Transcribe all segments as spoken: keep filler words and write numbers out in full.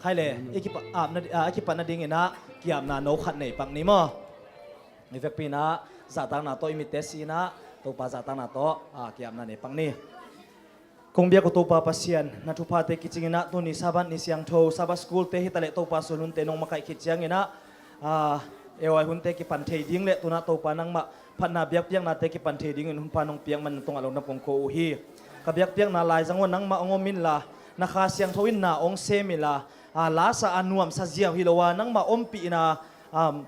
Khai le, i kipa-, apna di-, ah, i kipatna dingin ah, kiapna no khat nei pak ni maw. I vekpi in ah, zahtakna tawh i mitte si in ah, Topa zahtakna tawh, ah, kiapna nei pak ni. Kong biak uh Topa Pasian, na thuphate kicing in ah, tuni Sabbath ni siangtho, Sabbath school te hi ta leh Topa sual hunte nong makaih khit ciangin ah, ah, A Y hunte kipan thei ding le tu-in ah Topa nangmah phatna biakpiaknate kipan thei dingin hun pha nong piak man na tungah lungdam kong ko uh hi. Ka biakpiakna lai zang un nangmah hong om inla, na Kha Siangtho in na hong sem inla, ah, lasa a nuamsa ziau hi lo a, nangmah ompih in ah, um,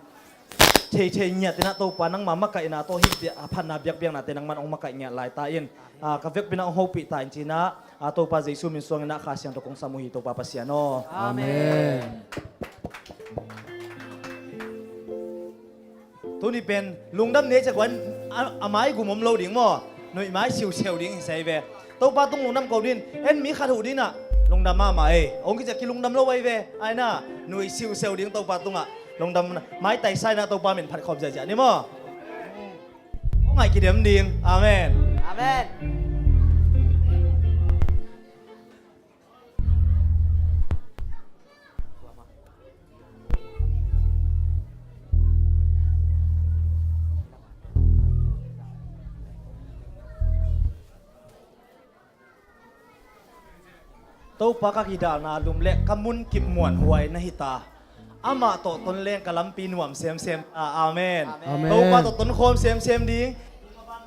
theithei ngiat in ah Topa nangmah makaihna tawh hih bia-, a phatna biakpiaknate nangmah hong makaih ngiat lai ta in, ah, ka vekpi in ah hong hopih ta in ci-in ah, ah, Topa Jesu min suangin ah Kha Siangtho kong sam uh hi Topa Pasian aw. Amen. Tuni pen lungdam ni ei ciah kua in a, a mai gum om lo ding maw? Nuih mai siusiau ding hi sa hi ve. Topa tung lungdam ko ding, en mi khat huh ding ah, lungdam mahmah ei. Hong kiciah kilungdam lo ei ve. Ai na, nuih siusiau ding Topa tungah. Lungdam, maitai sa in ah Topa min phat khawm ziahziah ni maw? Hong ngaih kidem ding. Amen. Amen. Topa ka kidalna lum le ka munkip muanhuai na hi ta. Amah tawh ton leng ka lampi nuam semsem ta. Amen. Amen. Topa tawh tonkhawm semsem ding.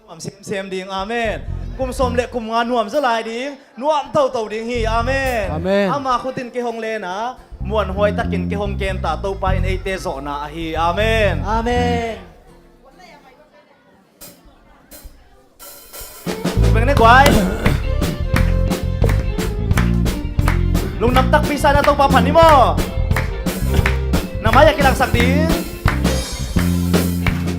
Nuam semsem ding. Amen. Kum sawm le kum nga nuam zaw lai ding. Nuam toto ding hi. Amen. Amen. Ama khutin kei hong len a, muanhuai takin kei hong kem ta. Topa in eite zawhna ahi. Amen. Amen. Beng ne guai. Lungdam takpi sa in ah Topa phat ni maw? Na mai-ah kilangsak ding.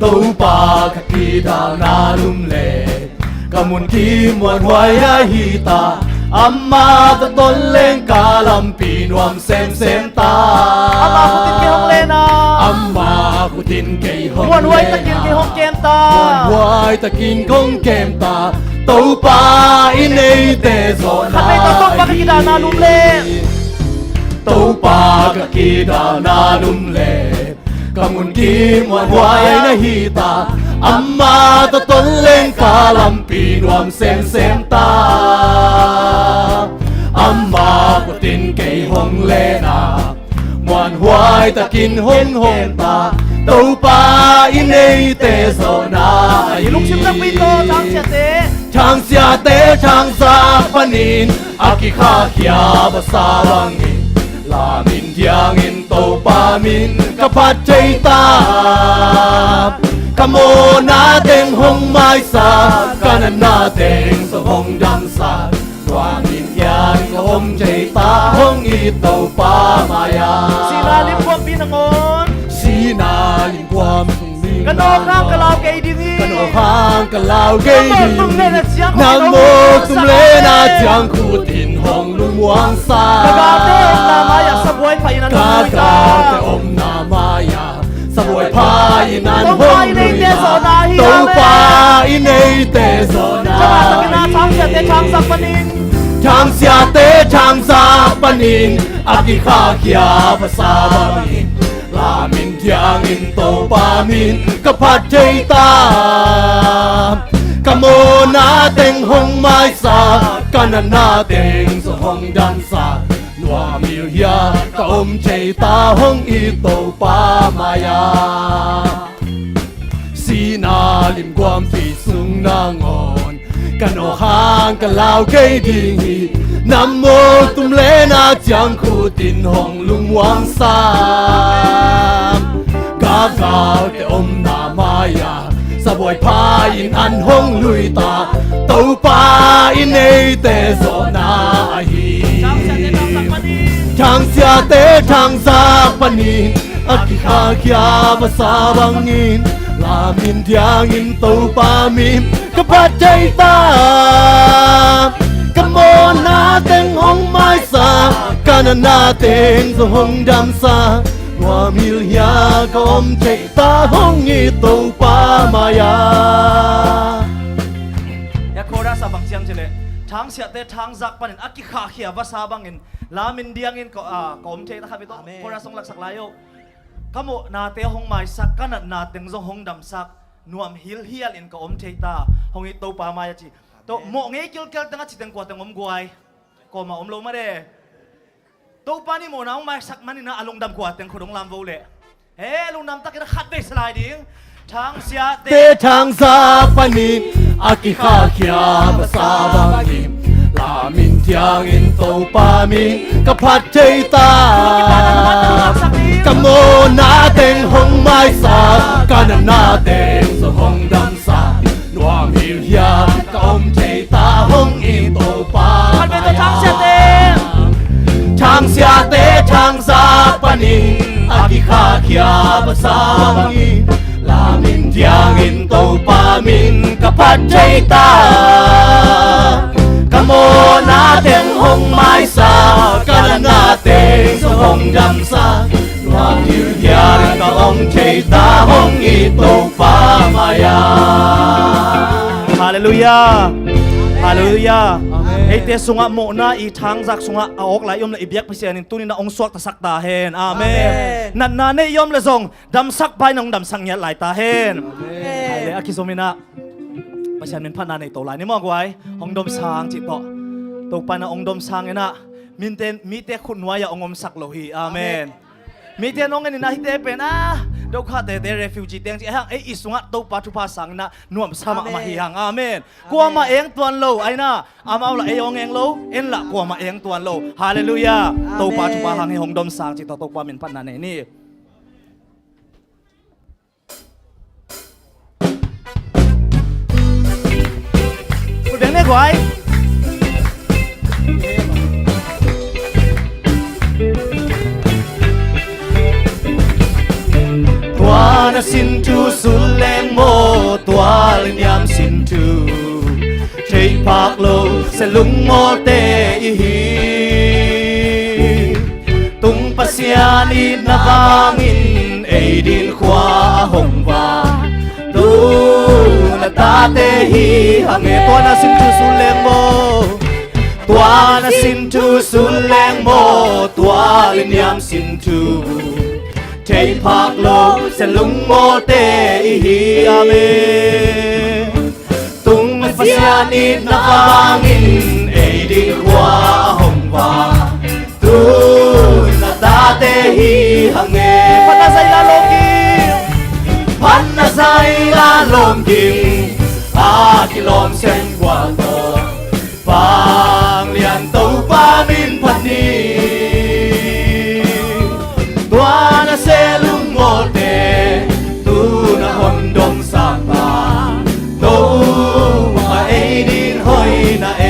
Topa ka kidalna lum le ka munkip muanhuai na hi ta. Amah tawh ton leng ka lampi nuam semsem ta. Ama khutin kei hong len a, ama khutin kei hong len a, muanhuai takin kei hong kem ta. Muanhuai takin kong kem ta. Topa in eite zawhna. Khat vei tawh Topa ka kidalna lum le. Topa ka kidalna lum le ka munkip muanhuai na hi ta. Amah tawh ton leng ka lampi nuam semsem ta. Ama khutin kei hong len a, muanhuai takin hong kem ta. Topa in eite zawhna ahi. Lungsim takpi tawh thangsiate, thangsiate thangzak panin a kikhahkhia vasa bangin lamin diangin Topa min ka phat thei ta. Ka mawhna teng hong maisa, ka natna teng zong hong damsa. Tua min hian ka om thei ta, hong it Topa mai-ah. Sihna limguampi nangawn, sihna limguam sung ding ka nawk hang ka lau kei ding hi. Ka nawk hang ka lau kei ding. Na mawk tum len a ciang khutin hong lungmuangsa. Ka galte omna mai-ah sabuai pha in an hong lui ta. Ka galte omna mai-ah sabuai pha in an hong lui ta. Topa in eite zawhna hi. Topa in eite zawhna hi. Thangsiate thangzak panin, thangsiate thangzak panin a kikhahkhia vasa bangin lamin diangin Topa min ka phat thei ta. Ka mawhna teng hong maisa, ka natna teng zong hong damsa. Nuam hilhhia ka om thei ta, hong it Topa mai-ah. Sihna limguampi sung nangawn ka nawk hang ka lau kei ding hi. Na mawk tum len a ciang khutin hong lungmuangsa. Ka galte omna mai-ah sabuai pha in an hong lui ta. Topa in eite zawhna ahi. Thangsiate thangzak panin a kikhahkhia vasa bangin lamin diangin Topa min ka phat thei ta. Ka mawhna teng hong maisa, ka natna teng zong hong damsa. Nuam hilhhia ka om thei ta, hong it Topa mai-ah. Hia chorus ah bang ci hiam cih leh, Thangsiahte thangzak panin a kikhahkhia vasa bangin, lamin diangin ka, a, ka om thei ta kha, mi tawh. Amen. Chorus hong laksak lai o. Ka mawhnate hong maisak, ka natna teng zong hong damsak, nuam hilhial in ka om thei ta, hong it Topa mai a ci. Tawh, amen, mawh ngei kilkel teng a ci teng kua teng om guai? Kuamah om lo mah de. Topa nih mawhna hong maisak manin a lungdam kua teng khut hong lam vo leh. He, lungdam takin a khat vei sa lai ding. Thangsiahte te thangzak panin a kikhahkhia vasa bangin, lamin diangin Topa min ka phat thei ta. Ka mawhna teng hong maisak, ka natna teng zong hong damsak, nuam hilhial ka om thei ta, hong it Topa. Khat vei tawh, thangsiahte. Thangsiahte thangzak panin a kikhahkhia vasa bangin, lamin diangin Topa min ka phat thei ta. Ka mawhna teng hong maisak, ka natna teng zong hong damsak, nuam hilhial ka om thei ta, hong it Topa mai-ah. Halleluiah. Halleluiah. Amen. Eite sungah mawhna i thangzak sungah a awk lai i om leh i biak Pasian in tuni-in a hong suaktasak ta hen. Amen. Amen. Natna nei i om leh zong damsakpa in hong damsak ngiat lai ta hen. Amen. Hai le, a kizom in ah Pasian min phatna nei to lai ni maw guai. Hong dom sang cih tawh. Topa in ah hong dom sang in ah mite, mite khut nuai-ah hong omsak lo hi. Amen. Amen. Mite nong en in ah hihte pen a, dokhahte, te refugee teng ci a hang, ei i sungah Topa thupha sang in ah nuamsa mahmah hi hang. Amen. Amen. Kuamah eng tuan lo, ai na, amau lah ei hong eng lo, en lah kuamah eng tuan lo. Halleluiah. Amen. Topa thupha hang hi, hong dom sang cih tawh Topa min phatna nei ni. Kul beng ne guai. Tua na sin thu sul leng maw, tua liniam sin thu thei phak lo, se lungmawlte i hi. Tung Pasian itna vangin ei din khua a hong vak, tu na tate hi hang e. Tua na sin thu sul leng maw, tua na sin thu sul leng maw, tua liniam sin thu thei phak lo, se lungmawlte i hi. Amen. Tung Pasian itna vangin ei din khua a hong vak, tu na tate hi hang e. Phatna zaila lawmging, phatna zaila lawmging, a kilawm sem gual tawh, Vanglian Topa min phat ni. Tua na se lungmawlte, tu na hong dom sang ta, Topa ei din hoihna e.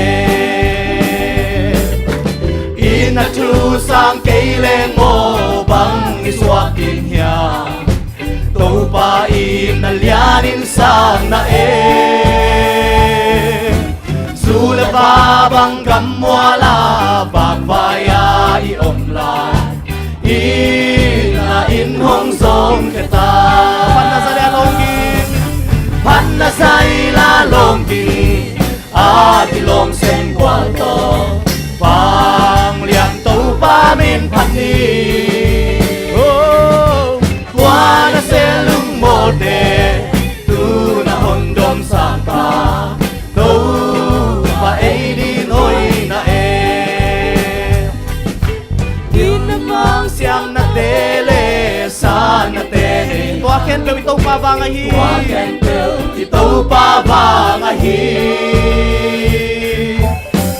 I na thu sang kei leng maw, bang i suak ding hiam? Topa in na lianin sang na e. Zu le va bang gammual a vakvai-a i om lai, i na in hong zong khia ta. Phatna zaila lawmging, phatna zaila lawmging, a kilawm sem gual tawh, Vanglian Topa min phat ni. Oh, tua na se lungmawlte, tu na hong dom sang ta, Topa ei din hoihna e. Inn a vang siamnate le sannate nei, tua khempeuh i Topa vang ahi. Tua khempeuh i Topa vang ahi.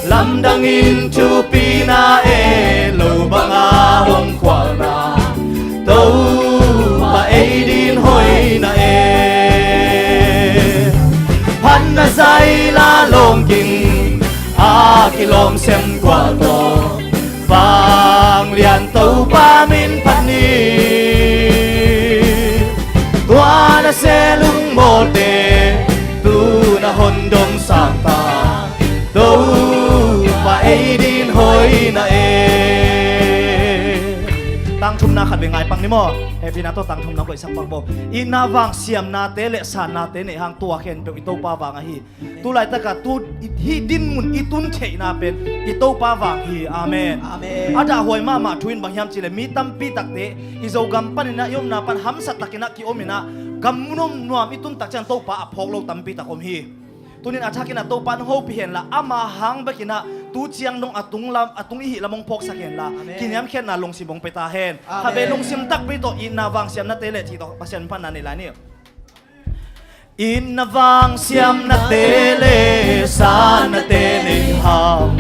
Lamdangin thupina e, lo banga hong khualna, Topa ei din hoihna e. Phatna zaila lawmging, a kilawm sem gual tawh, Vanglian Topa min phat ni. Tua na se lungmawlte, tu na hong dom sang ta, Topa ei din hoihna e. Tang Thumna khat vei ngai pak ni maw? Hehpihna tawh tang thumna koihsak pak bo. Itna vang siamnate le sannate nei hang, tua khempeuh i Topa vang ahi. Tu laitaka tu i, hih dinmun i tun theihna pen i Topa vang hi. Amen. Amen. A dahhuai mahmah thu in bang hiam cihleh, mi tampi takte i Zogam paninah i omna pan hamsa takinah ki-ominah gam nuamnuam i tun tak ciang Topa a phawk lo tampi tak om hi. Tunin a thakinah Topa in hong hopih henla, ama hang bekinah tu ciang dong a tung lam, a tung i hih lam hong phawksak henla, amen, kiniamkhiatna lungsim hong pia ta hen. Amen. Khat vei lungsim takpi tawh itna vang siamnate le cih tawh Pasian phatna nei lai ni. Itna vang siamnate le sannate nei hang,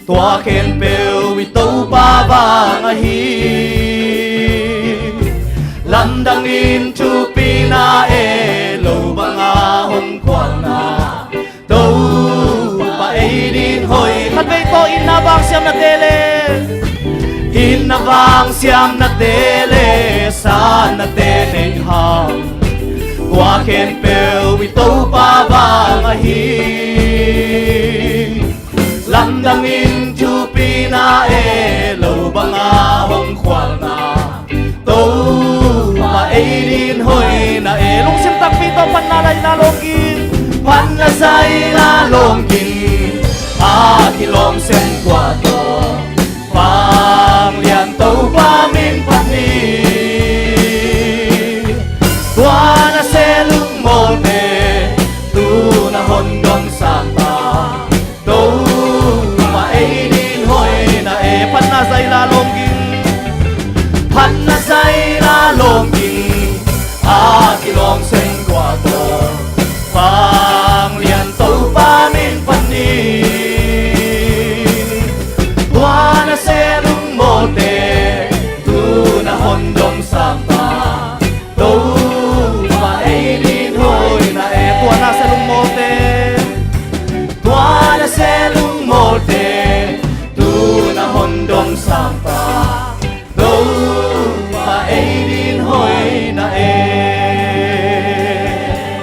tua khempeuh i Topa vang ahi. Lamdangin thupina e lo banga hong khualna, Topa ei din hoih. Khat vei tawh itna vang siamnate le, itna vang siamnate le sannate nei hang, tua khempeuh i Topa vang ahi. Lamdangin thupina e lo banga hong khualna, Topa ei din hoihna e. Lungsim takpi tawh phatna zaina lawng ging. Phatna zaina lawng ging, a kilawm sen kua tawh, Vanglian Topa min phat ni. Tua na se lungmawlte, tu na hon dong sangpa, Topa ei din hoihna e. Phatna zaina lawng ging, phatna zaina lawng ging, a kilawm sen kua tawh, Vanglian Topa min phat ni. Tua na se lungmawlte, tu na hon dong sangpa, Topa ei din hoihna e. Tua na se lungmawlte, tua na se lungmawlte, tu na hon dong sangpa, Topa ei din hoihna e.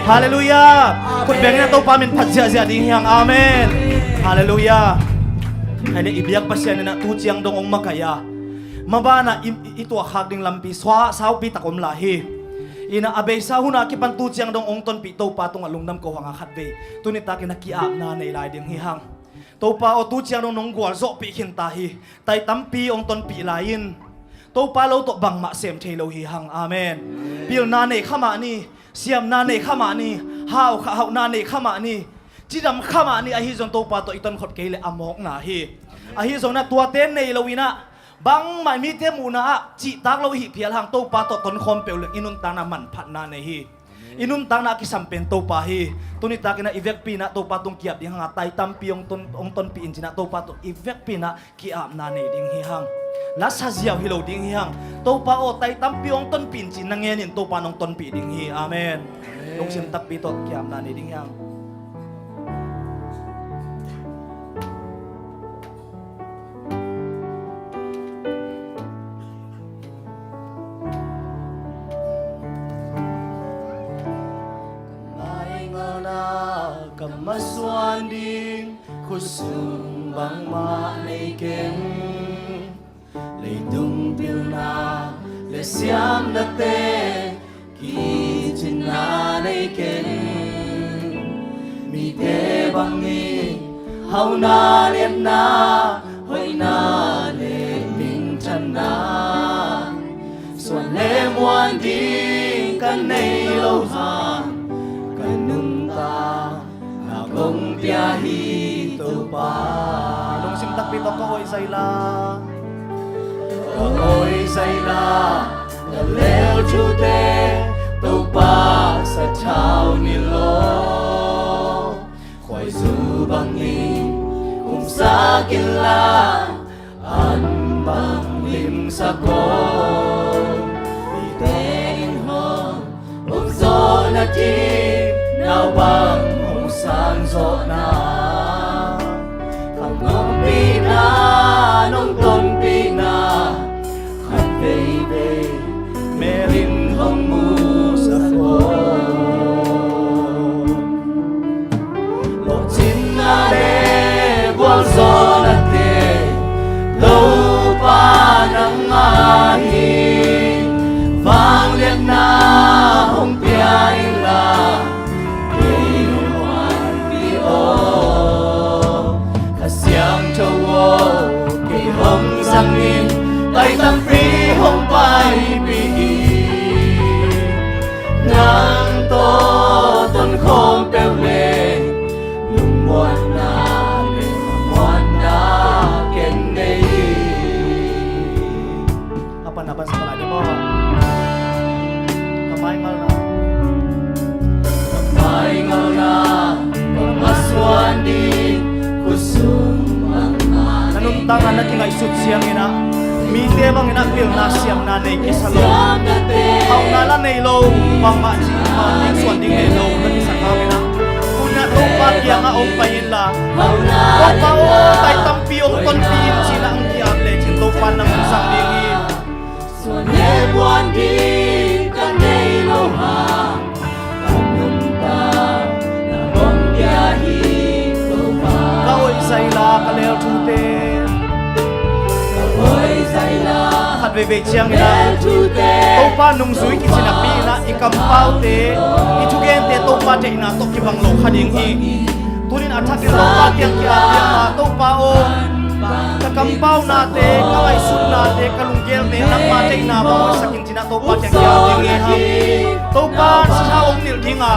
Halleluiah. Khut bengin a Topa min phat ziahziah ding hi hang. Amen. Halleluiah. Ahi le i biak Pasian inah tu ciang dong hong makaih a, mabanah i, i, i tuahkhak ding lampi sua saupi tak om lai hi. Inah a beisa huna kipan tu ciang dong hong tonpih Topa tungah lungdam ko hanga khat vei tuni takin a ki-apna nei lai ding hi hang. Topa aw, tu ciang dong nong gualzawhpih khinta hi. Tai tampi hong tonpih lai in, Topa lo tawh bangmah sem thei lo hi hang. Amen. Pilna nei kha mah ni, siamna nei kha mah ni, haukhah hauhna nei kha mah ni, cidam kha mah ni, ahi zong Topa tawh i tonkhop kei leh a mawkna hi. Ahi zong inah tuate nei lo inah bangmah mite muhna ah cihtak lo i hih phial hang, Topa tawh tonkhawm peuh leng i nuntakna manphatna nei hi. I nuntakna a kisam pen Topa hi. Tuni takin ah i vekpi inah Topa tung ki-ap ding hanga, tai tampi hong ton, hong tonpih in ci inah Topa tawh i vekpi inah ki-apna nei ding hi hang. Lasa ziau hi lo ding hi hang. Topa aw, tai tampi hong tonpih in ci-in na ngenin Topa nong tonpih ding hi. Amen. Amen. Lungsim takpi tawh ki-apna nei ding hi hang. Ka ngaingatna ka masuan ding, khutsung bangmah nei keng. Leitung pilna le siamnate, kicinna nei keng. Mite bangin hauna liatna, hoihna le minthanna, suan le muan ding ka nei lo hang, ka nuntak na kong pia hi Topa. Lungsim takpi tawh ka awi zaila, ka awi zaila, ka lel thute Topa sathau ni law. Khuaizu bangin umsak inla, an bang limsak aw. Mite in hong um zawh nading, naupang hong sang zawhna, khang ompihna, nong tonpihna khat veivei mel in hong musak aw. Lawhcinna le gualzawhnate Topa nangmah hi. Taitampi hong paipih in, nang tawh tonkhawm peuh le lungmuanna le muanna ken nei. A pan a pan sa lai ding maw? Ka maingalna, ka maingalna, ka masuan ding khut sung bangmah. Na nuntakna na kingaihsut ciangin ah mite bangin ah pilna siamna nei kisa lo, hauhna la nei lo, bangmah ci, bangmah ding suan ding nei lo na kisak hangin ah, tuni-in ah Topa kiangah hong pai inla, Topa aw, taitampi hong tonpih in ci-in ah hong ki-ap lecin Topa nang hong zang ding hi. Suan le muan ding ka nei lo hang, ka nuntakna hong pia hi Topa. Ka hoih zaila ka lel thute, ka hoih zaila khat veivei ciangin ah lel thute, Topa nungzui kici napi-in ah i kampaute, i thugente Topa deihna tawh kibang lo kha ding hi. Tuni-in a thakin Topa kiang ki-ap ding a, Topa aw, ka kampaunate, ka ngaihsutnate, ka lunggelte nangma deihna bang hoihsak in ci-in ah Topa kiang ki-ap ding hi hang. Topa sitha hong nilh ding a,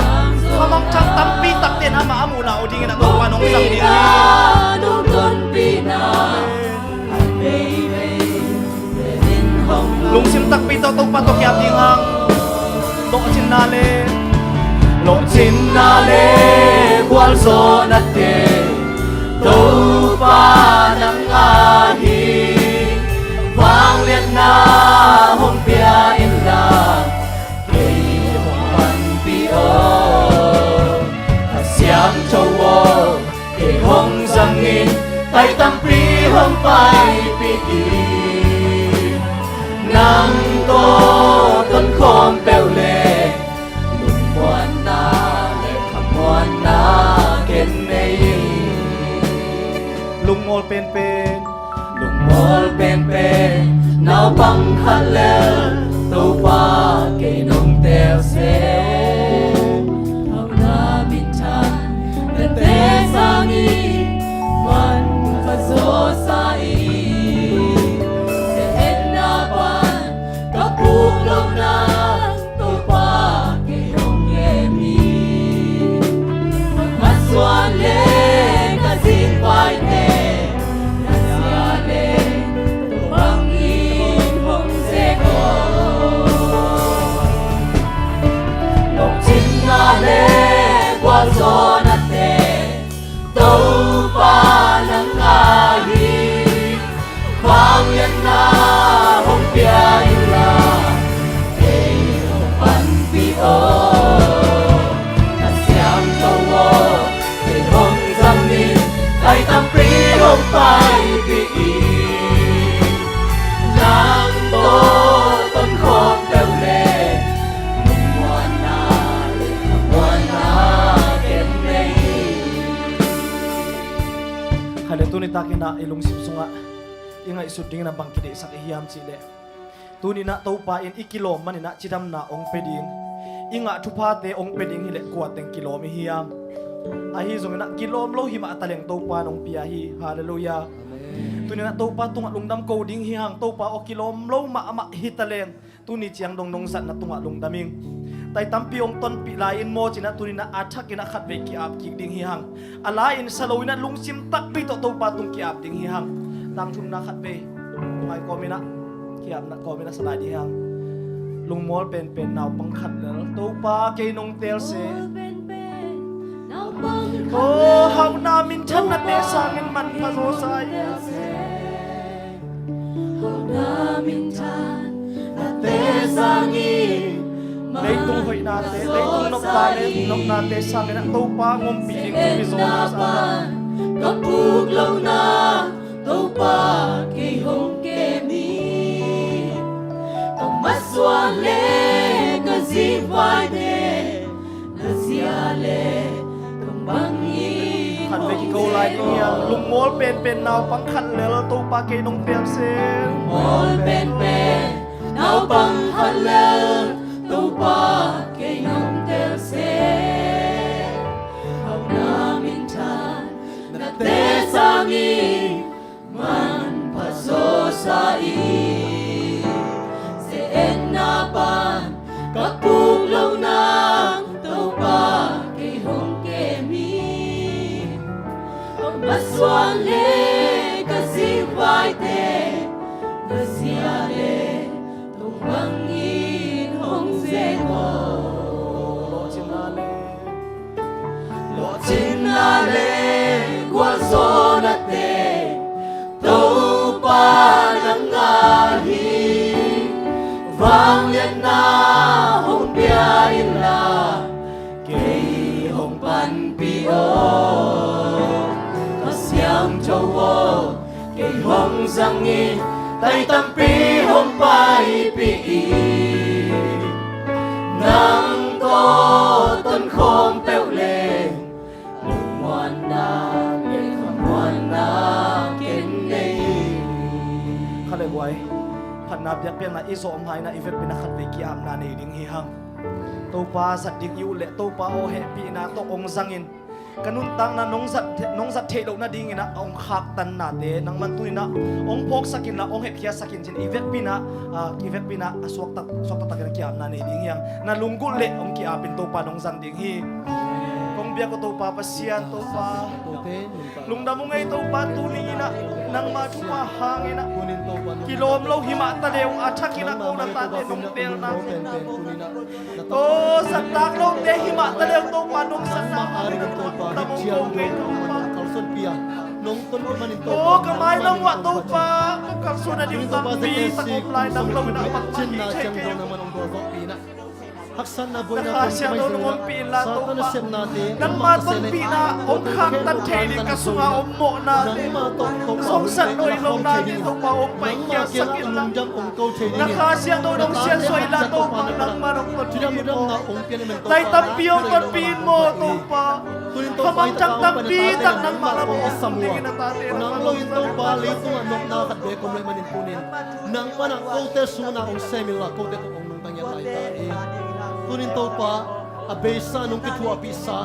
khamangthang tampi takte in amah a muhna uh dingin ah Topa nong zang ding hi. Lungsim takpi tawh Topa tawh ki-ap ding hang. Lawhcinna le, lawhcinna le gualzawhnate Topa nang a hi. Vangliatna hong pia inla, kei hong panpih aw. Kha Siangtho aw, kei hong zangin, taitampi hong paipih in. Nang tawh tonkhawm peuh le lungmuanna le khamuanna ken nei. Lungmual penpen, lungmual penpen naupang khat lel Topa kei nong teel seh. Hauhna minthan na teel sangin manpha zawsa in, ka etna pan ka puk loh nang Topa kei hong kem hi. Ka masuan le ka zingvaite na zia le tua bangin hong zek aw. Lawhcinna le gualzawhnate Topa nang a hi. Vangliatna hong pia inla, kei hong panpih aw. Kha Siangtho aw, kei hong zangin, taitampi hong paipih in. Nang tawh tonkhawm peuh le lungmuanna le khamuanna ken nei. Khaile tuni takin ah i lungsim sungah i ngaihsut dingin ah bang kideihsak i hiam cihleh, tuni-in ah Topa in i kilawm manin ah cidamna hong pia ding, i ngah thuphate hong pia ding hileh kua teng kilawm i hiam? Ahi zongin ah kilawm lo hi mah taleng Topa in hong pia hi. Halleluiah. Amen. Tuni-in ah Topa tungah lungdam ko ding hi hang. Topa aw, kilawm lo mahmah hi taleng tuni ciang dong nong zatna tungah lungdam ing. Tai tampi hong tonpih lai-in maw ci-in ah tuni-in ah a thakin ah khatvei ki-ap kik ding hi hang. A la-in sa loin ah lungsim takpi tawh Topa tung ki-ap ding hi hang. Tangthumna khatvei ngai kawmin ah, ki-apna kawmin ah sa lai ding hi hang. Lungmual penpen naupang khat lel Topa kei nong teel seh. Aw, hauhna minthan na teel sangin manpha zawsa in. Leitung hoihnate, leitung nopnate, nopnate sangin ah Topa hong ompih ding thu i zo nasa. Ka puk lohna Topa kei hong kem hi. Ka masuan le ka zingvaite na zia le tung bangin. Khatvei kiko lai ding hi hang. Lungmual penpen naupang khat lel Topa kei nong teel seh. Lungmual penpen naupang khat lel Topa kei nong teel seh. Hauhna minthan na teel sangin manpha zawsa in. Tuan le ka zingvaite, ka zia le tung bangin hong zeng aw. Lawhcinna le gualzawhnate, Topa nang a hi. Vangliatna hong pia inla, kei hong panpih aw. Kha Siangtho aw, kei hong zangin, tai tampi hong paipih in. Nang tawh tonkhawm peuh leng, lungmuanna le khamuanna ken nei. Kha le guai, phatna biakpiakna i zawh om hai-in ah i vekpi-in ah khatvei ki-apna nei ding hi hang. Topa zat ding i ut leh Topa aw hehpihna tawh hong zangin, ka nuntakna nong zat, nong zat theih loh nadingin ah hong khaktan nate nangman tuni-in ah hong phawksak inla, hong hepkhiatsak in ci-in i vekpi-in ah, ah, i vekpi-in ah a suakta, suakta takin ah ki-apna nei ding hi hang. Na lunggulh leh hong ki-ap in, Topa nong zang ding hi. Kong biak aw Topa Pasian, Topa lungdam ung ei Topa, tuni-in ah nangma thupha hangin ah kilawm lo hi mah ta leh, a thakin ah ko na tate nong belna, aw, zattak lote hi mah ta leh, Topa nong zatna a ding ah lungdam ung ko ei Topa. Aw, ka mai nang uah Topa, ka kalsuan a ding tampi tak om lai, nang lo in ah bangmah thei kei uh. Haksatna, buaina, Kha Siangtho nong ompih inla Topa, nangma tonpihna hong khaktan thei ding, ka sunga om mawhnate, sawmsat nuai lohnate Topa hong paikhiatsak inla, na Kha Siangtho nong siansuah inla Topa, nangma nong tonpih in maw. Tai tampi hong tonpih in maw Topa. Kha mangthang tampi tak nangma lam hong sam dingin na tate nang lo in Topa, leitungah nopna khat bek om lo ahih manin tuni-in nang pan ah kote sung na hong sem inla, kote tawh hong nungta ngiat lai ta in. Tuni-in Topa, a beisa nong kithuahpihsa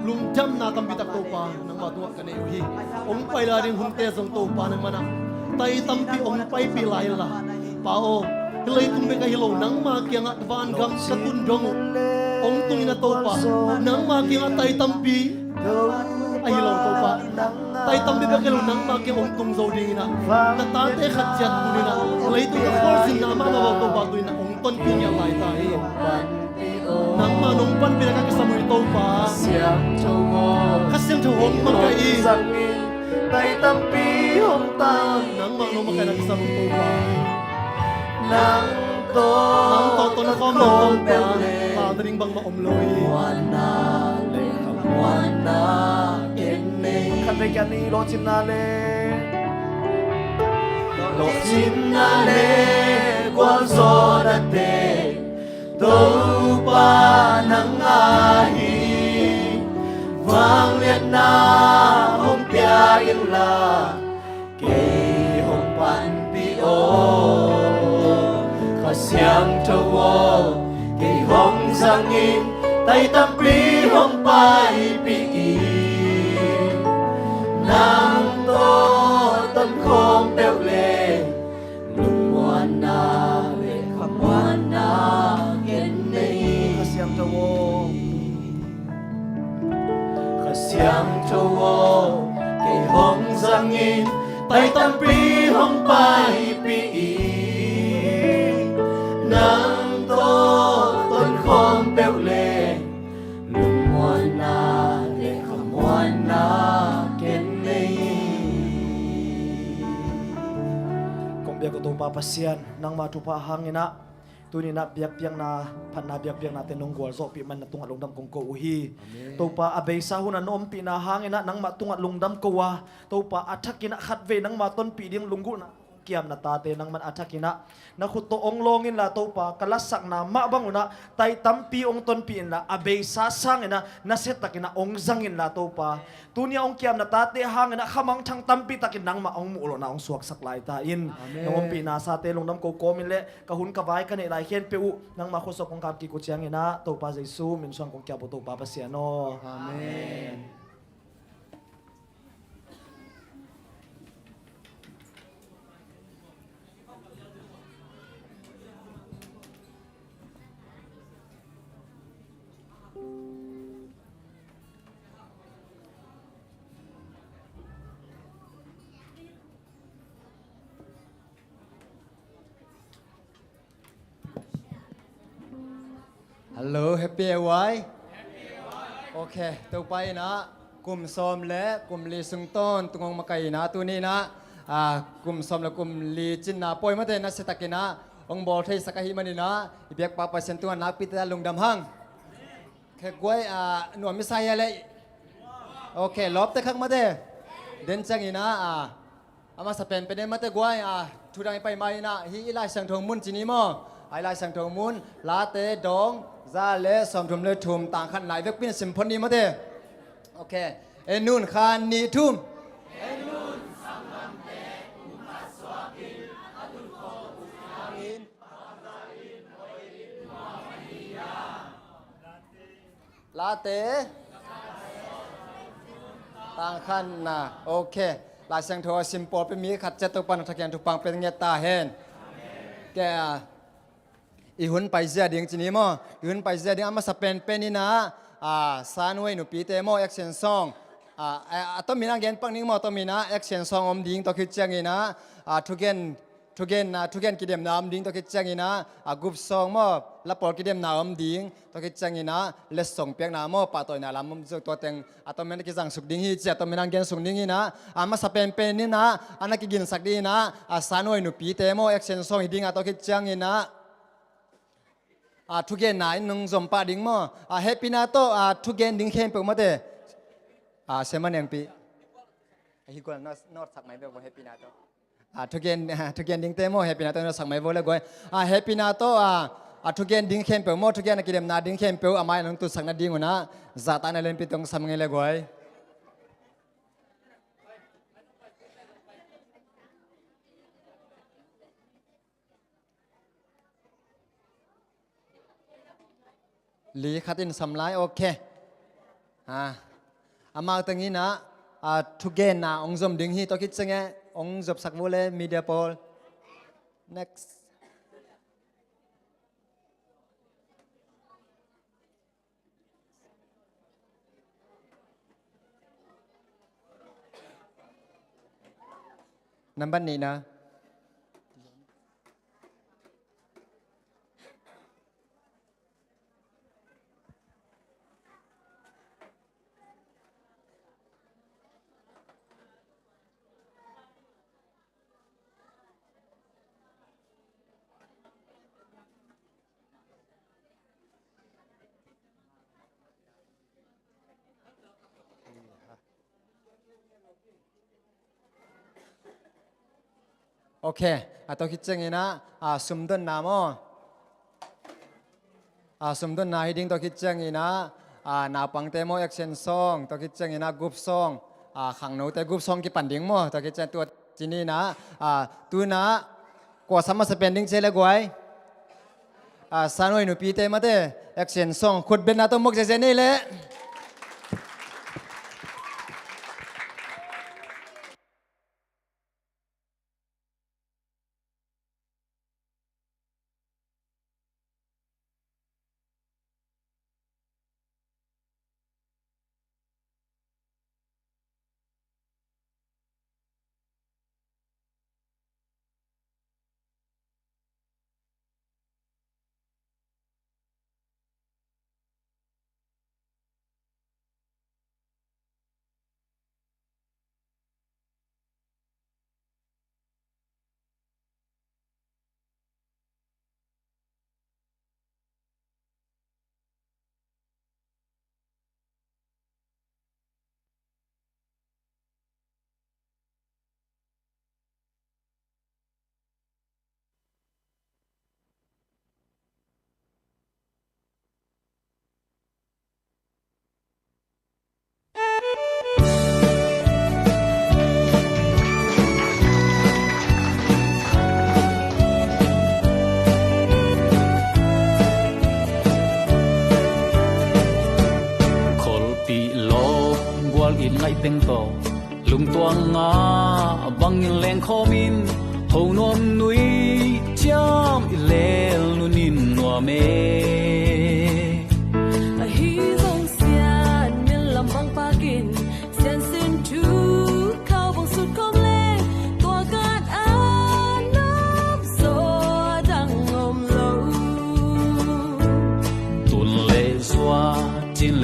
lungdamna tampi tak Topa nangma tungah ka nei uh hi. Hong pai lai ding hunte zong Topa nangman ah tai tampi hong paipih lai inla, Pa aw, hih leitung bek ahi lo, nangma kiangah vangam ka tun dong uh hong tung in ah Topa, nangma kiangah tai tampi ahi lo Topa, tai tampi bek ahi lo, nangma kiang hong tung zo dingin ah, na tate khat ciat tuni-in ah, leitung a khualzinna mahmah bang Topa tuni-in ah hong tonpih ngiat lai ta hi. Nangma nong panpihna ka kisam uh hi Topa. Kha Siangtho hong makaih in. Tai tampi hong tan. Nangma nong makaihna kisam uh hi Topa. Nang tawh, nang tawh tonkhawm lo Topa, kha nading bangmah om lo hi. Khatvei kia ni lawhcinna le, lawhcinna le gualzawhnate, Topa nang a hi. Vangliatna hong pia inla, kei hong panpih aw. Kha Siangtho aw, kei hong zangin, tai tampi hong paipih in. Nang tawh tonkhawm peuh leh, lungmuanna le khamuanna ken nei. Kha Siangtho aw, Kha Siangtho aw, kei hong zangin, tai tampi hong paipih in. Nang tawh tonkhawm peuh leh, lungmuanna le khamuanna ken nei. Kong biak aw Topa Pasian, nangma thupha hangin ah tuni-in ah biakpiakna, phatna biakpiaknate nong gualzawhpih man na tungah lungdam kong ko uh hi. Amen. Topa, a beisa hun a na ompihna hangin ah nangmah tungah lungdam ko a, Topa, a thakin ah khatvei nangma tonpih ding lunggulhna kiam na tate nangman a thakin ah na khut tawh hong lawng inla Topa, ka lasakna mah bangun ah tai tampi hong tonpih inla, a beisa sangin ah nasiatakin ah hong zang inla Topa, tuni-a hong kiam na tate hangin ah kha mangthang tampi takin nangmah hong muh lawhna hong suaksak lai ta in. Amen. Nong ompihna sate lungdam ko kawmin le ka hun ka vai ka neih lai khempeuh uh nangma khutsawp kong kap kik uh ciangin ah Topa Jesu min suang kong ki-ap uh Topa Pasian aw. Amen. Hello, happy A Y. Ok, Topa in ah kum sawm le kum li sung tawntung hong makaih in ah, tuni in ah, ah, kum sawm le kum li cinna pawi mate, nasia takin ah hong bawl theisak ahih manin ah, i biakpa Pasian tungah nakpi takin lungdam hang. Khe guai, ah, nuam i sa hia le? Ok, lawpte khak mate. Den ciangin ah, ah, a masa penpen in mate guai, ah, thu dang i pai ma in ah, hih i Lai Siangtho mun ci ni maw? A, i Lai Siangtho mun, Late dawng za le sawmthum le thum, tang khatna i vekpi in sim phot ni mate. Ok. En un, khat, nih, thum. Late tang khatna. Ok. Lai Siangtho a sim pawlpi mi khat ciat Topa'n a thakin thupha pia ngiat ta hen. Kei, ah, i hun paizia ding ci ni maw? I hun paizia ding a masa penpen in ah, ah, Sanwei nupite maw, action song. Ah, a, a tomin ah gen pak ning maw, a tomin ah action song om ding, tua khit ciangin ah, ah, thugen, thugen, ah, thugen kidemna om ding, tua khit ciangin ah, ah, group song maw, la pawl kidemna om ding, tua khit ciangin ah letsong piakna maw, pahtawina lam om zo, tua teng a tomin ah kizangsuk ding hi ci, a tomin ah gensuk ding in ah, a masa penpen in ah, a na kiginsak ding in ah, ah, Sanwei nupite maw, action song hi ding a, tua khit ciangin ah, ah, thugenna in nong zom pah ding maw? Ah, hehpihna tawh, ah, thugen ding khempeuh mate. Ah, Sema Nengpi. Hi gual, nawt, nawtsak mai bek vo, hehpihna tawh. Ah, thugen, ah, thugen dingte maw, hehpihna tawh nawtsak mai vo le guai. Ah, hehpihna tawh, ah, ah, thugen ding khempeuh maw, thugen a kidemna ding khempeuh a mai nong tutsak nading un ah, zahtakna lianpi tawh hong sam ngei le guai. Li khat in sam lai, ok. Ah, amau teng in ah, ah, thugenna hong zom ding hi, tua khit ciangin hong zopsak vo le media pawl. Next. Nambat nihna. Ok, a, tua khit ciangin ah, a, sumdonna maw? A, sumdonna hi ding, tua khit ciangin ah, a, naupangte maw, action song, tua khit ciangin ah group song, a, khangnote group song kipan ding maw, tua khit ciang tua ci ni in ah, a, tu in ah, kua sam masa pen ding ci le guai? A, Sanwei nupite mate, action song, khut bengna tawh mok ziahziah ni le. Kholpih lawm gual it ngaih teng tawh, lungtuang ngah bangin lengkhawm in, ho nuam nui ciam i lel nunin nuam e. Ahi zong Sian min lampang pakin, Sian sin thu khau bang sut khawm leng, tua gat a nuam zaw a dang om lo. Tun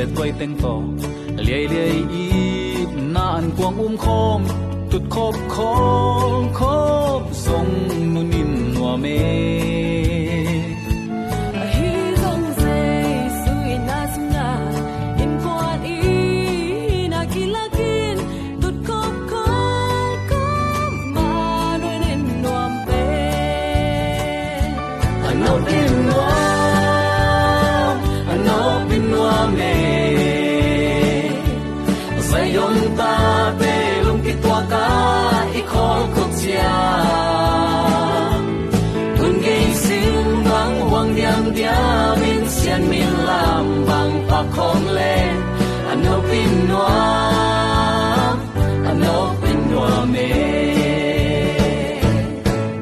Tuai teng tawh liailiai ipna an kuang um khawm, tut khop khol khop zong nunin nuam e. Ahi zong Jesu itna sungah innkuan i hihna kilakin, tut khop khol khop mah nunin nuam pen. A nopin nuam, a nopin nuam e. Zion tate lungkituak a i khawl khop ciang, tun gei sing bang huang diamdiam in sian min lam bang pak khawm leh, a nopin nuam, a nopin nuam e.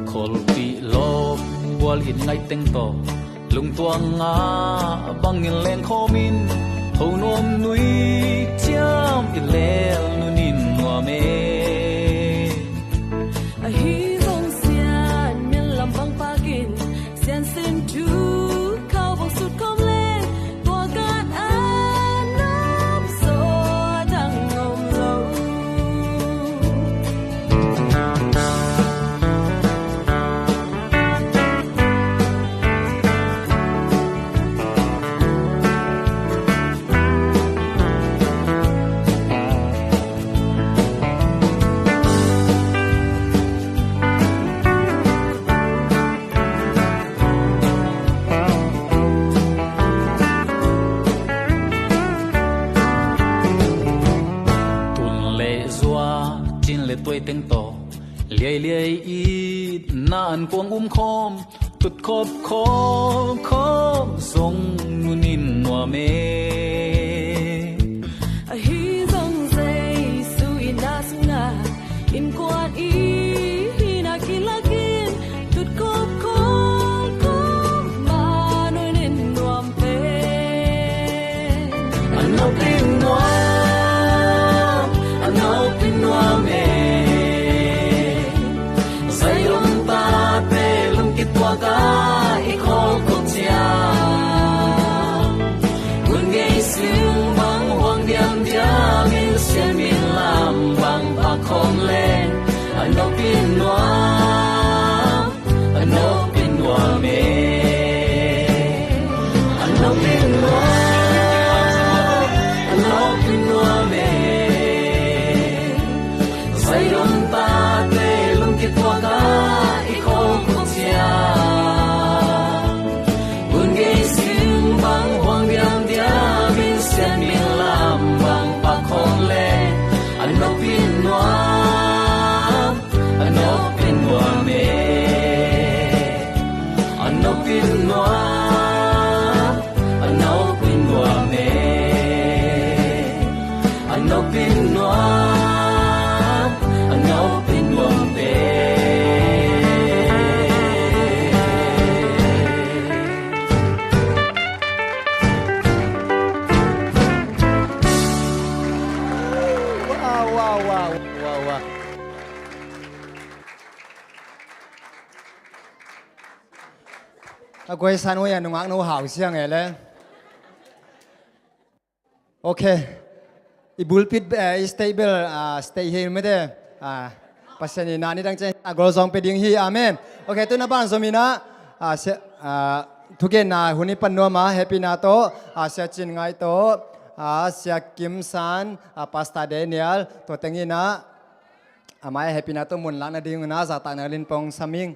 Kholpih lawp gual it ngaih teng tawh lungtuang ngah bangin lengkhawm in, tho nuam nui ciam i lel nunin nuam e. Ahi zong sian min lam bang pakin, sian sin thu khau bang sut khawm leh, tua gat a nuam zaw a dang om lo. Tun le zua, cin le tuai teng tawh liailiai itna an kuang um khawm, tut khop khop khop zong nunin nuam e. Ahi zong Jesu itna sungah innkuan i hihna kilakin, tut khop khop khop mah nunin nuam pen. A nopin nuam, a nopin nuam e. Zion tate lungkituak a i khawl khop ciang, tun gei sing bang huang diamdiam in sian min lam bang pak khawm leh, a nopin nuam, a nopin nuam e. A nopin nuam, a nopin nuam e. Zion tate lungkituak a i khawl khop ciang, tun gei sing bang huang diamdiam in sian min lam bang pak khawm leh, a nopin nuam, a nopin nuam e. A nopin nuam, a nopin nuam e. A nopin nuam, a nopin nuam e. Wow, wow, wow, wow, wow. A guai san ui a nungak nu hau siang e le. Ok. I pulpit, eh, i stage bel, ah, stage hi mete. Ah, Pasian in a nidang ciang a gol zong pe ding hi. Amen. Ok, tuna ban zom ina, ah, sia, ah, thugenna hun i pan nuam a, hehpihna tawh, ah, Sia Cin Ngai tawh, ah, Sia Kim San, ah, Pastor Daniel, tua teng ina, amah hehpihna tawh mun lakna ding ina, zahtakna lin pong sam ing.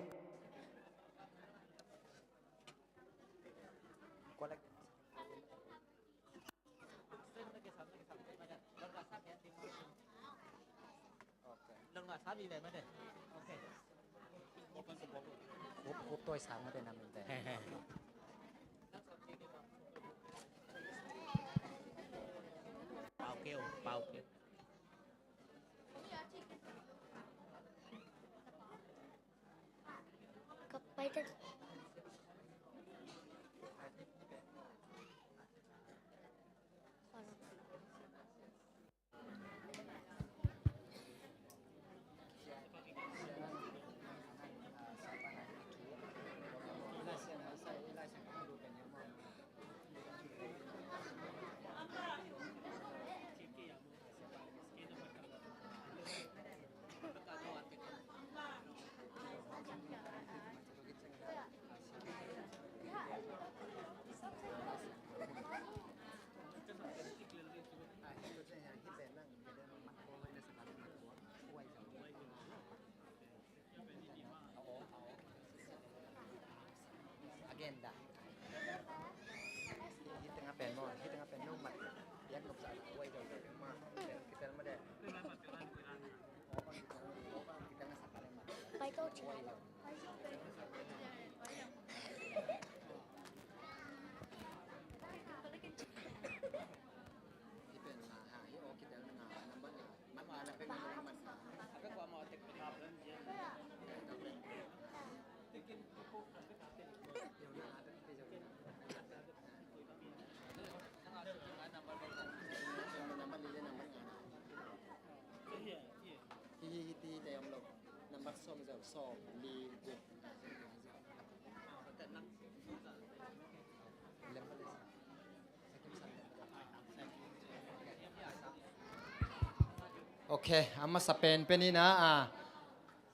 Ok, a masa pen pen ina, a,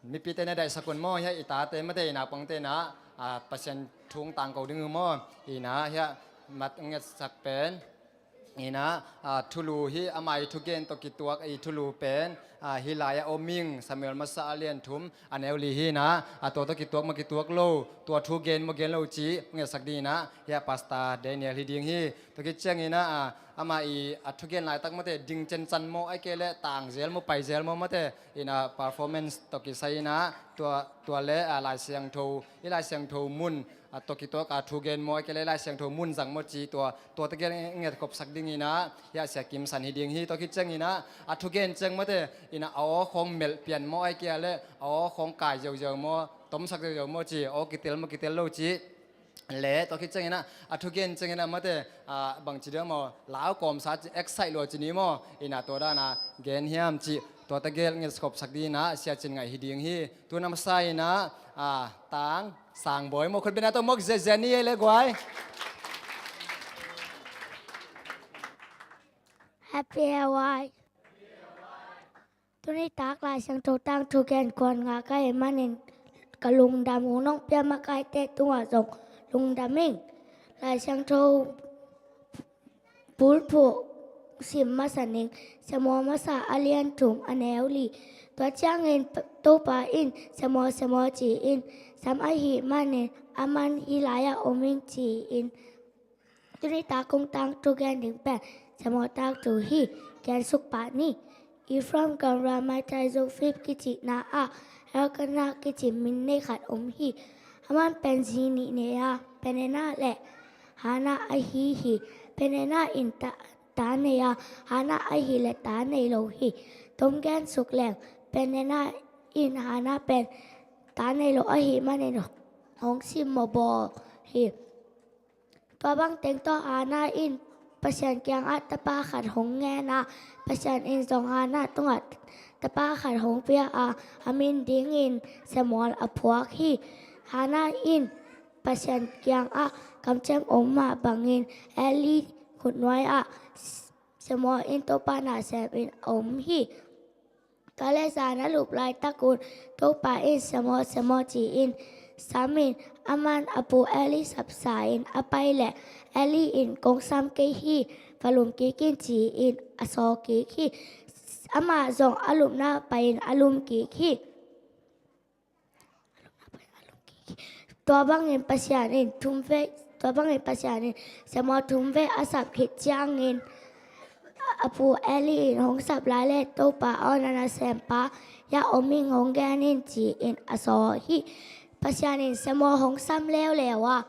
mipite na daihsak un maw, hia i tate mate i naupangte na, a, Pasian thu tangko ding uh maw, ina hia mat ngetsak pen. Ina, a, thulu hi, ama i thugen tawh kituak i thulu pen, a, hih lai-ah om ing, Samuel masa a lian thum, a neu li hi ina, a, tua tawh kituak maw kituak lo, tua thugen maw gen lo cih ngetsak ding ina, hia Pastor Daniel hi ding hi. Tua khit ciang ina, a, ama i a thugen laitak mate ding cencan maw, ai ke le tang zel maw, pai zel maw mate, ina performance tawh kisai ina, tua, tua le, a, Lai Siangtho, i Lai Siangtho mun, a, tawh kituak a thugen maw, ai ke le Lai Siangtho mun zang maw ci tua, tua tegel ngetkhopsak ding ina, hia Sia Kim San hi ding hi. Tua khit ciang ina, a thugen ciang mate, ina a aw khawng melh pian maw, ai ke le a aw khawng kai ziauziau maw, tomsak ziauziau maw ci, aw kitel maw kitel lo ci. Le, tua khit ciang ina, a thugen ciang ina mate, a, bangci deuh maw, lau kawmsa ci, excite lua ci ni maw, ina tua dana gen hiam ci, tua tegel ngetkhopsak ding ina, Sia Cin Ngaih hi ding hi. Tuna masa ina, a, tang, Sangbawi maw, khut bena tawh mawk ziazia ni ei le guai. Happy Hawaii. Tuni tak Lai Siangtho tangthu gen kuan ngah ka hih manin ka lungdam uh nong pia makaite tungah zong lungdam ing. Lai Siangtho bulphuh sim masa ning, Samuel masa a lian thum a neu li. Tua ciangin Topa in Samuel, Samuel ci-in sam ahih manin aman hih lai-ah om ing ci-in. Tuni tak kong tangthu gen ding pen Samuel tangthu hi. Gen suk pah ni. Ephraim gam Ramai Taizofim kicihna ah Elkanah kici min nei khat om hi. Aman pen zi nih nei a, Peninnah le Hannah ahi hi. Peninnah in ta, ta nei a, Hannah ahih leh ta nei lo hi. Tom gen suk leng, Peninnah in Hannah pen ta nei lo ahih manin hong simmawh bawl hi. Tua bang teng tawh Hannah in Pasian kiangah tapa khat hong ngen a, Pasian in zong Hannah tungah tapa khat hong pia a, a min dingin Samuel a phuak hi. Hannah in Pasian kiangah kamciam om mah bangin Eli khutnuai ah Samuel in Topa na sem in a om hi. Tua le zan a lup laitak un Topa in Samuel, Samuel ci-in sam in, aman a pu Eli sapsa in a pai leh Eli in kong sam kei hi, va lum kik in ci-in a sawl kik hi. Amah zong a lupna pai-in a lum kik hi. Tua bangin Pasian in thum vei, tua bangin Pasian in Samuel thum vei a sap khit ciangin a pu Eli in hong sap lai le Topa aw, na nasempa hiah om ing, hong gen in ci-in a sawl hi. Pasian in Samuel hong sam leuleu a,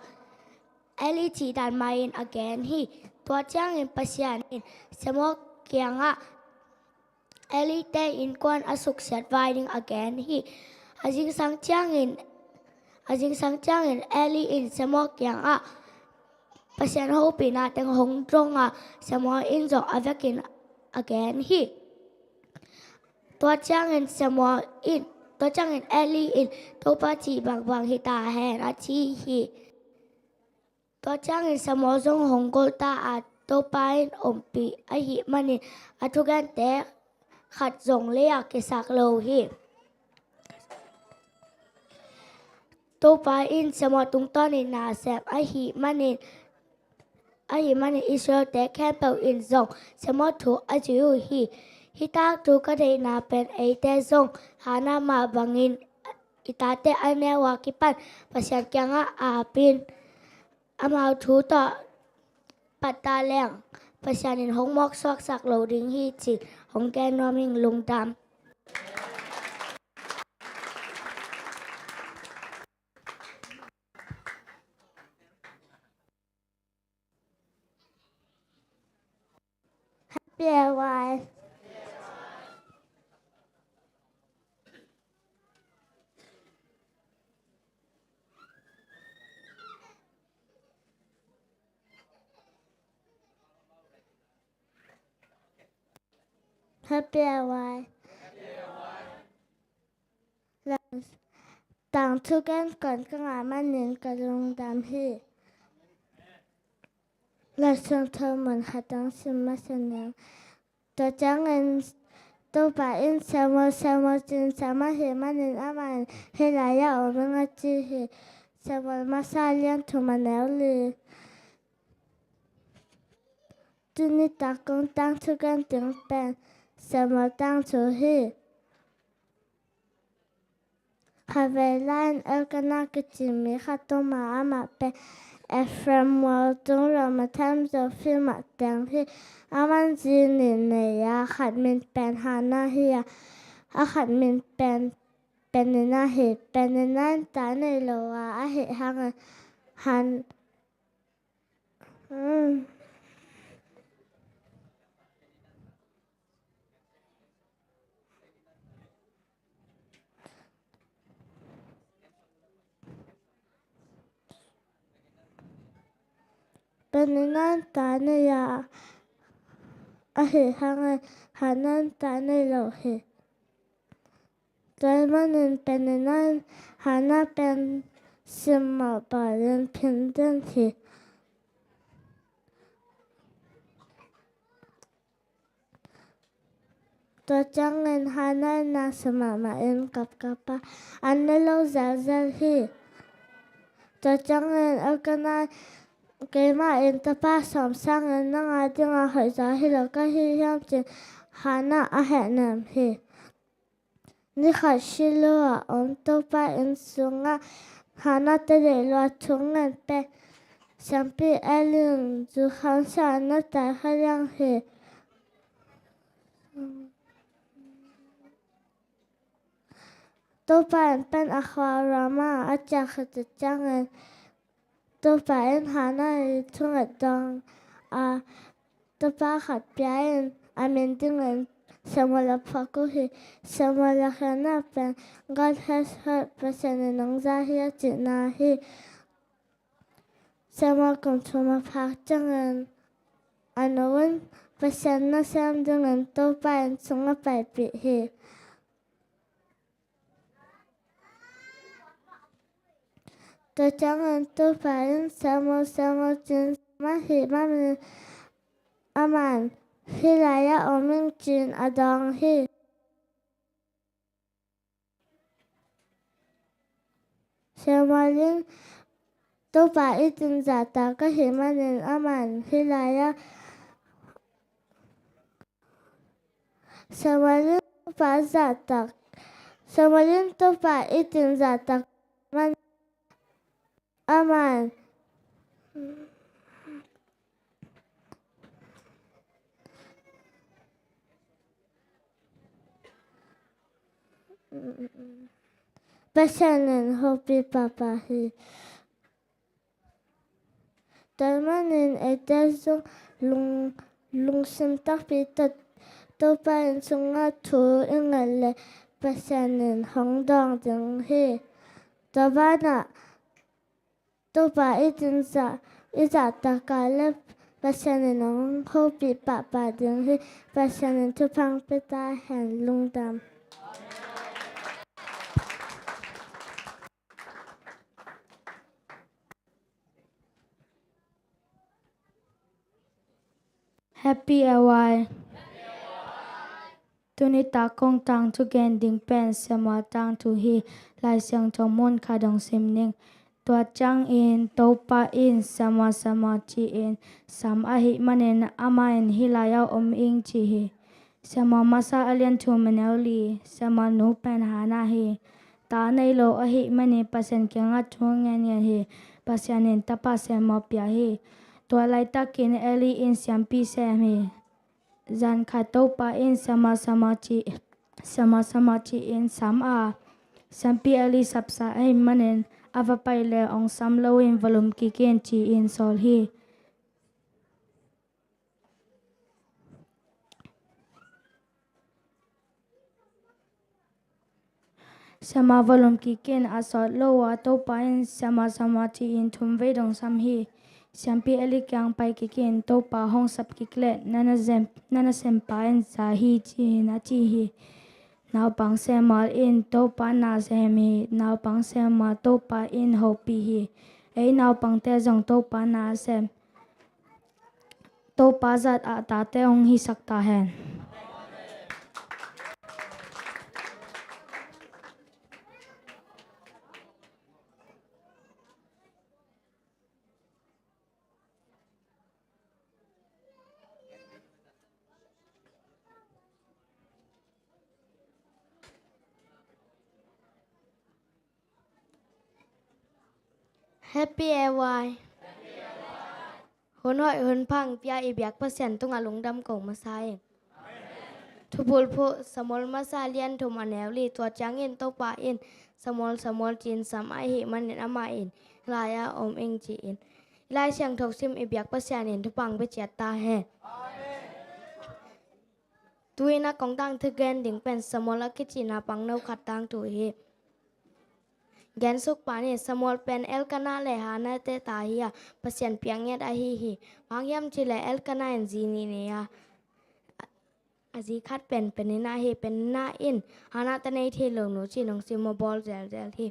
Eli cih dan mah in a gen hi. Tua ciangin Pasian in Samuel kiangah Eli te innkuan a suksiat vai ding a gen hi. A zingsang ciangin, a zingsang ciangin Eli in Samuel kiangah Pasian hopihna teng hong dong a, Samuel in zong a vekin a gen hi. Tua ciangin Samuel in, tua ciangin Eli in Topa cih bangbang hi ta hen a ci hi. Tua ciangin Samuel zong hong gol ta a, Topa in ompih ahih manin a thugente khat zong lei-ah kisak lo hi. Topa in Samuel tungtawnin na sem ahih manin, ahih manin Israel-te khempeuh in zong Samuel thu a zui uh hi. Hih tangthu ka deihna pen eite zong Hannah mah bangin i tate a neu a kipan Pasian kiangah a ap in, amau thu tawh pat ta leng Pasian in hong mawk suaksak lo ding hi ci hong gen nuam ing. Lungdam. Happy A Y. Happy A Y. Tangthu gen kong ka ngah manin ka lungdam hi. Laisiangtho mun khat dong sim masa ning. Tua ciangin Topa in Samuel, Samuel ci-in sam ahih manin amah in hih lai-ah om ing a ci hi. Samuel masa lian thum a neu li. Tuni tak kong tangthu gen ding pen Samuel tangthu hi. Khatvei lai-in Elkanah kici mi khat om a, amah pen Ephraim mual tung Ramataim Zophim ah teng hi. Amah in zi nih nei a, khat min pen Hannah hi a, a khat min pen Peninnah hi. Peninnah in ta nei lo a, ahih hangin Han Peninnah in ta nei a, ahih hangin Hannah in ta nei lo hi. Tua ahih manin Peninnah in Hannah pen simmawh bawlin phin den hi. Tua ciangin Hannah in na sa mahmah in kapkap a, an ne lo zelzel hi. Tua ciangin Elkanah in, keimah in tapa sawm sangin nang a dingah hoihzaw hi lo ka hi hiam ci-in Hannah a hehnem hi. Ni khat Shiloh a om Topa inn sungah Hannah tadih lua thu ngen pen siampi Eli in zu khangsak a na tai kha liang hi. Topa in pen a khual Ramah a ciah khit ciangin Topa in Hannah ii thunget dawng a, tapa khat pia in a min dingin Samuel a phuak uh hi. Samuel a khialhna pen God has heard, Pasian in hong za hi a cihna hi. Samuel kum thum a phak ciangin a nu in Pasian nasem dingin Topa inn sung a paipih hi. Tua ciangin Topa in Samuel, Samuel ci-in sam ahih manin amah in hih lai-ah om ing ci-in a dawng hi. Samuel in Topa it in zahtak ahih manin amah in hih lai-ah Samuel in Topa zahtak, Samuel in Topa it in zahtak man amah in Pasian in hopih pahpah hi. Tua ahih manin eite zong lung, lungsim takpi tawh Topa inn sungah thu i nget leh Pasian in hong dawng ding hi. Tua banah Topa it in zah, i zahtak leh Pasian in hong hopih pahpah ding hi. Pasian in thupha pia ta hen. Lungdam. Happy A Y. Tuni tak kong tangthu gen ding pen Samuel tangthu hi. Laisiangtho mun khat dong sim ning. Tua ciangin Topa in Samuel, Samuel ci-in sam ahih manin amah in hih lai-ah om ing ci hi. Samuel masa a lian thum a neu li. Samuel nu pen Hannah hi. ta nei lo ahih manin Pasian kiangah thu ngen ngen hi. Pasian in tapa Samuel pia hi. Tua laitakin Eli in siampi sem hi. Zan khat Topa in Samuel, Samuel ci, Samuel, Samuel ci-in sam a, siampi Eli sapsa ahih manin a va pai le hong sam loin va lum kik in ci-in sawl hi. Samuel va lum kik in a sawt lo a, Topa in Samuel, Samuel ci-in thum vei dong sam hi. Siampi Eli kiang pai kik in, Topa hong sap kik le na nasem, na nasempa in za hi ci-in a ci hi. Naupang Samuel in Topa na sem hi. Naupang Samuel Topa in hopih hi. Ei naupangte zong Topa na sem, Topa zat ah tate hong hisak ta hen. Happy A Y. Hun hoih hun pha hong pia i biak Pasian tungah lungdam ko masa ing. Thuphul phuh, Samuel masa lian thum a neu li. Tua ciangin Topa in Samuel, Samuel ci-in sam ahih manin amah in, "Hih lai-ah om ing," ci-in. Hih Lai Siangtho sim i biak Pasian in thupha hong pia ciat ta hen. Tu-in a kong tangthu gen ding pen Samuel a kici naupang no khat tangthu hi. Gen suk pan in, Samuel pen Elkanah le Hannah te ta hi a, Pasian piak ngiat ahi hi. Bang hang hiam cih leh Elkanah in zi nih nei a, a zi khat pen Peninnah hi. Peninnah in Hannah ta nei thei lo nu ci-in hong simmawh bawl zelzel hi.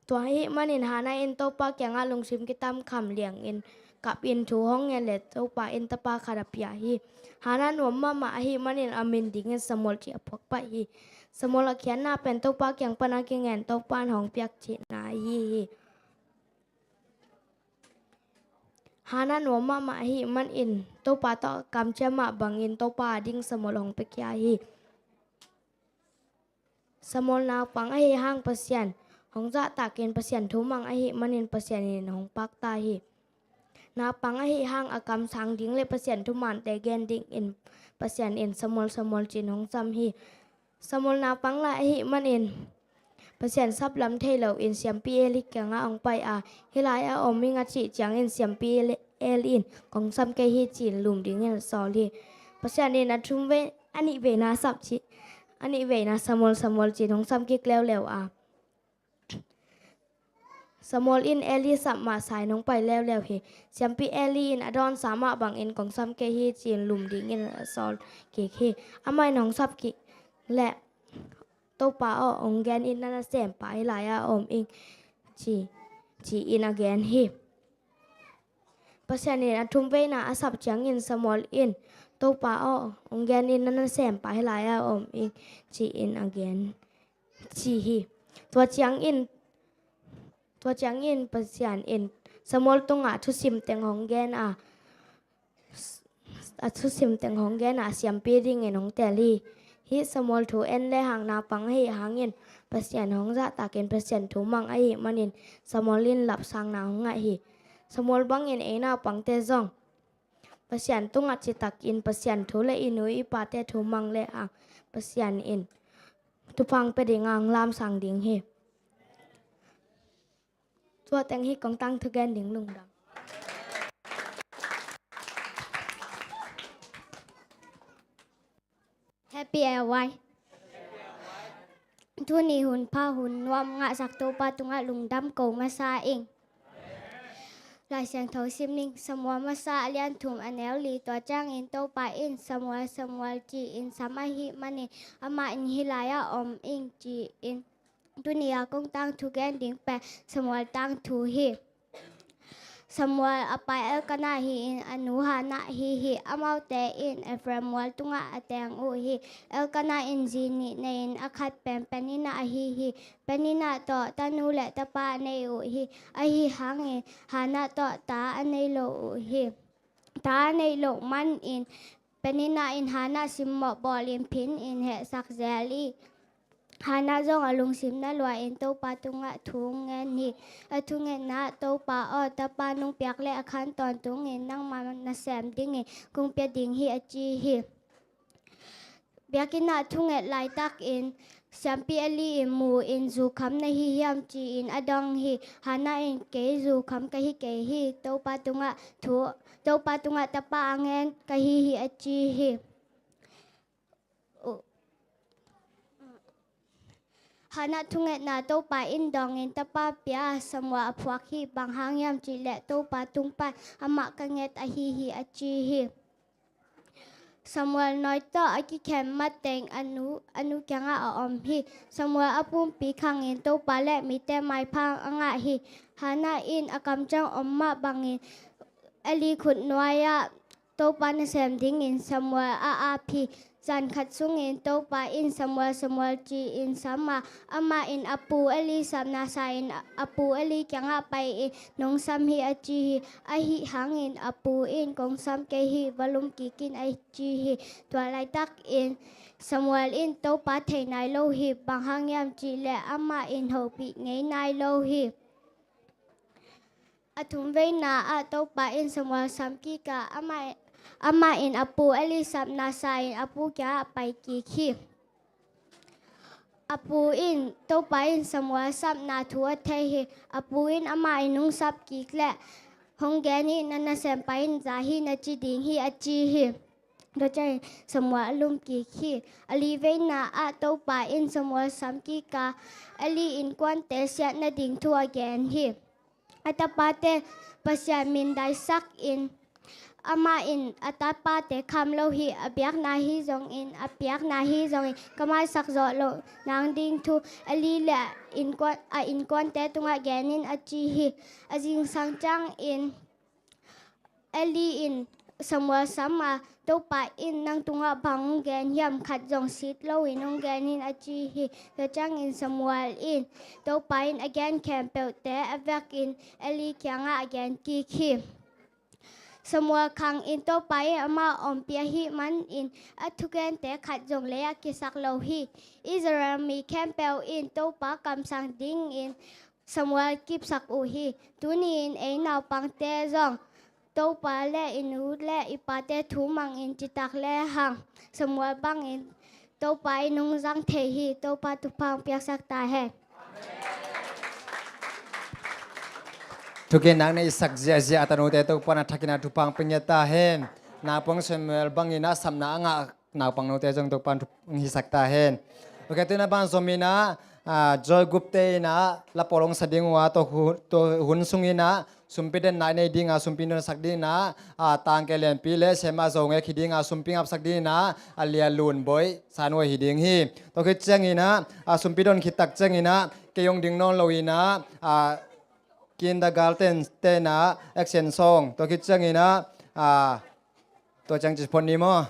Tua ahih manin Hannah in Topa kiangah lungsim kitamkham liangin kap in thu hong ngen le Topa in tapa khat a pia hi. Hannah nuam mahmah ahih manin a min dingin Samuel ci a phuak pah hi. Samuel a khiatna pen Topa kiang pan a kingen Topa in hong piak cihna ahi hi. Hannah nuam mahmah ahih manin Topa tawh a kamciam mah bangin Topa ading Samuel hong piakhia hi. Samuel naupang ahih hang Pasian hong zahtakin Pasian thumang ahih manin Pasian in hong pakta hi. Naupang ahih hang a kamsang ding le Pasian thumante gen dingin Pasian in Samuel, Samuel ci-in hong sam hi. Samuel naupang lai ahih manin Pasian saplam thei loin siampi Eli kiangah hong pai a, "Hih lai-ah om ing," a cih ciangin siampi Eli, Eli in, "Kong sam kei hi," ci-in lum dingin a sawl hi. Pasian in a thum vei, a nih veina sap ci, a nih veina Samuel, Samuel ci-in hong sam kik leuleu a, Samuel in Eli sap mah sa-in hong pai leuleu hi. Siampi Eli in a dawnsa mah bangin, "Kong sam kei hi," ci-in lum dingin a sawl kik hi. Amah in hong sap kik leh, "Topa aw, hong gen in, na nasempa hih lai-ah om ing," ci, ci-in a gen hi. Pasian in a thum veina a sap ciangin Samuel in, "Topa aw, hong gen in, na nasempa hih lai-ah om ing," ci-in a gen, ci hi. Tua ciangin, tua ciangin Pasian in Samuel tungah thusim teng hong gen a, a thusim teng hong gen a, siampi dingin hong tel hi. Hih Samuel thu en le hang naupang ahih hangin Pasian hong zahtakin Pasian thumang ahih manin Samuel in lapsangna hong ngah hi. Samuel bangin ei naupangte zong Pasian tungah citakin Pasian thu le i nu i pate thumang le hang Pasian in thupha hong pia ding a, hong lamsang ding hi. Tua teng hi kong tangthu gen ding lungdam. Happy A Y. Tuni hun pha hun nuam ngahsak Topa tungah lungdam ko masa ing. Lai Siangtho sim ning. Samuel masa a lian thum a neu li. Tua ciangin Topa in Samuel, Samuel ci-in sam ahih manin amah in, "Hih lai-ah om ing," ci-in tuni a kong tangthu gen ding pen Samuel tangthu hi. Samuel a pa Elkanah hi-in a nu Hannah hi hi. Amaute in Ephraim mual tungah a teng uh hi. Elkanah in zi nih nei-in a khat pen Peninnah ahi hi. Peninnah tawh tanu le tapa a nei uh hi. Ahi hangin Hannah tawh ta a nei lo uh hi. Ta a neih loh manin Peninnah in Hannah simmawh bawlin phin in hehsak zel hi. Hannah zong a lungsim na lua in Topa tungah thu ngen hi. A thungetna ah, Topa aw, tapa nong piak leh a khan tawntungin nangma nasem dingin kong pia ding hi, a ci hi. Biakinn ah thunget laitakin siampi Eli in mu-in, zu kham na hi hiam, ci-in a dong hi. Hannah in, kei zu kham ka hi kei hi. Topa tungah thu, Topa tungah tapa a ngen ka hi hi, a ci hi. Hannah thungetna Topa in dongin tapa pia Samuel a phuak hi. Bang hang hiam cih leh Topa tung pan amah ka nget ahi hi, a ci hi. Samuel nawi tawh a kikhem mateng a nu, a nu kiangah a om hi. Samuel a pumpi khangin Topa le mite maipha a ngah hi. Hannah in a kamciam om mah bangin Eli khut nuai-ah Topa nasem dingin Samuel a ap hi. Zan khat sungin Topa in, "Samuel, Samuel," ci-in sam a, amah in a pu Eli sapna sa-in a pu Eli kiangah pai-in, "Nong sam hi," a ci hi. Ahi hangin a pu in, "Kong sam kei hi, va lum kik in," a ci hi. Tua laitakin Samuel in Topa thei nai lo hi. Bang hang hiam cih leh amah in hopih ngei nai lo hi. A thumveina ah Topa in Samuel sam kik a, amah, amah in a pu Eli sapna sa-in a pu kiangah pai kik hi. A pu in, Topa in Samuel sapna thu a thei hi. A pu in, "Amah in hong sap kik leh hong gen in, na nasempa in za hi na ci ding hi," a ci hi. Tua ciangin Samuel a lum kik hi. A liveina ah Topa in Samuel sam kik a, Eli innkuante siat nading thu a gen hi. A tapate Pasian mindaisak in, amah in a tapate kham lo hi. A biakna hi zongin, a piakna hi zongin, ka maisak zawh loh nang ding thu Eli le a innkuan, a innkuante tungah gen in, a ci hi. A zingsang ciangin Eli in Samuel sam a, "Topa in nang tungah bang hong gen hiam, khat zong sit loin hong gen in," a ci hi. Tua ciangin Samuel in Topa in a gen khempeuhte a vekin Eli kiangah a gen kik hi. Samuel khangin Topa in amah ompih ahih manin a thugente khat zong lei-ah kisak lo hi. Israel mi khempeuh in Topa kamsang dingin Samuel kipsak uh hi. Tuni-in ei naupangte zong Topa le i nu le i pate thu mangin citak lehang Samuel bangin Topa in hong zang thei hi. Topa thupha hong piaksak ta hen. Thugennak na i sak ziahziah a tanute Topa in a thakin a thupha hong pia ta hen. Naupang Samuel bangin a sapna a ngah naupang note zong Topa in thu hong hisak ta hen. Ok, tu-in a bang zom in ah, ah, Joy Group te in ah la pawl hong sa ding uh a, tua hu-, tua hun sung in ah sumpi denna i nei ding a, sumpi donsak ding in ah, ah, Tangke Lianpi le Sema Zo Ngek hi ding a, sumpi ngapsak ding in ah, a Lia Lun Boih San Huai hi ding hi. Tua khit ciangin ah, ah, sumpi don khit tak ciangin ah, kei hong ding nawn lo in ah, ah, Kindergarten te in ah action song. Tua khit ciangin ah, ah, tua ciang ci phot ni maw?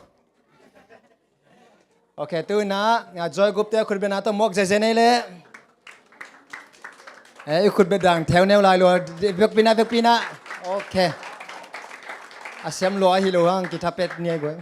Ok, tu-in ah, ah, Joy Group te khut beng na tawh mawk zeze nei leh. Eh, i khut beng dang theu neu lai lua, vekpi na, vekpi na. Ok. A siam lua hi lo hang, kitha pet ni ai guai.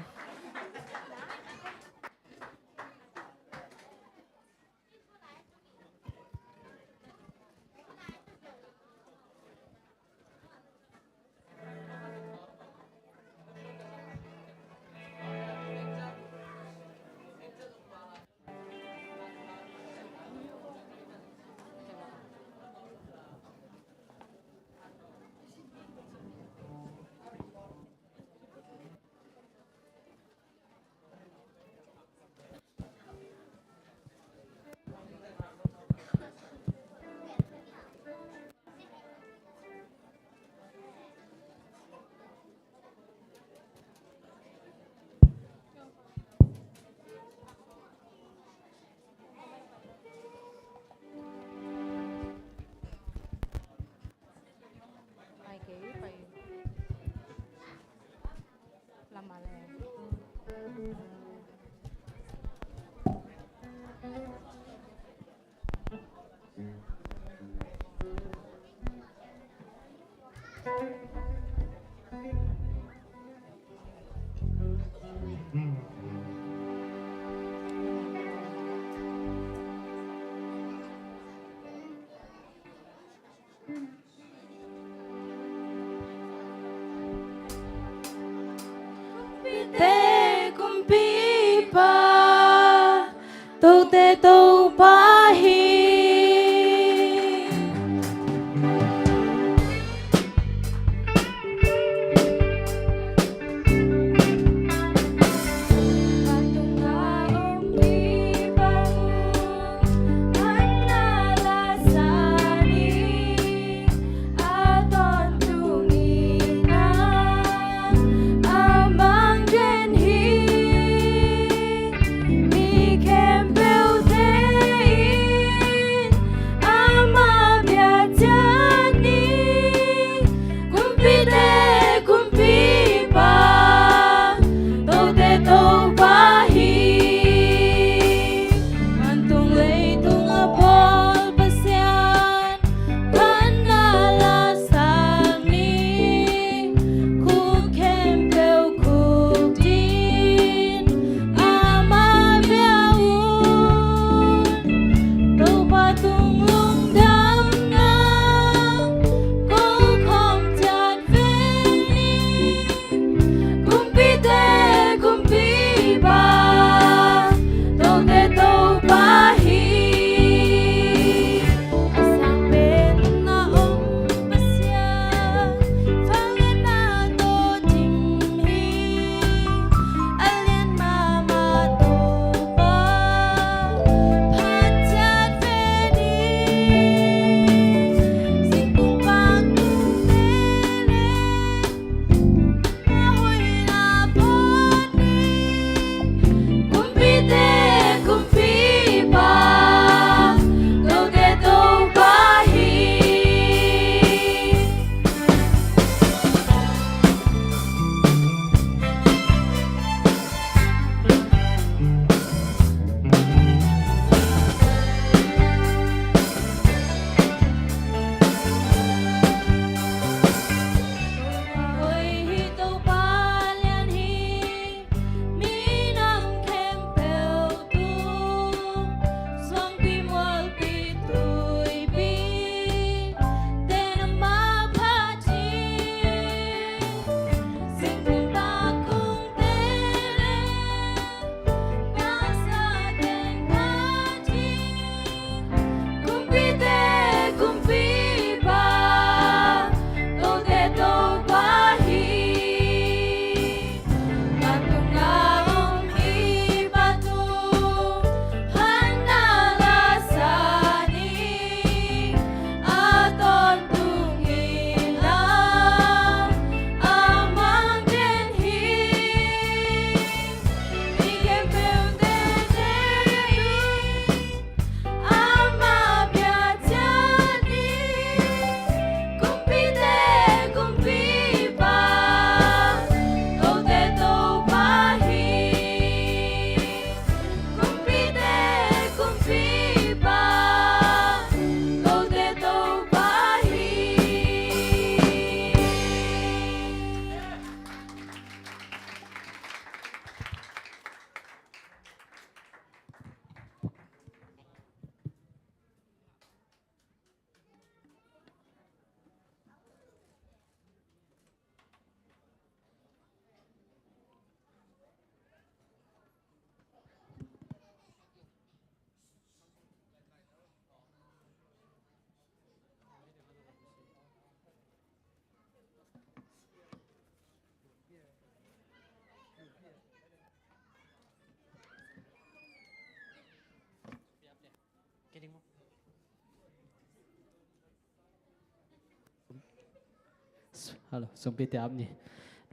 Sumpite ap ni.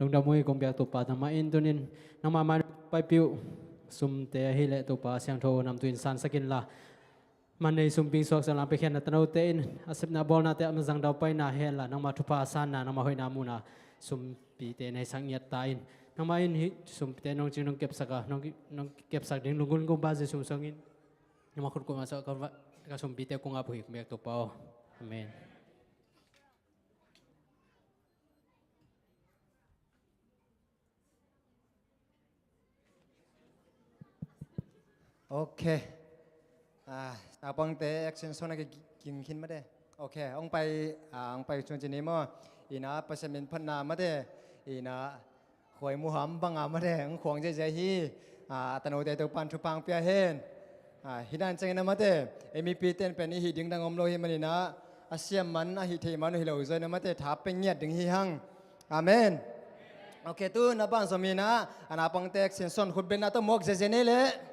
Lungdam uh hi kong biak Topa, nangmah in tuni-in nangmah mai-ah paipih uh sumte ahih leh Topa siangtho namtui in sansak inla, man nei sumping suaksak lam piakhiatna tanote in a sepna bawlnate a mazang daupaina henla, nangmah thupha sanna, nangmah hoihna muhna sumpite in heisak ngiat ta in. Nangmah in hih sumpite nong cing nong kepsak a, nong ki-, nong kepsak ding lunggulh in kong ba Jesu min suangin nangmah khut kong ap sa ka va-, ka sumpite kong ap uh hi kong biak Topa aw. Amen. Ok. Ah, naupangte action song na ki-, ging khin mate. Ok, hong pai, ah, hong pai chung ci ni maw. Ina Pasian min phatna mate. Ina khuai muham banga mate, hong khuang ziazia hi. Ah, a tanote Topan thupha pia hen. Ah, hi dan ciangin a mate, ei mipite in pen i hih ding dang om lo hi manin a, a siam man, a hih theih man uh hi lo zaw in a mate, tha pia ngiat ding hi hang. Amen. Ok, tu na ban zom hi na, a naupangte action song khut bengna tawh muak ziazia ni leh.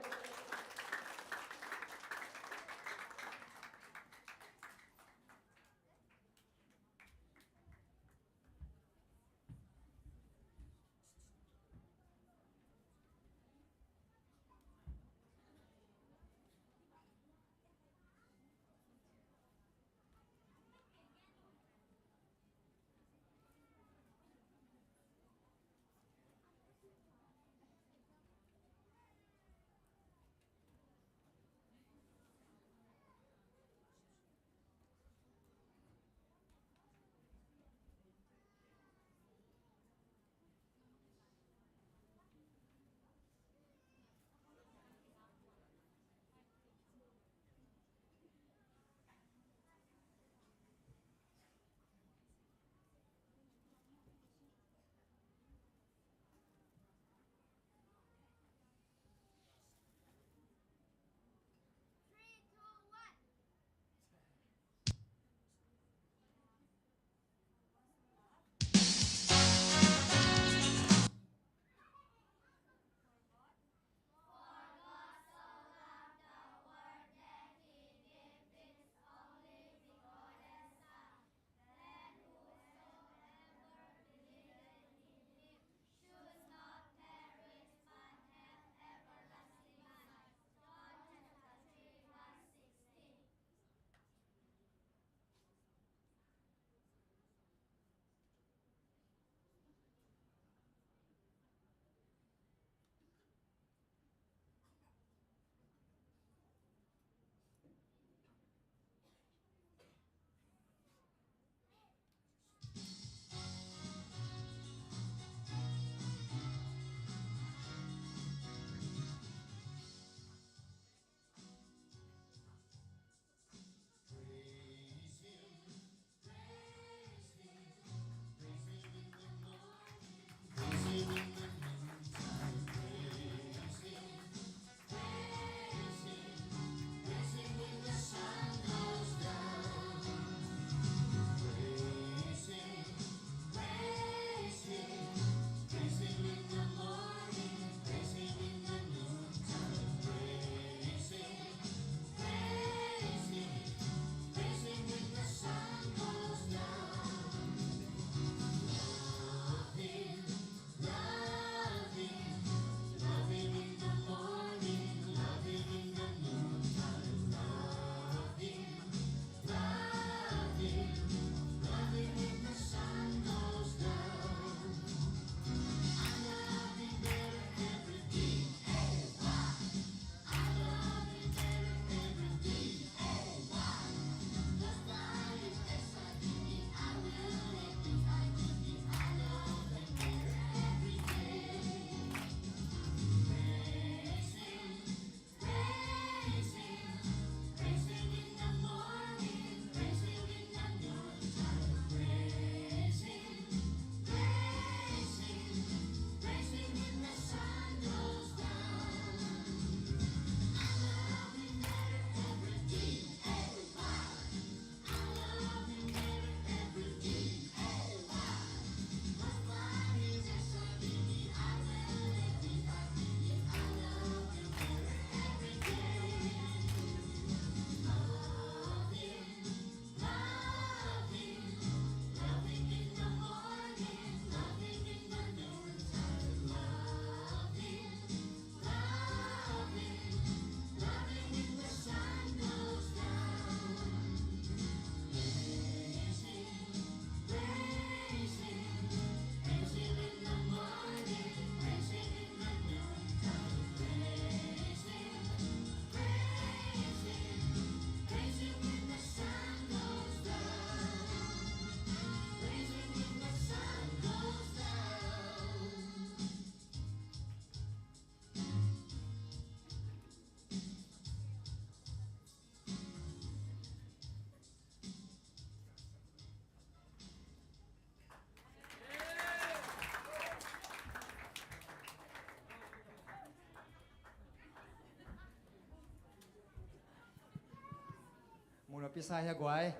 Pisa hia guai.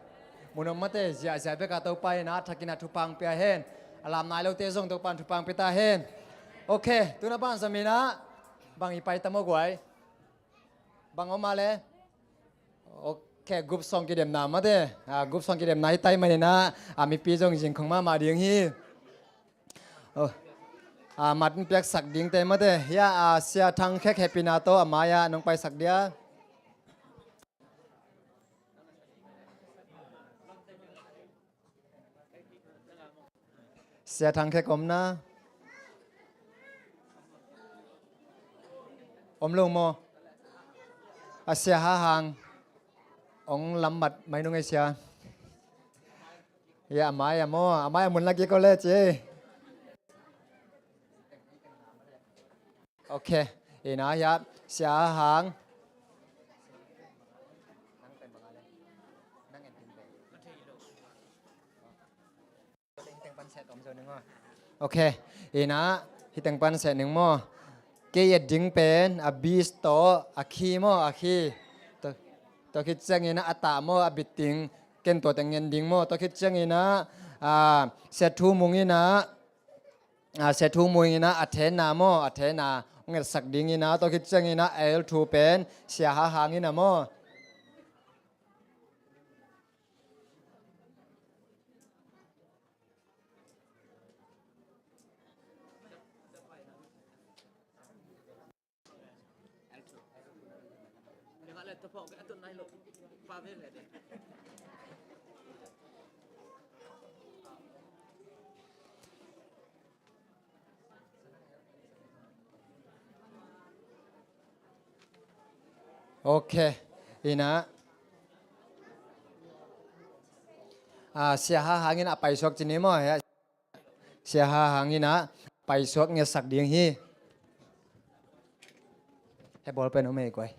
Mun om mate, ziahziah bek a Topa in a thakin a thupha pia hen. A lam nai lote zong Topa in thupha pia ta hen. Ok, tuna banzom in a bang i pai ta maw guai? Bang om a le? Ok, group song kidemna mate. A, group song kidemna hi tai manin a, a mipi zong zing khong mahmah ding hi. Oh. A, mat in piaksak dingte mate. Hia, a, Sia Thang Khek hehpihna tawh a mai-ah nong paisak dia. Sia Thang Khek om na? Om lo maw? A, Sia Ha Hang. Ong lambat mai nung ei sia. Hia, a mai-ah maw, a mai-ah mun la kik o le ci. Ok. Ina hia, Sia Ha Hang. Ok. Ina, hi teng pan seh ning maw. Kei et ding pen a bass tawh a key maw, a key. Tua, tua khit ciangin a, a tah maw, a beat ding. Ken tua teng ngen ding maw. Tua khit ciangin a, a, Sia Thu Mung in a, a, Sia Thu Mung in a, a thenna maw, a thenna ngetsak ding in a, tua khit ciangin a, a el thu pen Sia Ha Hang in a maw. Ok. Ina, a, Sia Ha Hang in a paisuak ci ni maw, hia? Sia Ha Hang in a paisuak ngetsak ding hi. He ball pen om ei guai.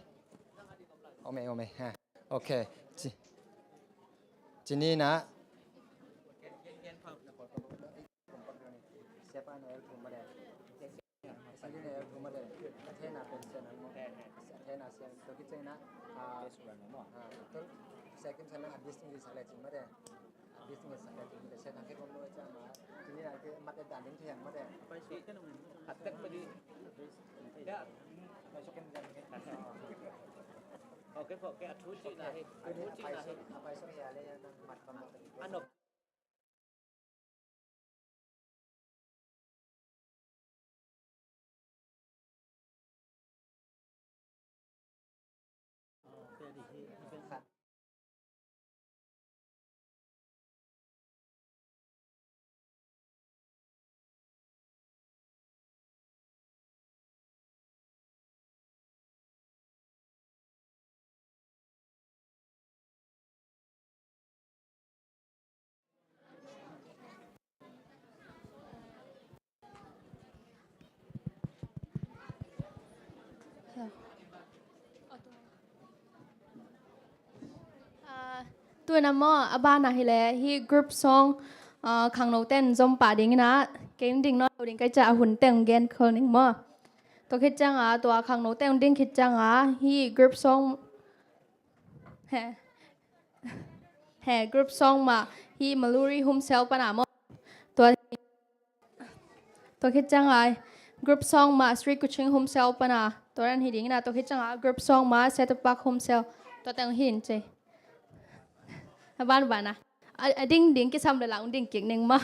Om ei, om ei, ha. Ok. Ci, ci ni na. Ah, tu-in a maw, a banah hi leh, hih group song, ah, khangnote in zom pah ding in a, kei ding nawn lo ding ka hih ciang a hun teng gen khol ning maw. Tua khit ciang a, tua khangnote in ding khit ciang a, hih group song, he, he, group song mah, hih Maluri Home Cell pan a maw. Tua, tua khit ciang a, group song mah Sri Kuching Home Cell pan a, tua dan hi ding in a, tua khit ciang a, group song mah Setupak Home Cell, tua teng hi ding ci. A ban ban a. A, a ding ding kisam leh la un ding kik ning maw.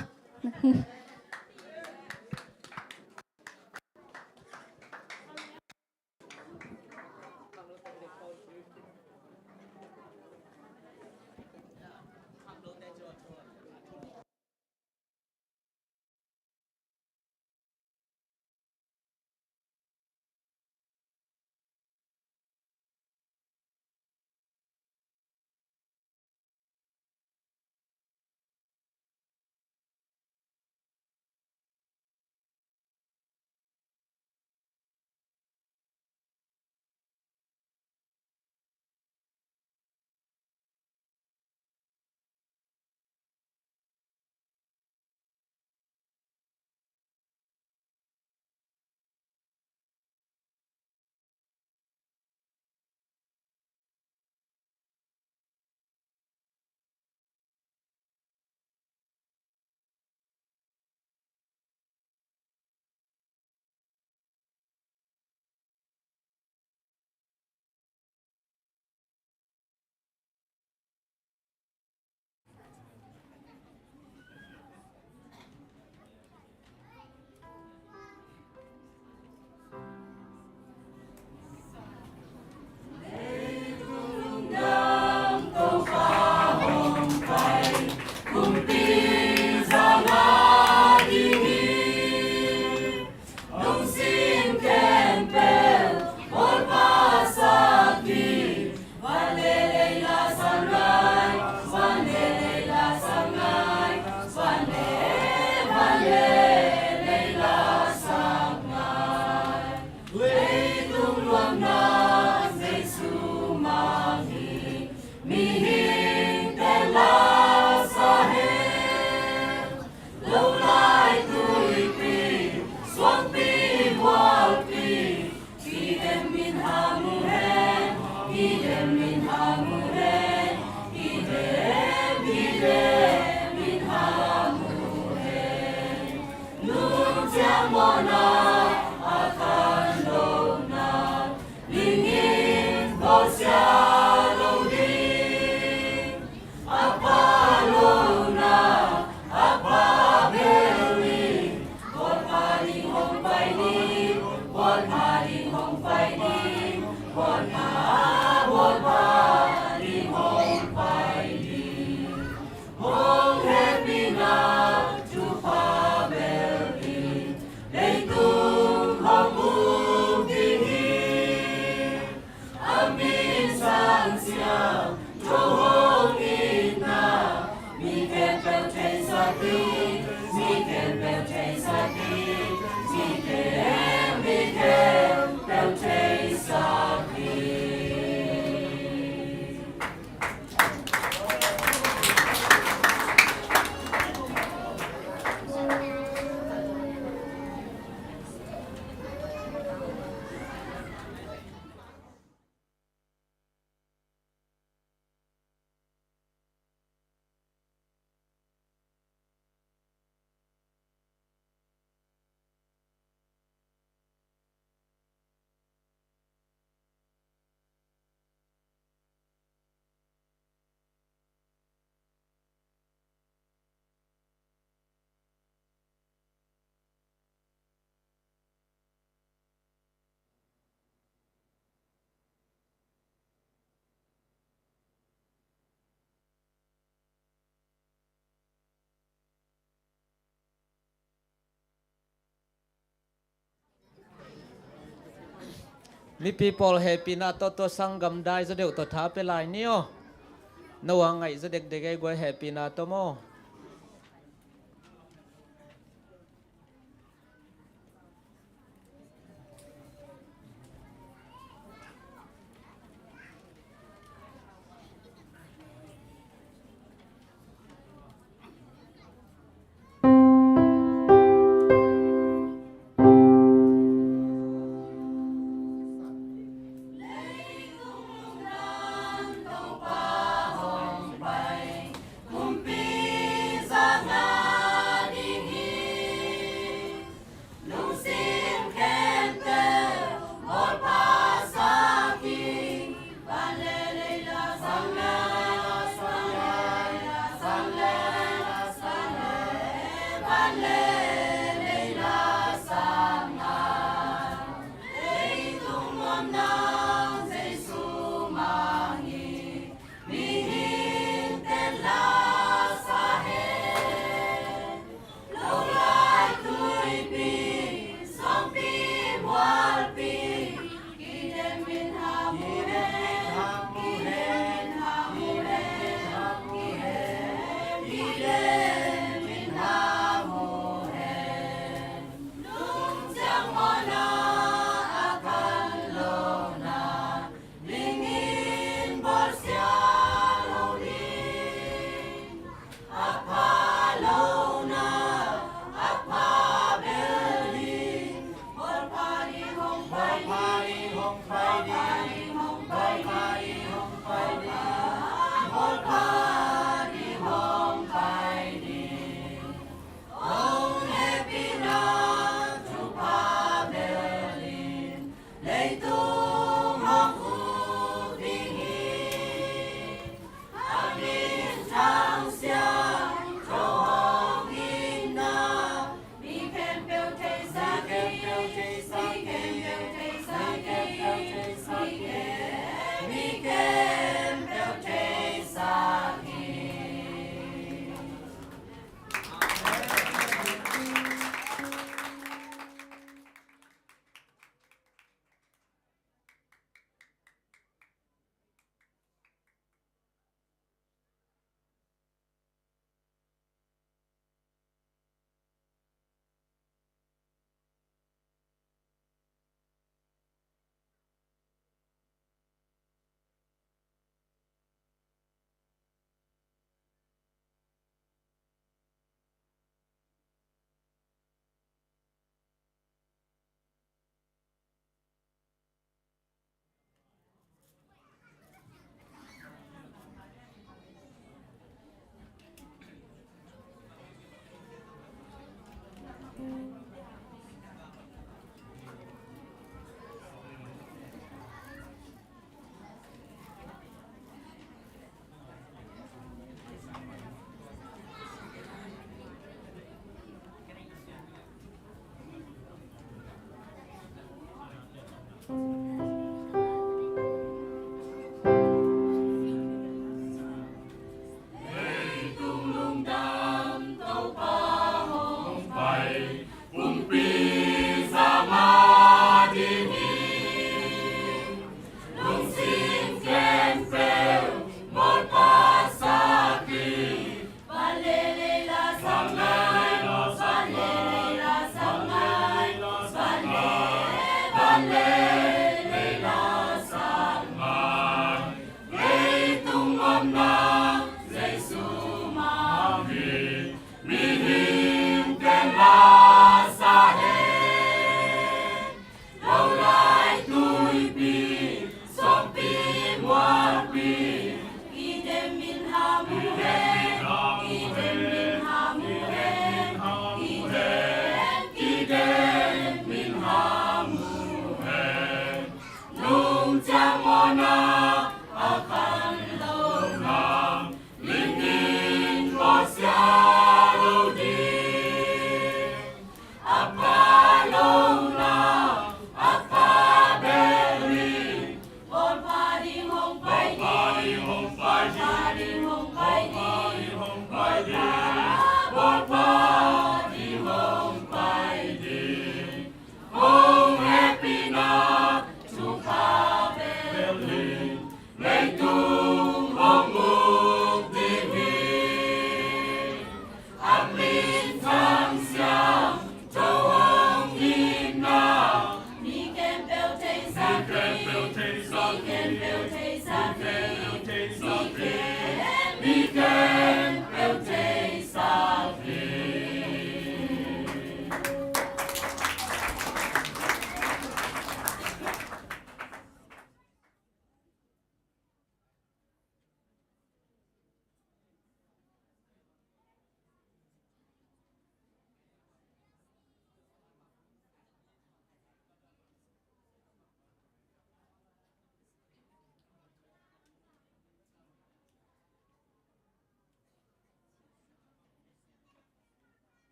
Mipi pawl hehpihna tawh, tua sanggam dai zaw deuh tawh tha pia lai ni aw. No a ngaih zaw dekdek ei guai, hehpihna tawh maw.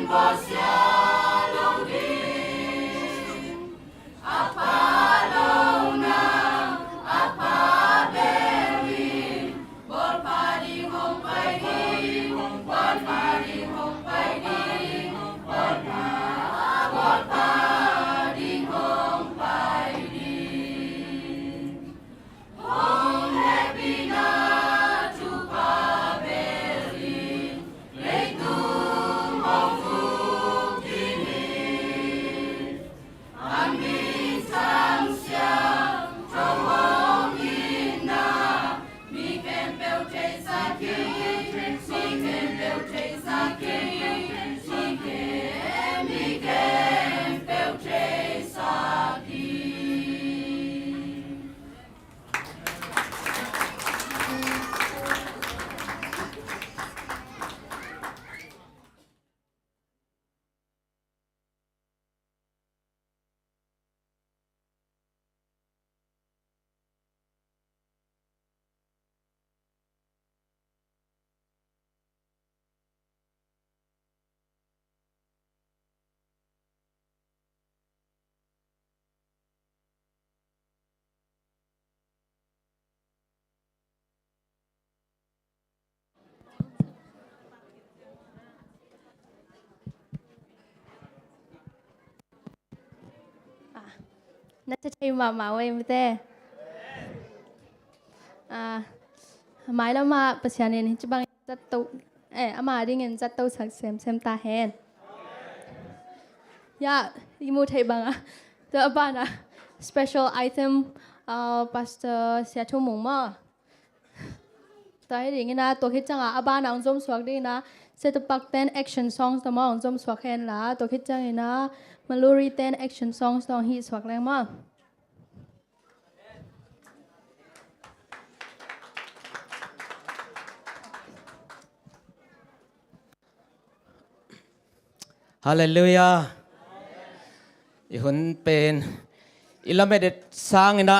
Ah, na thei mahmah uh ei mite. Ah, mailam ah Pasian in hih bang zat to, eh, ama dingin zat to sak semsem ta hen. Ya, i mu thei bang a. Tua a ban a special item, ah, Pastor Sia Thu Mung maw. Tua hi dingin a, tua khit ciangin a, a ban a hong zom suak dingin a, Setupak ten action songs tawh maw hong zom suak hen la, tua khit ciangin a, Maluri ten action songs tawh hong hih suak leng maw. Halleluiah. I hun pen i lamet sangin a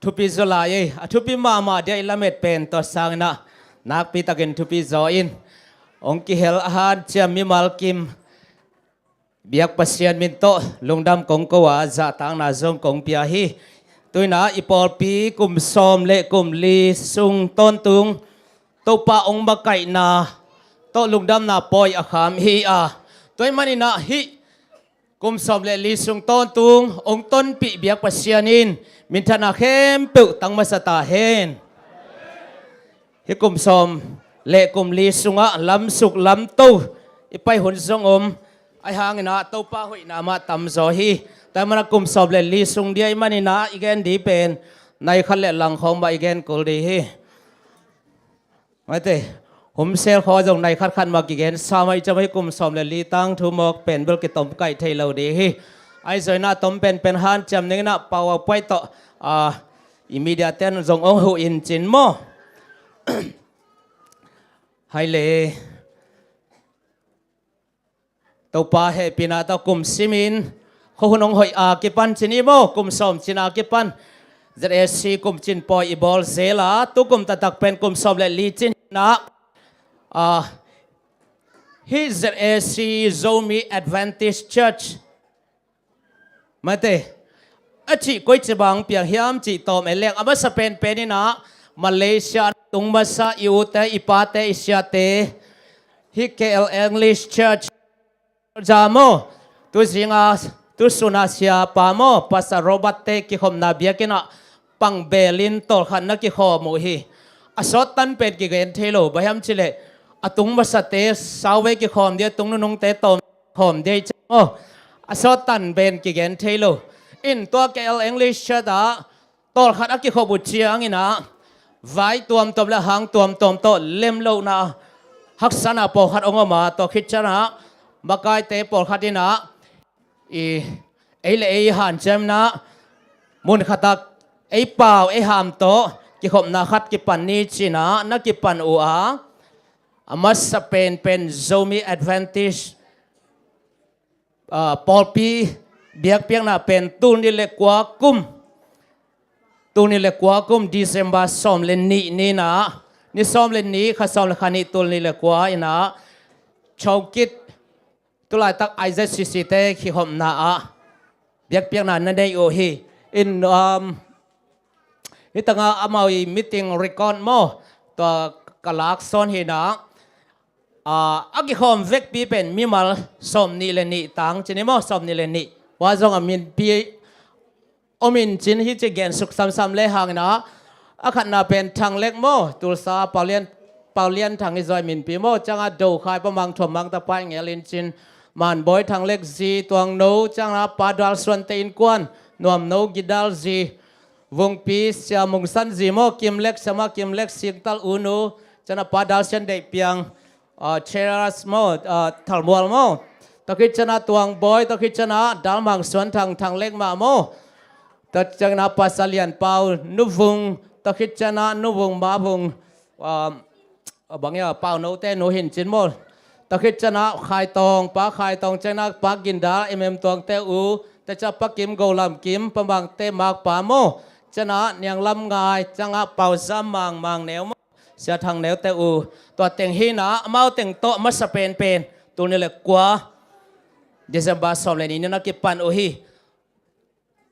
thupi zaw lai ei. A thupi mahmah dia i lamet pen tua sangin a nakpi takin thupi zaw in. Hong kihel a hanciam mimal kim biak Pasian min tawh lungdam kong ko a, zahtakna zong kong pia hi. Tu-in a i pawlpi kum sawm le kum li sung tawntung Topa hong makaihna tawh lungdamna pawi a kham hi a, tua ahih manin a hih kum sawm le li sung tawntung hong tonpih biak Pasian in minthanna khempeuh tang masa ta hen. Hih kum sawm le kum li sungah lamsuk lamto i pai hun zong om, ahi hangin a Topa hoihna mah tamzaw hi. Tua ahih manin a kum sawm le li sung dia ahih manin a i gen ding pen nai khat le lang khawng mah i gen kul ding hi. Maite, home cell khawng zong nai khat khat mah kigen sam a, i cam a hih kum sawm le li tangthu mawk pen bel kitomkaih thei lo ding hi. Ahi zongin a tom penpen hanciam dingin a PowerPoint tawh, ah, i media ten zong hong huh in cin maw. Hai le. Topa hehpihna tawh kum simin khuahun hong hoih a kipan cin hi maw, kum sawm cin a kipan Z A C kum cin pawi i bawl zel a, tu kum taktak pen kum sawm le li cin hi na, ah, hih Z A C Zomi Adventist Church Maite, a cih koici bang piang hiam cih tawm en leng, a masa penpen in ah Malaysia tung masa i ute, i pate, i siate, hih K L English Church za maw, tu zinga, tu suna siapa maw, Pastor Robert te kikhopna biakinn ah pang belin tawlkhat na kikhawm uh hi. A sawttan pen kigen thei lo, bang hiam cih leh a tung masate sauvei kikhawm dia, tung nunungte tawm khawm dia i ci maw. A sawttan pen kigen thei lo. In tua K L English Church ah tawlkhat a kikhop uh ciangin ah vai tuamtuam le hang tuamtuam tawh lemlohna haksatna pawlkhat hong om a, tua khit ciangin ah makaite pawlkhat in ah i, ei le ei hanciamna mun khat ah ei pau ei ham tawh kikhopna khat kipan ni ci-in ah na kipan uh a, a masa penpen Zomi Adventist, ah, pawlpi biakpiakna pen tul nih le kua kum, tul nih le kua kum December sawm le nih ni-in ah, ni sawm le nih, kha sawm le kha nih, tul nih le kua in ah Chowkit Tulaitak I Z C C te kihopna ah biakpiakna na nei uh hi. In, um, hi tangah amau i meeting record maw, tua ka laksawn hi na, ah, a kikhawm vekpi pen mimal sawm nih le nih tang ci ni maw, sawm nih le nih. Hua zong a minpi om in cin, hi ci gen suk samsam le hang na, a khatna pen Thang Lek maw, Tulsa, Paulian, Paulian Thang i zawi minpi maw, ciangah Do Khai Pa Mang Thuam Mang Tapai Ngel in cin, Man Bawi Thang Lek zi Tuang No, ciangah Pa Dal Suan te innkuan, Nuam No Gidal zi, Vungpi Sia Mung San zi maw, Kim Lek, Siama Kim Lek, Singtal U Nu, ciangah Pa Dal Sian Deih Piang, ah, Cheras maw, ah, Thalmual maw. Tua khit ciangah Tuang Bawi, tua khit ciangah Dal Mang Suan Thang, Thang Lek mah maw. Tua ciangah Pasal Lian Pau, Nu Vung, tua khit ciangah Nu Vung, Ma Vung, ah, bang ia, Pau No te nu hin cin maw. Tua khit ciangah Khai Tawng, Pa Khai Tawng, ciangah Pa Gin Dal, M M Tuang te u, tua ciangah Pa Kim Go Lam Kim, Pa Mang te Mak Pa maw. Ciangah Niang Lam Ngai, ciangah Pau Zam Mang, Mang Neu maw. Sia Thang Neu te u, tua teng hi na, amau teng tawh masa penpen, tul nih le kua December sawm le nih ni na kipan uh hi.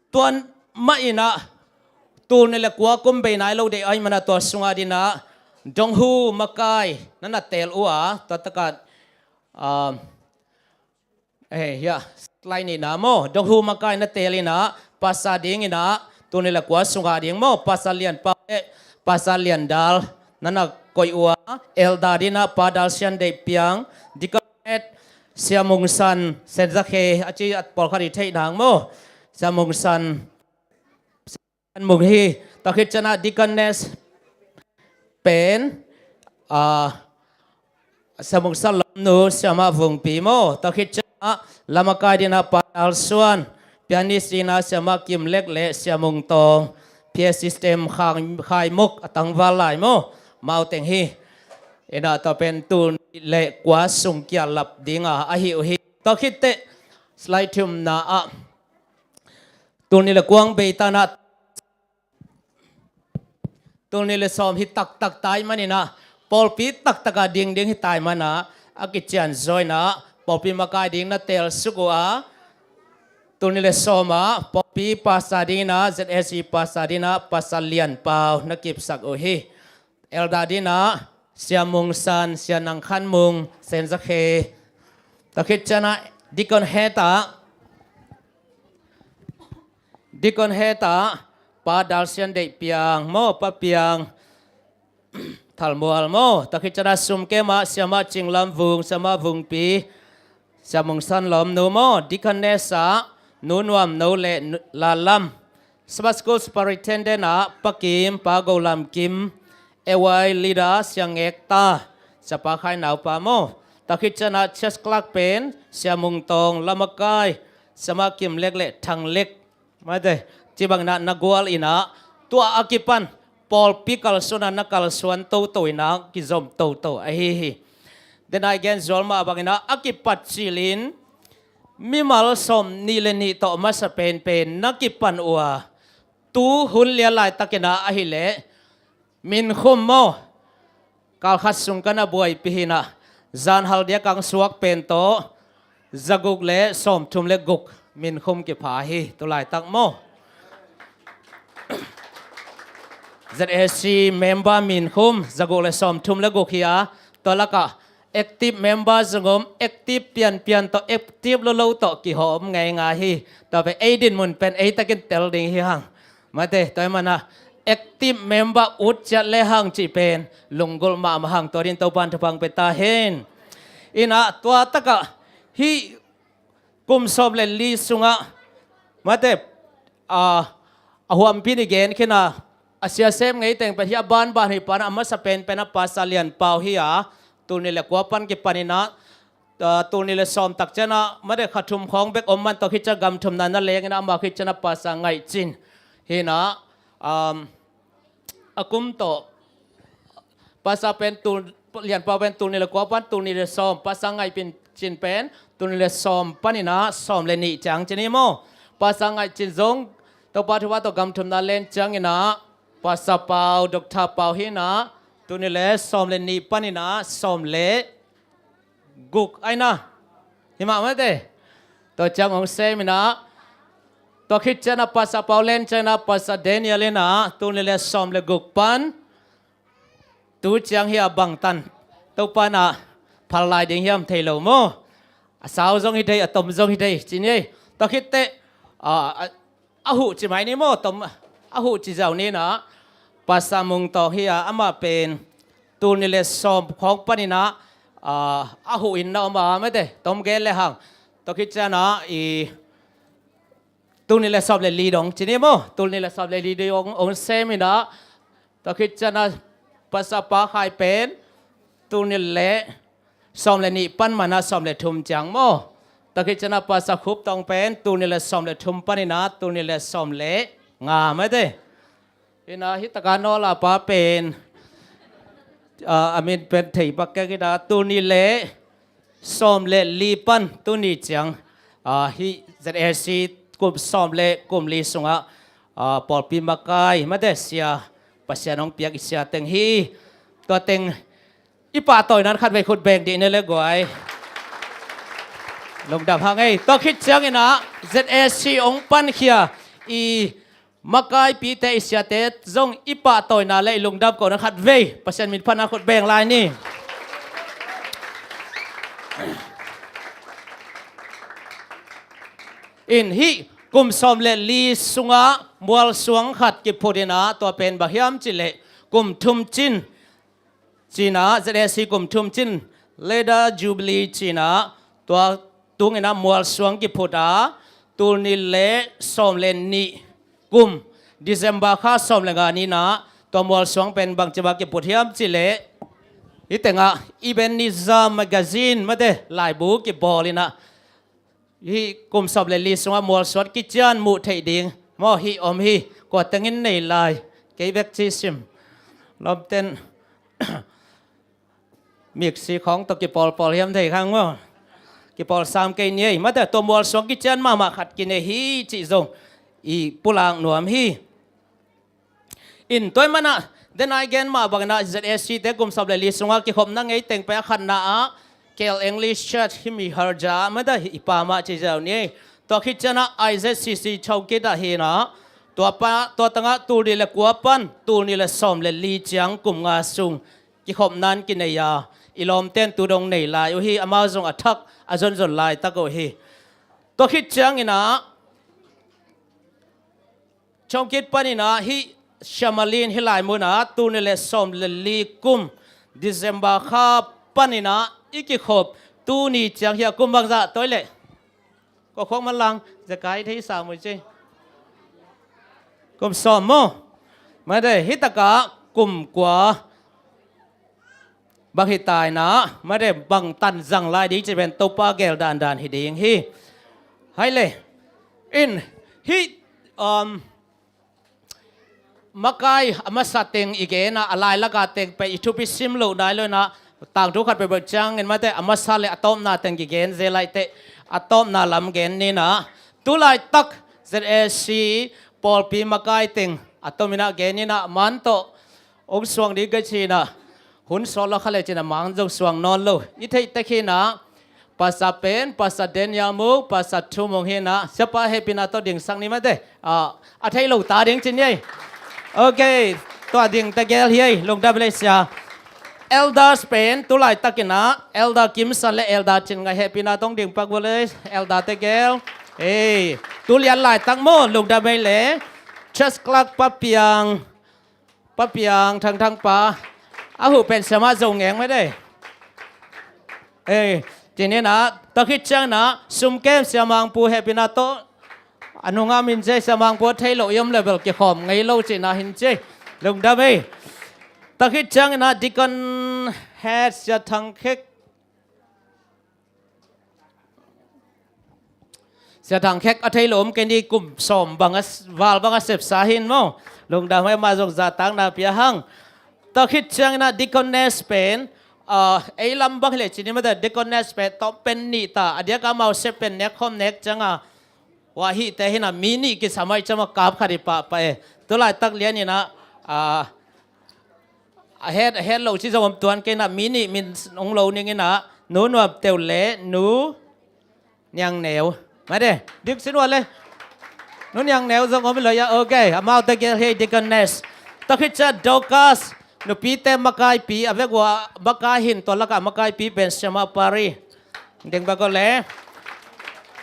Tua mah in ah, tul nih le kua kum bei nai lo deih ahih man ah tua sungah din ah, Dong Hu makai na na teel uh a, tua takah, ah, Eh, ya, slide nih na maw. Dong Hu makai na teel in ah, pasa ding in ah, tul nih le kua sungah ding maw. Pasa Lian Pau le, pasa Lian Dal, na na koih uh a, elder din ah, Pa Dal Sian Deih Piang, Deacon Head, Sia Mung San, Sen Za Khe, a ci a pawlkhat i theih nang maw. Sia Mung San, An mung hi, tua khit ciangah Deaconess pen, ah, Sia Mung San lawmnu, Siama Vungpi maw. Tua khit ciangah lamakai din ah Pa Dal Suan, pianist din ah Siama Kim Lek le Sia Mung Tawng, P A system khang, khai muk a tangval lai maw. Mau teng hi. In ah tua pen tul nih le kua sung kia lap ding a, ahi uh hi. Tua khit teh, slide thumna ah, tul nih le kua bei ta na, tul nih le sawm hi taktak ta ahih man in ah, pawlpi taktak a dingding hi ta ahih man ah, a kician zaw in ah, pawlpi makai ding na teel suk uh a, tul nih le sawm ah, pawlpi pasa ding in ah, Z S C pasa ding in ah, Pasa Lian Pau na kipsak uh hi. Elder din ah, Sia Mung San, Sia Nang Khan Mung, Sen Za Khe. Tua khit ciangah Deacon Head ah, Deacon Head ah, Pa Dal Sian Deih Piang maw, Pa Piang Thalmual maw. Tua khit ciangah sum kem ah, Siama Cing Lam Vung, Siama Vungpi, Sia Mung San lawmnu maw. Deaconess ah, Nu Nuam No le Nu, La Lam. Sabbath School Superintendent ah, Pa Kim, Pa Go Lam Kim, A Y leader, Sia Ngek Ta, Sia Pa Khai Nau Pa maw. Tua khit ciangah church clerk pen, Sia Mung Tawng, lamakai, Siama Kim Lek le Thang Lek. Mate, ci bang in ah na gual in ah, tua a kipan, pawlpi kalsuan ah na kalsuan toto in ah, kizom toto ahi hi. Denai gen zual mah bang in ah, a kipat cil in, mimal sawm nih le nih tawh masa penpen na kipan uh a, tu hun lian laitak in ah ahih leh, minkhum maw, kal khat sung ka na buaipih in ah, zan hal dia kang suak pen tawh, za guk le sawm thum le guk minkhum kipha hi, tu laitak maw. Z S C member minkhum za guk le sawm thum le guk hi a, tua lakah active member zong om, active pianpian tawh, active lolo tawh kihawm ngeingai hi. Tua pen ei dinmun pen ei takin tel ding hi hang. Mate, tua ahih man ah active member ut ciat le hang cih pen lunggulh mahmah hang, tua din Topa'n thupha pia ta hen. In ah tua takah hih kum sawm le li sungah, mate, ah, a huampi ni gen khin a, a sia sem ngei teng pen hi a, banban hi pan a, a masa penpen a Pasa Lian Pau hi a, tul nih le kua pan kipan in ah, ah, tul nih le sawm tak ciang ah, mate, kha thum khawng bek om man, tua khit ciang gam thumna na leng in ah, amah khit ciang ah Pasa Ngaih Cin hi in ah, um, a kum tawh, Pasa pen tul, Lian Pau pen tul nih le kua pan tul nih le sawm, Pasa Ngaih Cin pen tul nih le sawm pan in ah sawm le nih ciang ci ni maw. Pasa Ngaih Cin zong Topa thupha tawh gam thumna len ciang in ah, Pasa Pau, Doctor Pau hi in ah, tul nih le sawm le nih pan in ah sawm le guk ai na. Hi mah mate. Tua ciang hong sem in ah, tua khit ciang ah Pastor Paul Len ciang ah Pastor Daniel in ah tul nih le sawm le guk pan tu ciang hi a bangtan Topa in ah phal lai ding hiam thei lo maw. A sau zong hi thei, a tom zong hi thei ci ni ei. Tua khit teh, ah, a, a huh ci mai ni maw, tom a huh ci ziau ni in ah, Pastor Mung Tawng hi a, amah pen tul nih le sawm khawng pan in ah, ah, a huh in na om a mate, tom gen le hang. Tua khit ciang ah i tul nih le sawm le li dong ci ni maw, tul nih le sawm le li dong hong sem in ah, tua khit ciang ah Pastor Pa Khai pen tul nih le sawm le nih pan man ah sawm le thum ciang maw. Tua khit ciang ah Pastor Khup Tawng pen tul nih le sawm le thum pan in ah tul nih le sawm le nga mate. Hi in ah hi tak a nawl a pa pen, ah, a min pen thei bak keng hi in ah tul nih le sawm le li pan tuni ciang, ah, hi Z A C kum sawm le kum li sungah, ah, pawlpi makai mate sia, Pasian hong piak i sia teng hi. Tua teng i pahtawina khatvei khut beng dih ni le guai. Lungdam hang ei. Tua khit ciang in ah Z A C hong pankhia i makaipite, i siate zong i pahtawina le i lungdam kohna khatvei Pasian min phatna khut beng lai ni. In hih kum sawm le li sungah mualsuang khat kiphut in ah, tua pen bang hiam cih leh kum thum cin ci in ah, Z A C kum thum cin, Leather Jubilee ci in ah, tua tung in ah mualsuang kiphut a, tul nih le sawm le nih kum December kha sawm le nga ni in ah, tua mualsuang pen bangci bang kiphut hiam cih leh, hih teng ah Ebenezer Magazine mate laibu kibawl in ah, hih kum sawm le li sungah mualsuang kician muh theih ding maw, hih om hi. Kua teng in nei lai, kei bek ci sim. Lawmten miksi khawng tawh kipawlpawl hiam thei khang maw. Kipawl sam kei ni ei. Mate tua mualsuang kician mahmah khat kinei hi cih zong i pulak nuam hi. In tua ahih man ah, den a i gen mah bang in ah Z A C te kum sawm le li sungah kikhopna ngei teng pen a khatna ah K L English Church hi mi harja mate hi i pa mah ci ziau ni ei. Tua khit ciang ah I Z C C Chowkit ah hi in ah, tua pa, tua tang ah tul nih le kua pan tul nih le sawm le li ciang kum nga sung kikhopna in kinei a, i lawmten tu dong nei lai uh hi, amau zong a thak a zonzon laitak uh hi. Tua khit ciang in ah Chowkit pan in ah hih Shamali in hih lai mun ah tul nih le sawm le li kum December kha pan in ah i kikhop tuni ciang hi a, kum bangzah toi leh. Kua khawng man lang, zekai thei sam uh ci. Kum sawm maw. Mate hih tak ah kum kua bang hi ta in ah, mate bangtan zang lai ding cih pen Topa gel dandan hi ding hi. Hai le. In hih, um, makai a masa teng i gen a, a lailak a teng pen i thupi sim loh nai lo in ah, tangthu khat peuhpeuh ciangin mate a masa le a tawpna teng kigen zel lai teh, a tawpna lam gen ni in ah, tu laitak Z A C pawlpi makai teng a tom in ah gen ni in ah, man tawh hong suang ding ka ci in ah, hun sawt lo kha le ci in ah, mang zong suang nawn lo. I theih tek hi in ah, Pastor pen, Pastor Daniel Muk, Pastor Thu Mung hi in ah, siapa hehpihna tawh dingsak ni mate. Ah, a thei lo ta ding ci ni ei. Ok, tua ding tegel hi ei, lungdam le sia. Elders pen tu laitak in ah Elder Kim San le Elder Cin Ngai hehpihna tawh ding pak vua le, Elder tegel. Ei, tu lian laitak maw, lungdam ei le. Church Clerk Pa Piang, Pa Piang Thang Thang pa. A huh pen Siamah Zo Ngeng mate. Ei, ci ni in ah, tua khit ciang in ah sum kem Siamah Hang Pu hehpihna tawh. A nungah min ci ei, Siamah Hang Pu a thei lo i om le bel kikhawm ngei lo ci in ah hin ci ei. Lungdam ei. Tua khit ciang in ah Deacon Head Sia Thang Khek. Sia Thang Khek a thei lo om kei ni, kum sawm bang a s-, val bang a sepsa hi in maw. Lungdam ei, amah zong zahtakna pia hang. Tua khit ciang in ah Deaconess pen, ah, ei lam bang hi le ci ni mate, Deaconess pen tawm pen nih ta, a diak a amau sep pen nek khawm nek ciang a, hua hihte hi in ah mi nih kisam ahih ciang a kap khat hi pahpah e. Tu laitak lian in ah, ah, a het, a het lo ci zong om tuan kei in ah, mi nih min hong lo ning in ah, Nu Nuam Teu le Nu Niang Neu. Mate, dik sin ua le. Nu Niang Neu zong om lo ya, okay. Amau te gelh hi, Deaconess. Tua khit ciang Dorcas, nupite makaipi, a vek ua makai hi in, tua lakah makaipi pen Siama Pari. Ding bek o le.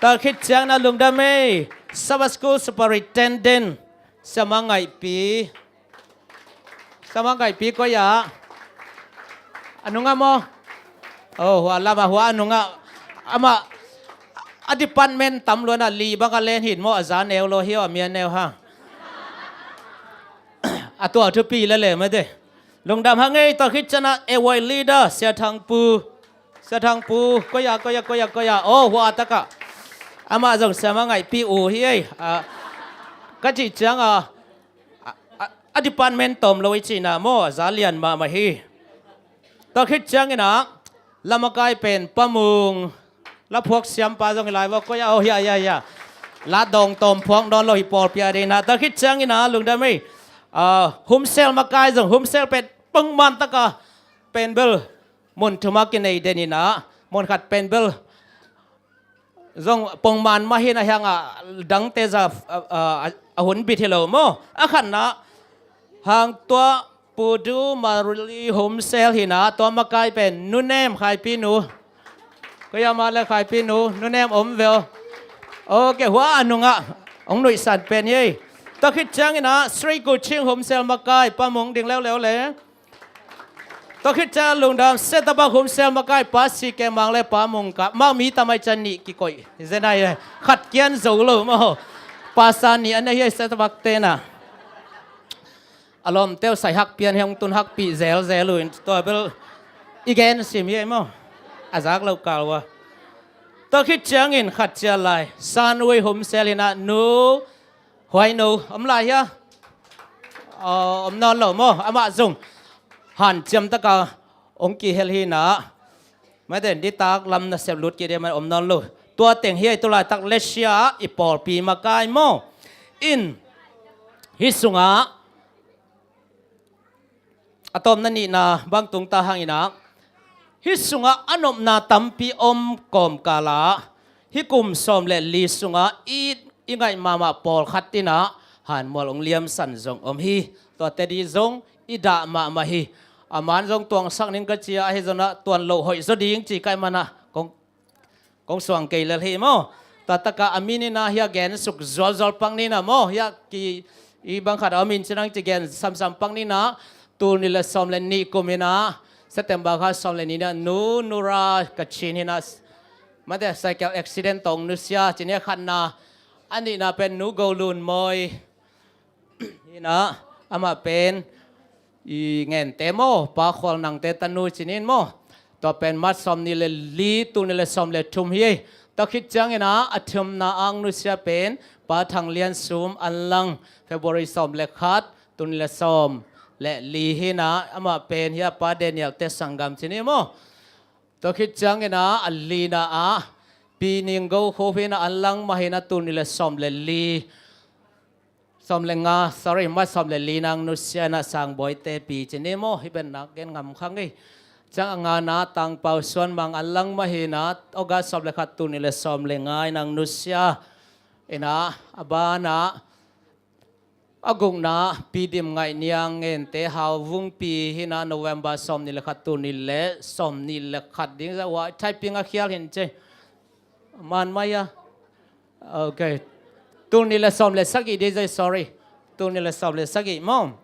Tua khit ciang in ah lungdam ei, Sabbath School Superintendent, Siama Ngaihpi. Siama Ngaihpi koi ah? A nungah maw? Oh, hua lamah, hua a nungah. Amah a department tam lua in ah li bang a len hi in maw, a za neu lo hi aw, a mia neu ha. A tua thupi lele mate. Lungdam hang ei. Tua khit ciang in ah A Y leader, Sia Thang Pu. Sia Thang Pu, koi ah, koi ah, koi ah, koi ah? Oh, hua takah. Amah zong Siama Ngaihpi u hi ei. Ah, ka cih ciang a, a, a, a department tawm lo i cihna maw, a za lian mahmah hi. Tua khit ciang in ah, la makai pen Pa Mung, la phuak siampa zong hi lai vaw, koi ah? Oh, hia, hia, hia. La dawng tawm phuak nawn lo hi pawlpi a ding in ah. Tua khit ciang in ah lungdam ei. Ah, Home Cell makai zong, Home Cell pen pongman takah pen bel mun thum a kinei den in ah, mun khat pen bel zong pongman mah hi in ah, hiang ah dangte za, a, a, a hun bit hi lo maw. A khatna, hang tua Pu Du Maruli Home Cell hi in ah, tua makai pen Nu Nem Khaipi Nu. Koi ah mah le Khaipi Nu, Nu Nem om ve aw. Okay, hua a nungah hong nuihsan pen hi ei. Tua khit ciang in ah Sri Kuching Home Cell makai, Pa Mung ding leuleu le. Tua khit ciang lungdam, Setabak Home Cell makai, Pa Si Keng Mang le Pa Mung Kap. Amau mi tam ahih ciang nih kikoih hi zen ai. Khat kiang zo lo maw. Pastor nih a nei hi ei, Setabak te in ah. A lawmte uh sai hak pian hi, hong tun hakpih zelzel uh in, tua bel i gen sim hi ei maw. A zak lo kal ua. Tua khit ciangin khat ciat lai, San Ui Home Cell in ah Nu Huai No om lai hia? Aw, om nawn lo maw. Amah zong hanciam taka hong kihel hi in ah. Mate, nitak lam nasep lut kei ding, mate, om nawn lo. Tua teng hi ei, tu laitak Lesia ah i pawlpi makai maw. In, hih sungah a tawpna nihna bang tung ta hang in ah, hih sungah a nopna tampi om kawmkal ah, hih kum sawm le li sungah i, i ngaih mahmah pawlkhat in ah hanmual hong liamsan zong om hi. Tuate ding zong i dah mahmah hi. A man zong tuangsak ning ka ci a, ahi zongin ah tuan loh hoih zaw ding ci ka hih manin ah kong kong suang kei lel hi maw. Tua takah a min in ah hiah gensuk zualzual pak ni in ah maw. Hiah ki, i bang khat a min ci nang ci gen samsam pak ni in ah, tul nih le sawm le nih kum in ah, September kha sawm le nih in ah, Nu Nura Kachin hi in ah, mate, cycle accident tawh nusia ci ni a khatna. A nihna pen Nu Go Lun Mawi hi in ah, amah pen i ngente maw, Pa Khual Nangte tanu ci ni in maw. Tua pen March sawm nih le li, tul nih le sawm le thum hi. Tua khit ciangin ah a thumna a hong nusia pen Pa Thang Lian Sum, Anlang, February sawm le khat, tul nih le sawm le li hi in ah, amah pen hiah Pa Daniel te sanggam ci ni maw. Tua khit ciangin ah a lina ah Pi Ning Go Khup hi in ah, Anlang mah hi in ah, tul nih le sawm le li, sawm le nga, sorry, March sawm le li in ah hong nusia in ah, Sang Bawi te pi ci ni maw. Hih pen nak gen ngam kha ngei. Ciang a ngana Tang Pau Suan Mang, Anlang mah hi in ah, August sawm le khat, tul nih le sawm le nga in ah hong nusia in ah, a banah a gukna Pi Dim Ngaih Niang, ngente Hau Vung pi hi in ah, November sawm nih le khat, tul nih le sawm nih le khat ding zah ua, typing a khial hi in ci. Man mai a. Okay. Tul nih le sawm le sagih ding zah, sorry. Tul nih le sawm le sagih maw.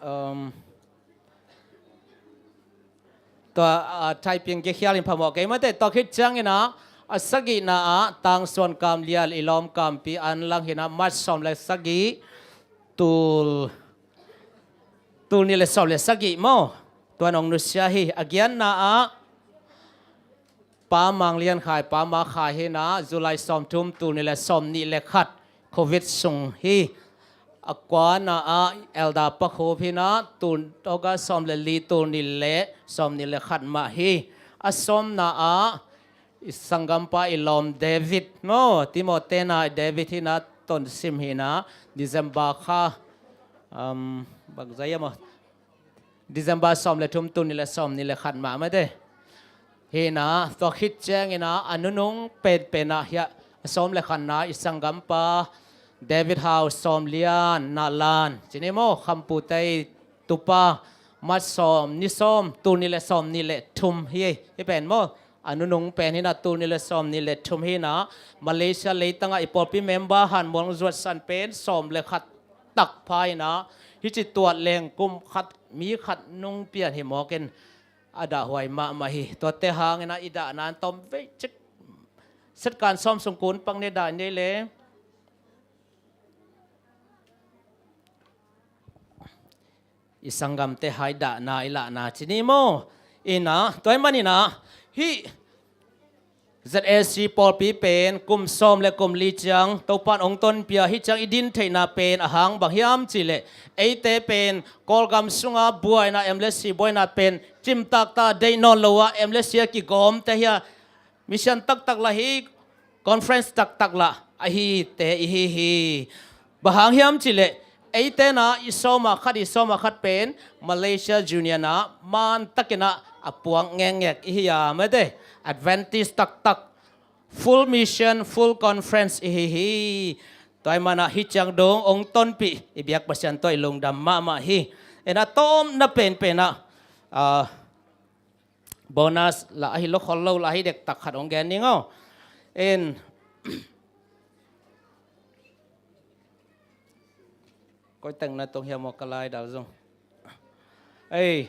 Um, Tua, ah, typing kikhial in phamawh kei mate. Tua khit ciangin ah, a sagihna ah Tang Suan Kam Lian, i lawmkampi, Anlang hi in ah, March sawm le sagih, tul, tul nih le sawm le sagih maw. Tua in ah hong nusia hi. A giatna ah Pa Mang Lian Khai, Pa Ma Khai hi in ah, July sawm thum, tul nih le sawm nih le khat, Covid sung hi. A kuana ah Elder Pa Khup hi in ah, tul, August sawm le li, tul nih le sawm nih le khat mah hi. A sawmna ah i sanggampa, i lawm David maw, Timothy na David hi in ah, Tonsim hi in ah, December kha, um, bangzah a maw, December sawm le thum, tul nih le sawm nih le khat mah mate. Hi-in ah, tua khit ciangin ah, a nunung penpen ah hiah, a sawm le khatna i sanggampa David Hau, Sawm Lian, Nalan, ci ni maw, Khampute i tupa, March sawm, ni sawm, tul nih le sawm nih le thum hi, hi pen maw, a nunung pen hi-in ah, tul nih le sawm nih le thum hi-in ah, Malaysia leitangah i pawlpi member hanmual zuatsan pen sawm le khat tak pha-in ah, hih ci tuat leng kum khat, mi khat nung pian hi mawk in, a dahhuai mahmah hi. Tuate hangin ah i dahna in tawm vei cik, set kan sawm sung kun pang ni, dah ni le. I sanggamte hai dahna i lahna ci ni maw. Hi-in ah, tua ahih manin ah, hih Z A C pawlpi pen kum sawm le kum li ciang Topa'n hong tonpih a, hih ciang i din theihna pen a hang bang hiam cih leh, eite pen Kawlgam sunga buaina, M L C buaina pen cimtak ta, deih nawn lo a, M L C a kigawmte hi a, mission taktak lah hi, conference taktak lah ahite i hi hi. Bang hang hiam cih leh, eite in ah i sawm ah khat, i sawm ah khat pen Malaysia Union ah man takin ah a puak ngekngek i hi a, mate, Adventist taktak, full mission, full conference i hi hi. Tua ahih manin ah hih ciang dong hong tonpih i biak Pasian tawh i lungdam mahmah hi. Hi-in ah, tawmna penpen ah, ah, bonus lah ahi lo, khol lo lah ahi, dektak khat hong gen ning aw. Hi-in, koi teng na tong hiam aw, ka lai dal zong. Ei,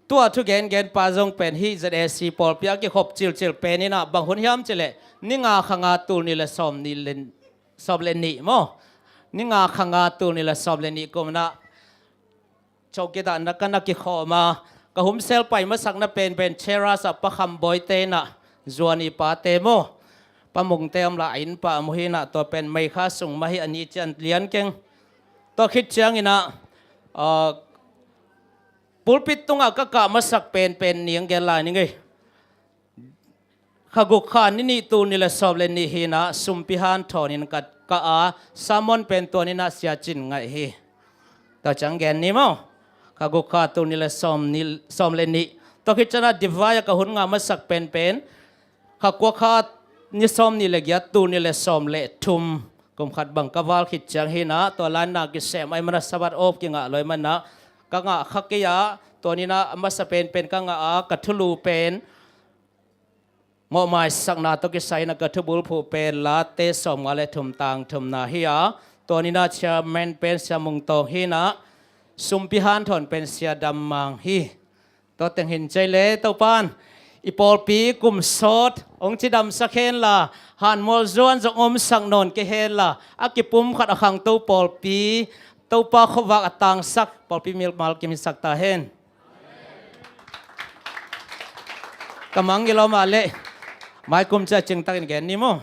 tua thu gengen pa zong pen hih Z A C pawlpi a kikhop cilcil pen hi-in ah, bang hun hiam cih leh, ni nga kha nga, tul nih le sawm nih le, sawm le nih maw. Ni nga kha nga, tul nih le sawm le nih kum in ah, chowkidar na ka na kikhawm a, ka humsel pai masakna penpen Cheras ah Pa Kham Bawite in ah, Zuan i pate maw, Pa Mungte om lah, a innpa om uh hi-in ah, tua pen May kha sung mah hi, a ni ciang lian keng. Tua khit ciangin ah, ah, pulpit tungah ka kah masak penpen ni hong gen lai ning ei. Kha guk kha ni nih, tul nih le sawm le nih hi-in ah, sumpi hanthawnin ka kah a, sermon pen tua ni-in ah Sia Cin Ngaih hi. Tua ciang gen ni maw. Kha guk kha, tul nih le sawm nih, sawm le nih. Tua khit ciangin ah, Divine ah ka hun ngah masak penpen kha kua kha, ni sawm nih le giat, tul nih le sawm le thum, kum khat bang ka val khit ciang hi-in ah, tua lai-in ah kisem ahih manin ah Sabbath off kingah lo ahih manin ah, ka ngah kha kei a, tua ni-in ah a masa penpen ka ngah a, ka thulu pen mawhmaisakna tawh kisai-in ah ka thubulphuh pen Late sawmnga le thum, tang thumna hi a, tua ni-in ah chairman pen Sia Mung Tawng hi-in ah, sumpi hanthawn pen Sia Dam Mang hi. Tua teng hi-in, cih leh Topa'n i pawlpi kum sawt hong cidamsak hen la, hanmual zuan zong omsak nawn kei hen la, a kipumkhat a khangto pawlpi, Topa khuavak a tangsak pawlpi mimal kim hisak ta hen. Ka mang i lawm a leh, mai kum ciang cingtakin gen ni maw.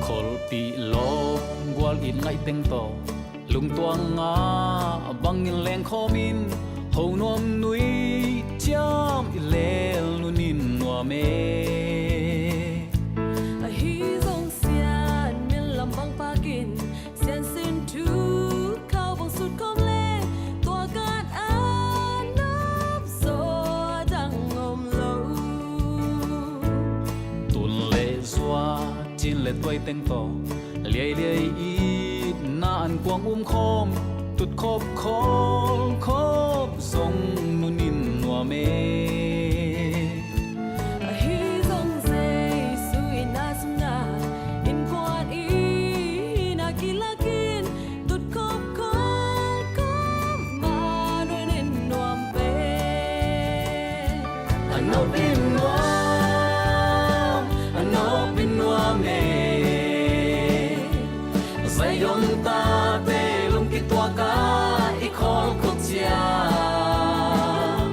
Kholpih lawm gual it ngaih teng tawh, lungtuang ngah bangin lengkhawm in, ho nuam nui ciam i lel nunin nuam e. Ahi zong Sian min lam bang pakin, Sian sin thu khau bang sut khawm leng, tua gat a nop zaw Tuai teng tawh liailiai itna an kuang um khawm, tut khop khawl khop zong nunin nuam e. Ahi zong Jesu itna sungah innkuan inn ah kilakin, tut khop khawl khop mah nunin nuam pen. A nopin nuam, a nopin nuam e. Zion tate lungkituak ah i khawl khuk ciang,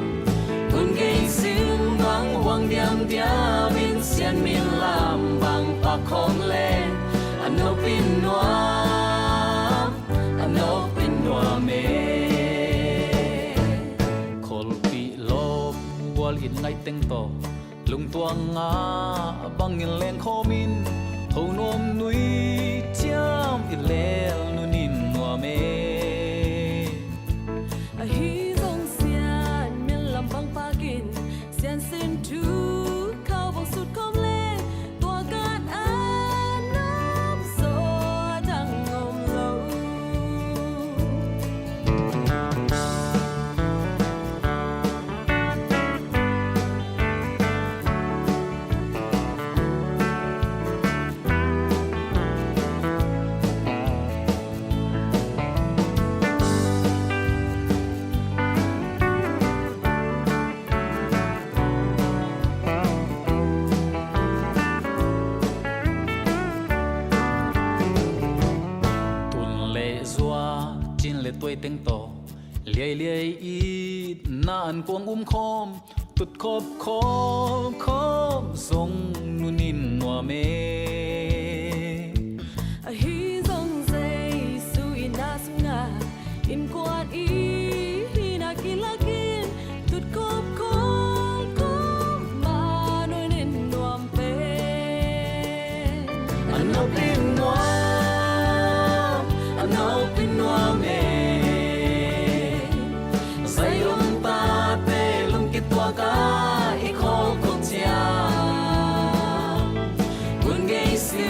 gun gei sin bang huang diamdiam in, Sian min lam bang pak khawm leng, a nopin nuam, a nopin nuam e. Kholpih lawp gual it ngaih teng tawh lungtuang ngah bangin lengkhawm in, tho nuam nui ciam i lel nunin nuam e. Ahi zong Sian min lam bang pak in, Sian sin thu khau bang sut khawm leng, tua gat a nop zaw a dang om lo. Tun le zua, cin le tuai teng tawh liailiai itna an kuang um khawm, tut khop khawl khop zong nunin nuam e. Ahi zong Jesu itna sungah innkuan inn ah kilakin, tut khop khawl khop mah nunin nuam pen. A nopin nuam, a nopin nuam e. Zion tate lungkituak ah i khawl khuk ciang, gun gei sin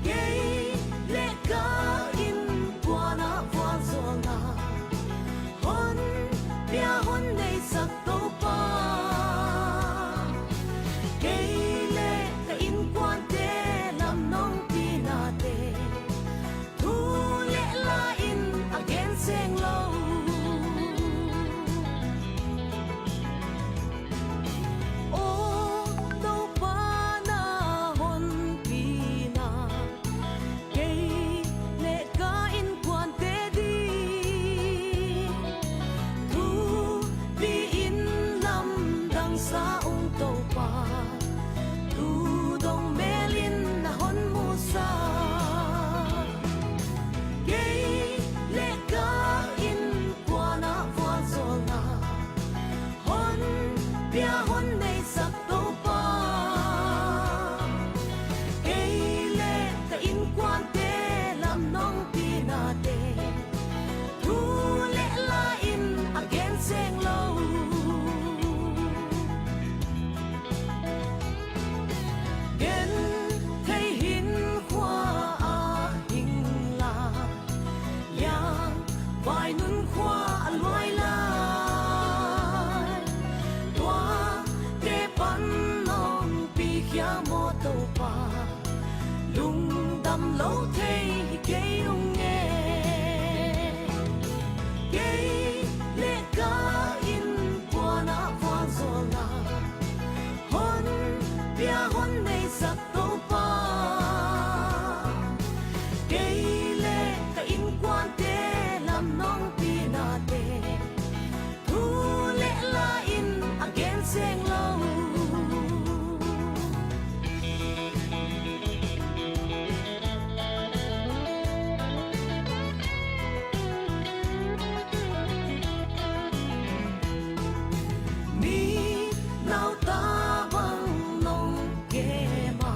Kei le ka innkuan ah vualzawlna hon pia hon neisak Topa, kei le ka innkuante lam nong pinate thu le la in a gen seng lo. Aw Topa, na honpina kei le ka innkuante ding thupi in lamdang sa ung Topa, tu dong melin na hon musa. Kei le ka innkuan ah vualzawlna hon pia hon neisak Topa, kei le ka innkuante lam nong pinate thu le la in a gen seng lo. Gen thei hin khua ah hing la, liang vai nun khua a luai lai, tuate pan nong pikhia maw Topa, lungdam lo thei hi kei ung e. Kei le ka innkuan ah vualzawlna hon pia hon neisak Topa, kei le ka innkuante lam nong pinate thu le la in a gen seng lo. Mi nauta bang nong kem a,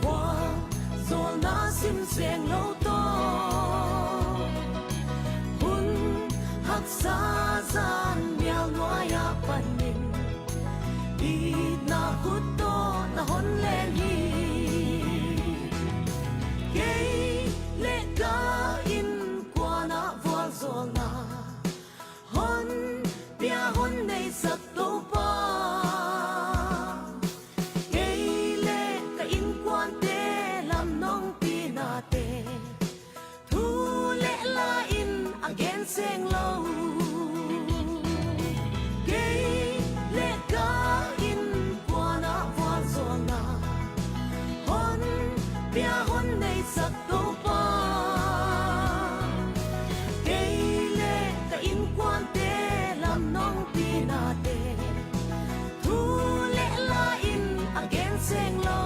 vualzawlna sim seng lo tawh, hun haksa zan mial nuai ah panin itna khut tawh na hon leng hi. Kei le ka innkuan ah vualzawlna hon pia hon neisak Topa, kei le ka innkuante lam nong pinate thu le la in a gen seng lo. Kei le ka innkuan ah vualzawlna hon pia hon neisak Topa, kei le ka innkuante lam nong pinate thu le la in a gen seng lo.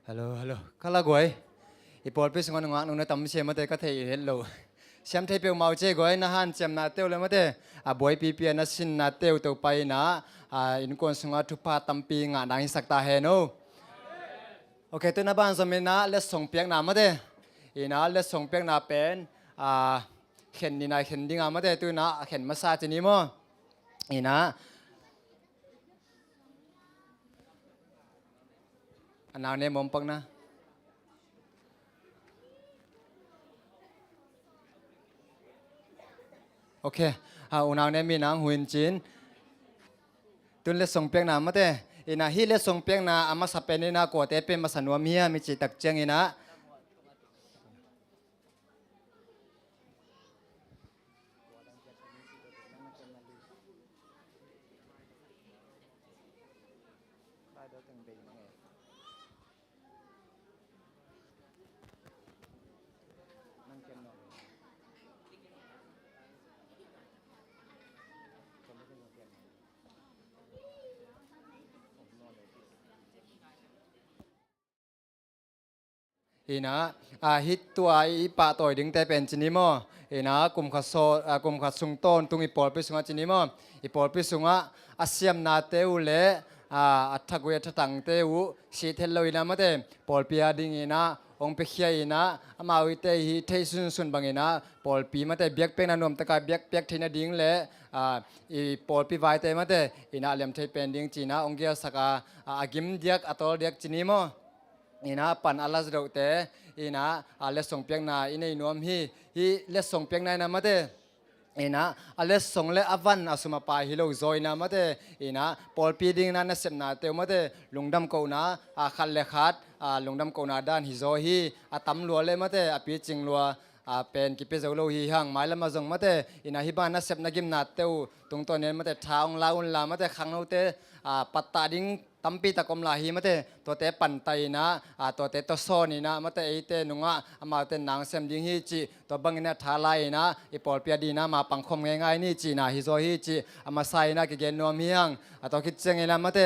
Hello, hello. Ka la guai. I pawlpi sungah nungak nung na tam sia mate ka thei het lo. Siam thei peuhmah uh cia guai, na hanciamnate uh le mate a buaipipi a na sinnate uh Topa in ah, a, innkuan sungah thupha tampi ngah nang hisak ta hen o. Ok, tu na banzom in ah letsong piakna mate. In ah letsong piakna pen, a, khen ni nai khen ding a mate, tu in ah a khen masa ci ni maw. In ah a nau ne mawmpakna. Ok, a, unau ne mi nang huin cin. Tun letsong piakna mate. Ina, hih letsong piakna a masa pen ina kuate pia masa nuam hiam i cih tak ciang ina. Ina, a, hih tua i pahtawi dingte pen ci ni maw? Ina, kum khat saw, a, kum khat sung tawntung i pawlpi sungah ci ni maw? I pawlpi sungah a siamnate uh le, a, a thagui a thatangte uh sih thei lo ina mate, pawlpi a ding ina hong piakhia ina, amau ite hi theih sunsun bang ina pawlpi mate biakpiakna nuamtaka biakpiak theih nading le, a, i pawlpi vaite mate ina a liam thei pen ding ci ina hong gialsak a, a, a gim diak a tawl diak ci ni maw? Ina pan a la zadohte ina, a, letsong piakna i nei nuam hi. Hih letsong piakna ina mate ina a letsong le a van a sum a pai hi lo zaw ina mate ina pawlpi ding ina nasepnate uh mate lungdam kohna, a, khat le khat, a, lungdam kohna dan hi zaw hi. A tam lua le mate a picing lua, a, pen kipia zo lo hi hang. Mailam a zong mate ina hih bang nasepna gimnate uh tungtawn ina mate tha hong la unla mate khangnote, a, pattah ding tampi tak om lai hi mate, tuate pantai ina, a, tuate tawsawn ina mate eite nungah amaute nang sem ding hi cih tua bang ina tha lai ina i pawlpi a ding ina ma pangkhawm ngeingai ni cihna hi zaw hi cih a masa ina kigen nuam hi hang. A, tua khit ciang ina mate,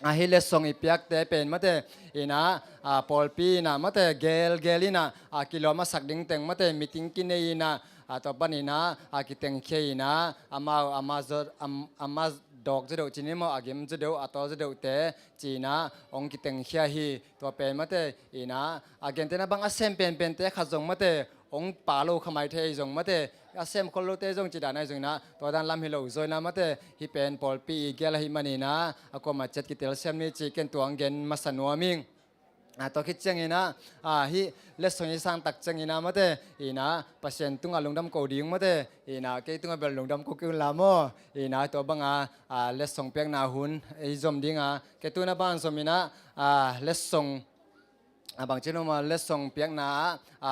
a, hih letsong i piakte pen mate ina, a, pawlpi ina mate gelgel ina, a, kilawm a sak ding teng mate meeting kinei ina, a, tua pan ina, a, kitengkhia ina amau ama zot, am, ama dawk zadoh ci ni maw, a gim zadoh a tawl zadohte ci ina hong kitengkhia hi. Tua pen mate ina a gentehna bang a sem penpente khat zong mate hong pa lo kha mai thei zong mate, a sem khol lote zong ci dan ahi zong ina tua dan lam hi lo zaw ina mate, hih pen pawlpi i gel ahi man ina a kuamah ciat kitel sem ni cih ken tua hong gen masa nuam ing. A, tua khit ciang ina, a, hih letsong i sang tak ciang ina mate ina Pasian tungah lungdam ko ding mate ina kei tungah bel lungdam ko kei unla maw? Ina tua banga, a, letsong piakna hun ei zom dinga kei tuna bang zom ina, a, letsong, a, bang ci nuam a letsong piakna, a,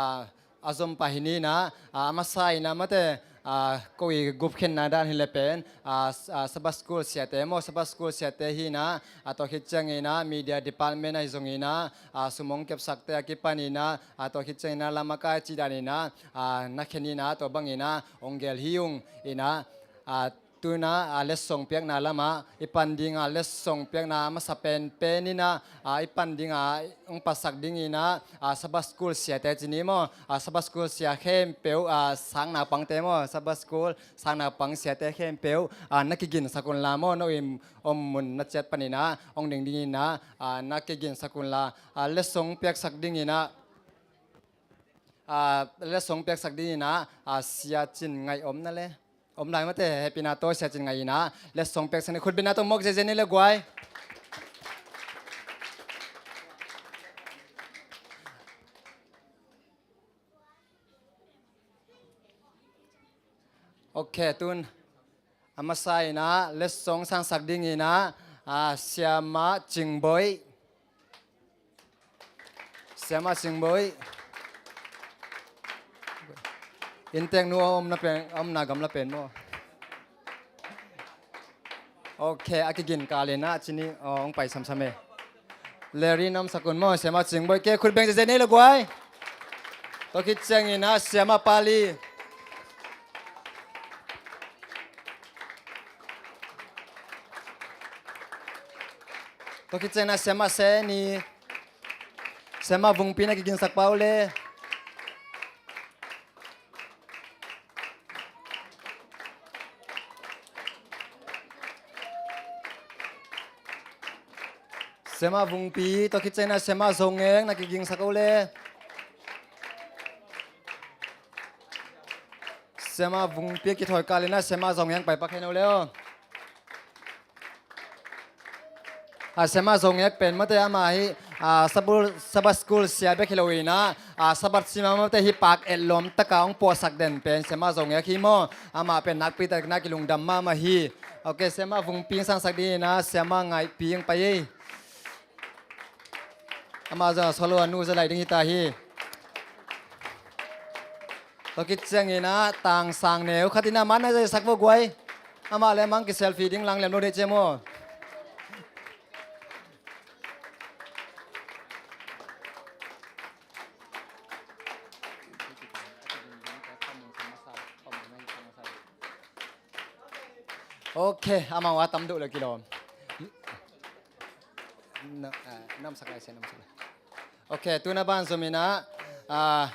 a zom pah hi ni ina, a, a masa ina mate, a, ko i gupkhiatna dan hi le pen, a, s-, a, Sabbath School siate maw, Sabbath School siate hi ina, a, tua khit ciang ina media department ahi zong ina, a, sum hong kepsakte a kipan ina, a, tua khit ciang ina lam a kai cih dan ina, a, na khen ina tua bang ina hong gel hi ung ina, a, tuna, a, letsong piakna lamah i pan dinga letsong piakna a masa penpen ina, a, i pan dinga hong pasak ding ina, a, Sabbath School siate ci ni maw, a, Sabbath School sia khempeuh, a, sang naupangte maw, Sabbath School sang naupang siate khempeuh, a, na kiginsak unla maw, no i om mun na ciat pan ina hong ding ding ina, a, na kiginsak unla, a, letsong piaksak ding ina, a, letsong piaksak ding ina, a, Sia Cin Ngaih om na le. Om lai mate, hehpihna tawh Sia Cin Ngaih ina letsong piaksak ni, khutbetna tawh mawk zezen ni le guai. Ok, tun a masa ina letsong sangsak ding ina, a, Siamah Cingboih. Siamah Cingboih. Inntek nu a omna pen, a omna gamla pen maw? Ok, a kigin kal ina ci ni, aw, hong pai samsam e. Leri nam sakun maw, Siamah Cingboih ke khut beng zeze nei le guai. Tua khit ciang ina Siamah Pali. Tua khit ciang ina Siamah Seni. Siamah Vungpi na kiginsak pah uh le. Siamah Vungpi, tua khit ciang ina Siamah Zongek na kigingsak uh le. Siamah Vungpi a kithawi kal ina Siamah Zongek pai pak hen uh le aw. A, Siamah Zongek pen mate ama hi, a, Sabul-, Sabbath School sia bek hi lo ina, a, Sabbath sima mate hi pak etlawm taka hong puahsak den pen Siamah Zongek hi maw? Amah pen nakpi tak na kilungdam mahmah hi. Ok, siamah Vung Pi hong sangsak ding hi-in ah, siamah Ngaih Pi hong pai ei. Amah zong a solo a nu za lai ding hi ta hi. Tua khit ciangin ah Tang Sang Neu khat in ah, man na zaisak vo guai. Amah le amah hong kiselfie ding lang lem lo dei ciam aw. Ok, amau a tam duh le kilawm. Na, ah, namsak lai sia, namsak lai. Ok, tu-in a ban zom in ah, ah,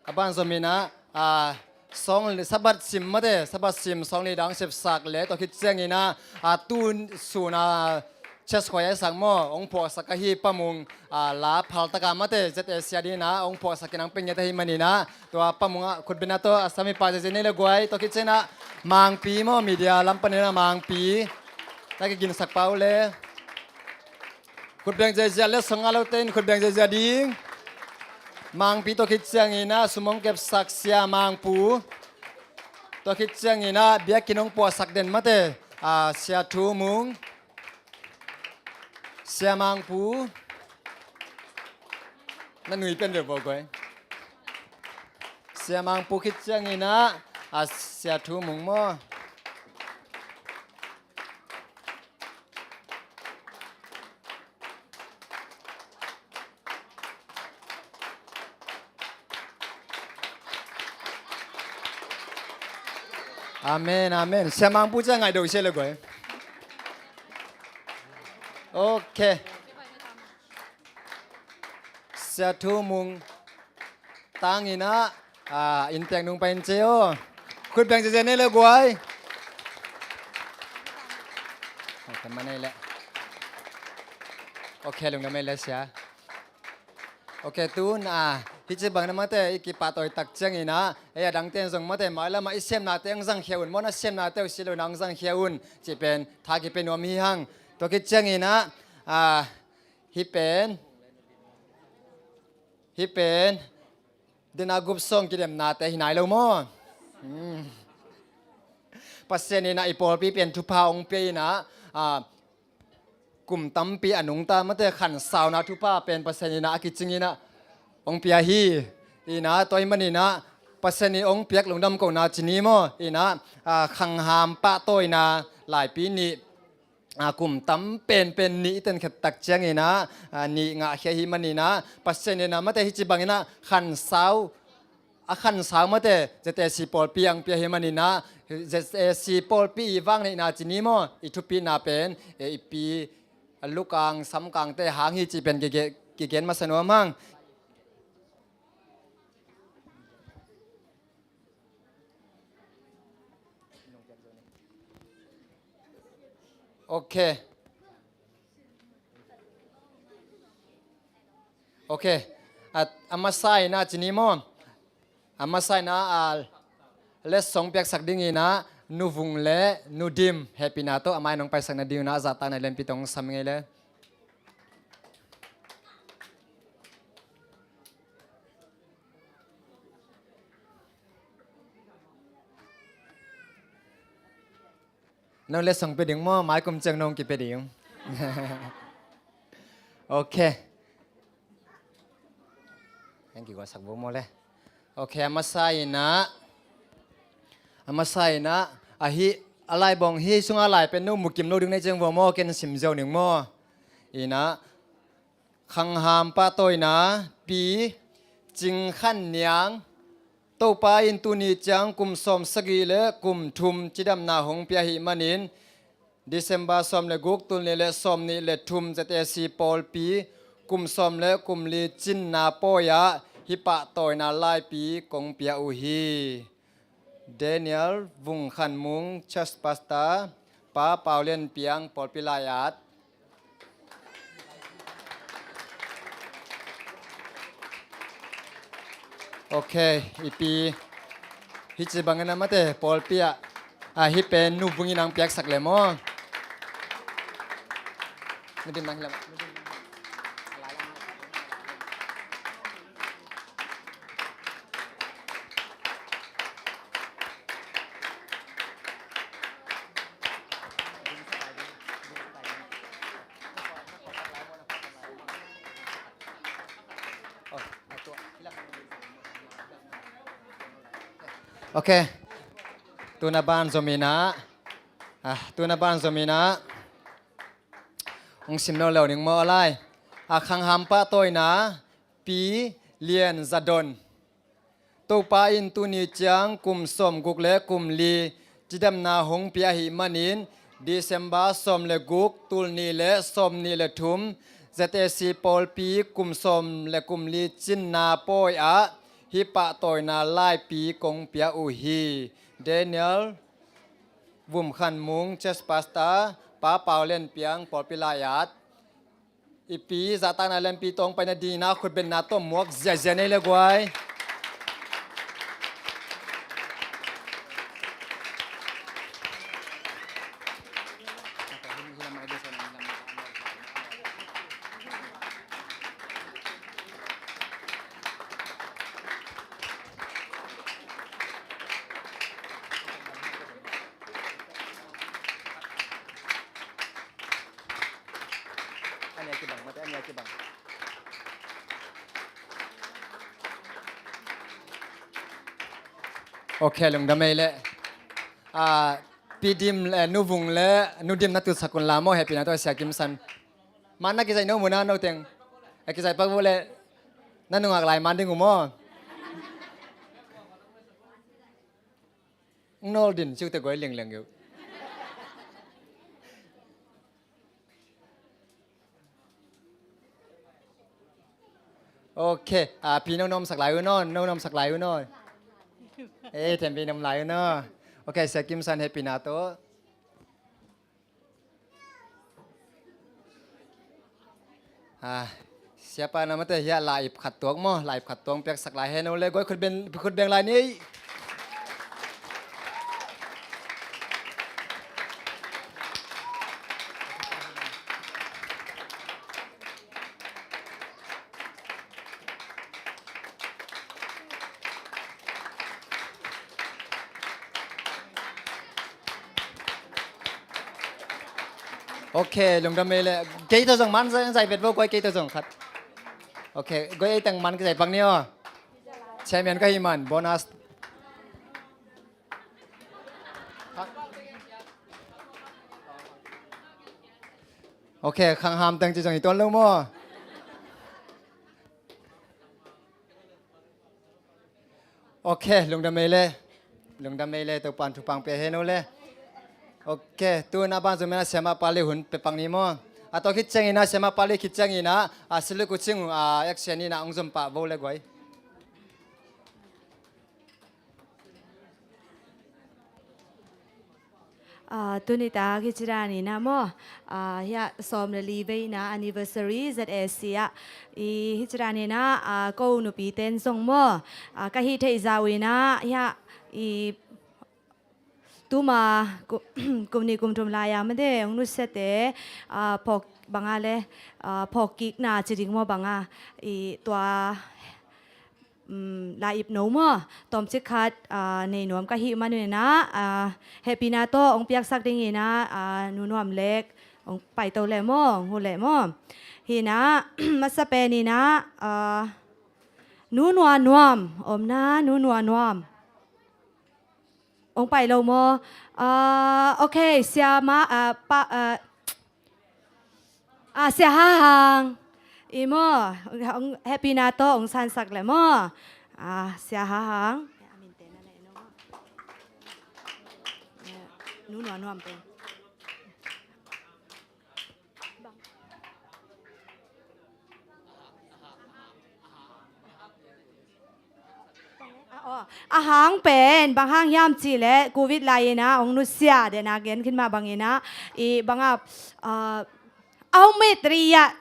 a ban zom in ah, ah, sawng, Sabbath sim mate, Sabbath sim sawng li dang sepsak le, tua khit ciangin ah, ah, tu sun a, Church Choir a sak maw, hong phuaksak ahi Pa Mung, ah, la phal taka mate, Z A C a dingin ah hong phuaksak in hong pia ngiat ahih manin ah, tua Pa Mung ah khut beng na tawh a samipa zezen nei le guai, tua khit ciangin ah Mangpi maw, media lam panin ah Mangpi. Na kiginsak pah uh le. Khut beng ziazia, letsong a lote in khut beng ziazia ding. Mangpi, tua khit ciangin ah sum hong kepsak Sia Mangpu. Tua khit ciangin ah biakinn hong phuaksak den mate, ah, Sia Thu Mung. Sia Mangpu. Na nui pen ve bo guai. Sia Mangpu khit ciangin ah, ah, Sia Thu Mung maw. Amen, amen. Sia Mangpu ciang ngaih do sia le guai. Ok. Sia Thu Mung tangin ah, ah, inntek nung pai in ci aw. Khut beng ziazia nei le guai. Ok, ma nei le. Ok, lungdam ei le sia. Ok, tun, ah, hih ci bangin ah mate, i kipahtawi tak ciangin ah, ei a dangte in zong mate, mailam ah i siamnate hong zangkhia un, maw, na siamnate uh si lo in ah hong zangkhia un, cih pen tha kipia nuam hi hang. Tua khit ciangin ah, ah, hih pen, hih pen, den a group song kidemnate hi nai lo maw. Hmm. Pasian in ah i pawlpi pen thupha hong pia in ah, ah, kum tampi a nungta mate khansauna thupha pen Pasian in ah a kicing in ah hong pia hi. In ah tua ahih manin ah Pasian in hong piak lungdam kohna ci ni maw. In ah, ah, khangham pahtawina laipi nih, ah, kum tam penpen nih i tenkhiat tak ciangin ah, ah, nih ngahkhia ahih manin ah Pasian in ah mate hih ci bangin ah khansau, a khansau mate Z A C pawlpi hong pia ahih manin ah, Z A C pawlpi i vang neihna ci ni maw, i thupina pen, eh, i pi, a lukang samkangte hang hi cih pen kigen, kigen masa nuam hang. Ok. Ok. A, a masa in ah ci ni maw. A masa in ah, a, letsong piaksak dingin ah Nu Vung le Nu Dim hehpihna tawh a mai-ah nong paisak nadingin ah zahtakna lianpi tawh hong sam ing ei le. Nong letsong pia ding maw, mai kum ciang nong kipia ding. Ok. Heng kigualsak vo maw le. Ok, a masa in ah, a masa in ah, ahi, a laibawng hi sungah lai pen no mukim lo ding nei ciang vo maw, ken sim ziau ning maw. In ah, khangham pahtawina, Pi Cing Khan Niang, Topa in tuni ciang kum sawmsagih le kum thum cidamna hong pia ahih manin, December sawm le guk, tul nih le sawmnih le thum Z A C pawlpi kum sawm le kum li cinna pawi-ah hih pahtawina laipi kong pia uh hi. Daniel Vung Khan Mung, Church Pastor, Pa Pau Lian Piang, pawlpi lai-at. Ok, i pi. Hih ci bangin ah mate, pawlpi ah, ah, hih pen Nu Vung in hong piaksak le maw. Nu Dim nang hi lam. Ok. Tuna ban zominah, ah, tuna ban zominah hong sim lo leu ning maw a lai. A khangham pahtawina Pi Lian Za Don. Topa in tuni ciang kum sawmguk le kum li cidamna hong pia ahih manin December sawm le guk, tul nih le sawm nih le thum, Z A C pawlpi kum sawm le kum li cinna pawi ah hih pahtawina laipi kong pia uh hi. Daniel Vum Khan Mung, Church Pastor, Pa Pau Lian Piang, pawlpi lai-at. I pi zahtakna lianpi tawh hong pai nadingin ah khutbetna tawh muak ziahziah nei le guai. Ok, lungdam ei leh. Ah, Pi Dim, eh, Nu Vung le Nu Dim na tutsak un la maw, hehpihna tawh Sia Kim San. Man na kizaih no mu na no teng. A kizaih pak uh leh na nungak lai man ding uh maw. Nawl din ciu te guai liangliang uh. Ok, ah, pi no na omsak lai uh naw, no na omsak lai uh naw. Eh, thempi na om lai uh naw. Ok, Sia Kim San hehpihna tawh. Ah, siapa na mate hiah la-ip khat tuak maw, la-ip khat tuak piaksak lai hen o le, guai khutbeng, khutbeng lai ni. Ok, lungdam ei leh. Kei tawh zong man zai, zai vet vo, guai kei tawh zong khat. Ok, guai ei teng man kizai pak ni aw. Chairman ka hih man, bonus. Ok, khangham teng ci zong hi tuan lo maw. Ok, lungdam ei le. Lungdam ei le, Topa'n thupha pia hen o le. Ok, tu-in a ban zom inah siamah pali hun pia pak ni maw. A tawh khit ciangin ah, siamah pali khit ciangin ah, a siluk uh cing uh, a action inah hong zom pah vo le guai. Ah, tuni tak hih ci dan inah maw, ah, hiah sawm le li vei inah anniversary Z A C ah, i hih ci dan inah, ah, ko nupite'n zong maw, ah, ka hih theih zah uh inah hiah i tuma ku-, kum nih kum thum lai-a mate hong nusiate, ah, phawk banga le, ah, phawk kikna ci ding maw banga, i tua um, la-ip no maw, tawmcik khat, ah, nei nuam ka hih man uh inah, ah, hehpihna tawh hong piaksak ding inah, ah, Nu Nuam Lek hong paito le maw, hong hu le maw. Hi inah, masa pen inah, ah, Nu Nua Nuam, om na, Nu Nua Nuam. Hong pai lo maw. Ah, ok, siamah, ah, pa, ah, ah, Sia Ha Hang. I maw, hong, hehpihna tawh hong sansak le maw. Ah, Sia Ha Hang. Nu Nua Nuam pen. A hang pen bang hang hiam cih leh covid lai inah hong nusia, dena gen khin mah bang inah, i banga, ah, aumit ria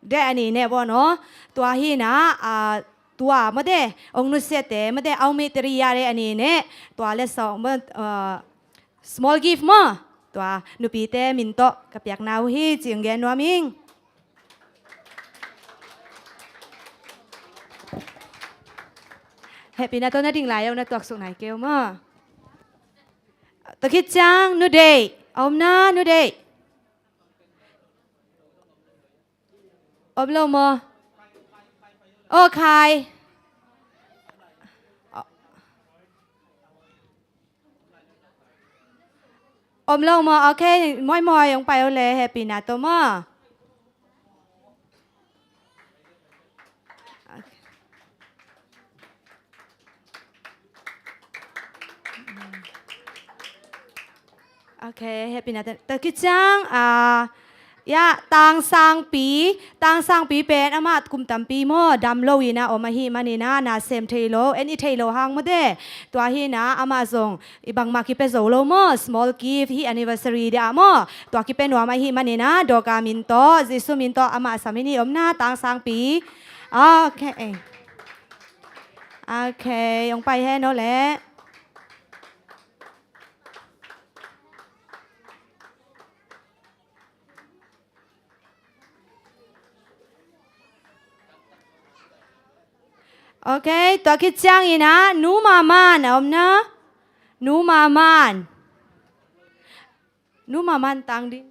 de a ni ne bo no. Tua hi inah, ah, tua mate hong nusiate mate aumit ria de a ni ne. Tua le sawng maw, ah, small gift maw. Tua nupite min tawh ka piakna uh hi cih hong gen nuam ing. Hehpihna tawh na ding lai uh na tuaksuk nai kei uh maw. Tua khit ciang Nu Deih, a om na Nu Deih. Om lo maw. Aw Khai. Aw. Om lo maw? Ok, mawi mawi, hong pai o le, hehpihna tawh maw? Ok, hehpihna tawh. Tua khit ciang, ah, ya, Tangsangpi, Tangsangpi pen amah kum tampi maw, dam lo in ah om ahih manin ah, na sem thei lo, en i thei lo hang maw te. Tua hi in ah, amah zong i bangmah kipia zo lo maw, small gift, hih anniversary dia maw. Tua kipia nuam ahih manin ah, Dorcas min tawh, Jesu min tawh, amah sam in i om na, Tangsangpi. Ok. Ok, hong pai hen o le. Ok, tua khit ciangin ah, Nu Maman a om na? Nu Maman. Nu Maman tang ding.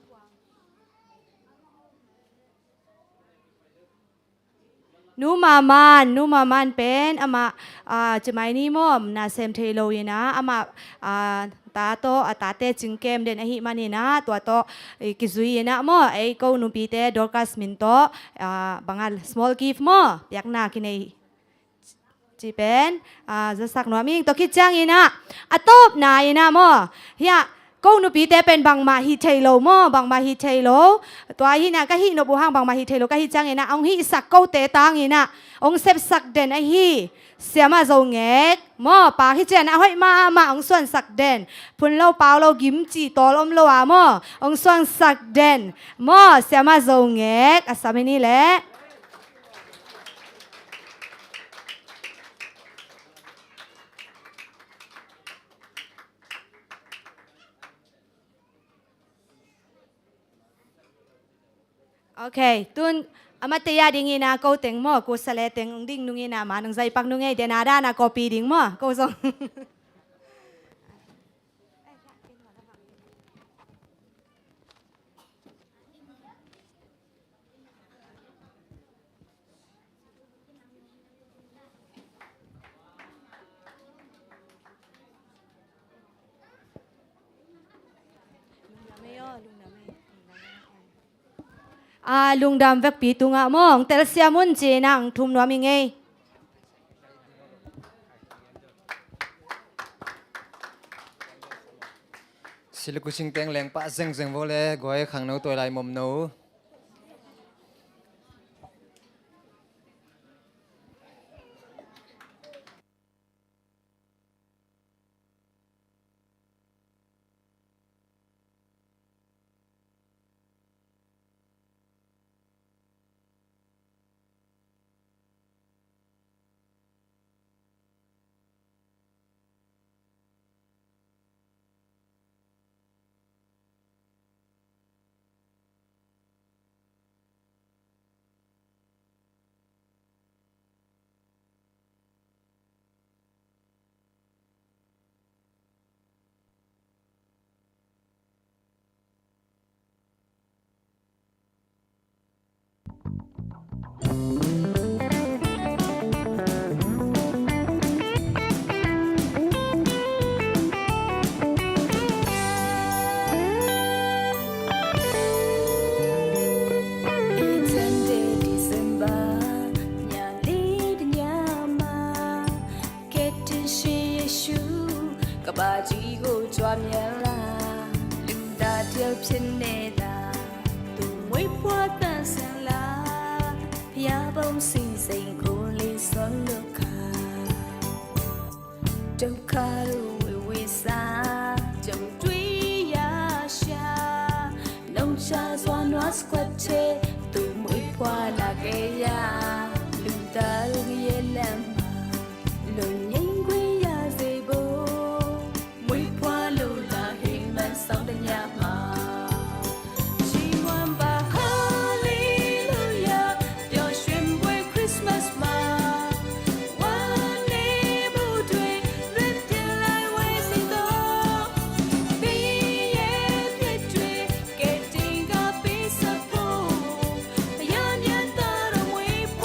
Nu Maman, Nu Maman pen amah, ah, cimai ni maw, na sem thei lo in ah, amah, ah, ta tawh, a tate cingkem den ahih manin ah, tua tawh, eh, kizui in ah maw, ei ko nupite Dorcas min tawh, ah, bang a small gift maw, piakna kinei. Ci pen, ah, zasak nuam ing. Tua khit ciangin ah, a tawpna in ah maw, hiah, ko nupite pen bangmah hih thei lo maw, bangmah hih thei lo. Tua hi in ah, ka hih nop uh hang bangmah hih thei lo, ka hih ciangin ah, hong hihsak kote tangin ah, hong sepsak den ahi. Siamah Zo Ngek maw, pa hi cian a hoih mahmah, hong suansak den. Phun lo, pau lo, gim cih tawl om lo a maw, hong suansak den. Maw, Siamah Zo Ngek, a sam in i leh. Ok, tun a mate a dingin ah ko teng maw, ko sa le teng hong ding nungin ah, ma nung zaipak nung ei, den a dan a copy ding maw, ko zong. A, lungdam vekpi tungah maw, hong telsiam un ci-in ah hong thum nuam ing ei. Silikucing teng lengpah zengzeng vo le, guai khangno tuai lai momno. Ka ba ci go cua mial la, lungdam dial pian ne la, tu mui pua ta siang la, pia bom sing sing ko le son lo ka. Dau ka lu wi wi sa, dau dui ya sha, nong cha zua nua squat te, tu mui pua la ke ya, lungdam ye lam ma, lung yeng gui ya ze bo. Mui pua lo la hei man sau da nya ma. Ci muan ba hallelujah, pio shuen bue Christmas ma. Wan ne bu due, ren pia lai we si do. Bi ye pia due, ke ting ga bi sa po. Ya nya ta ro mui pua.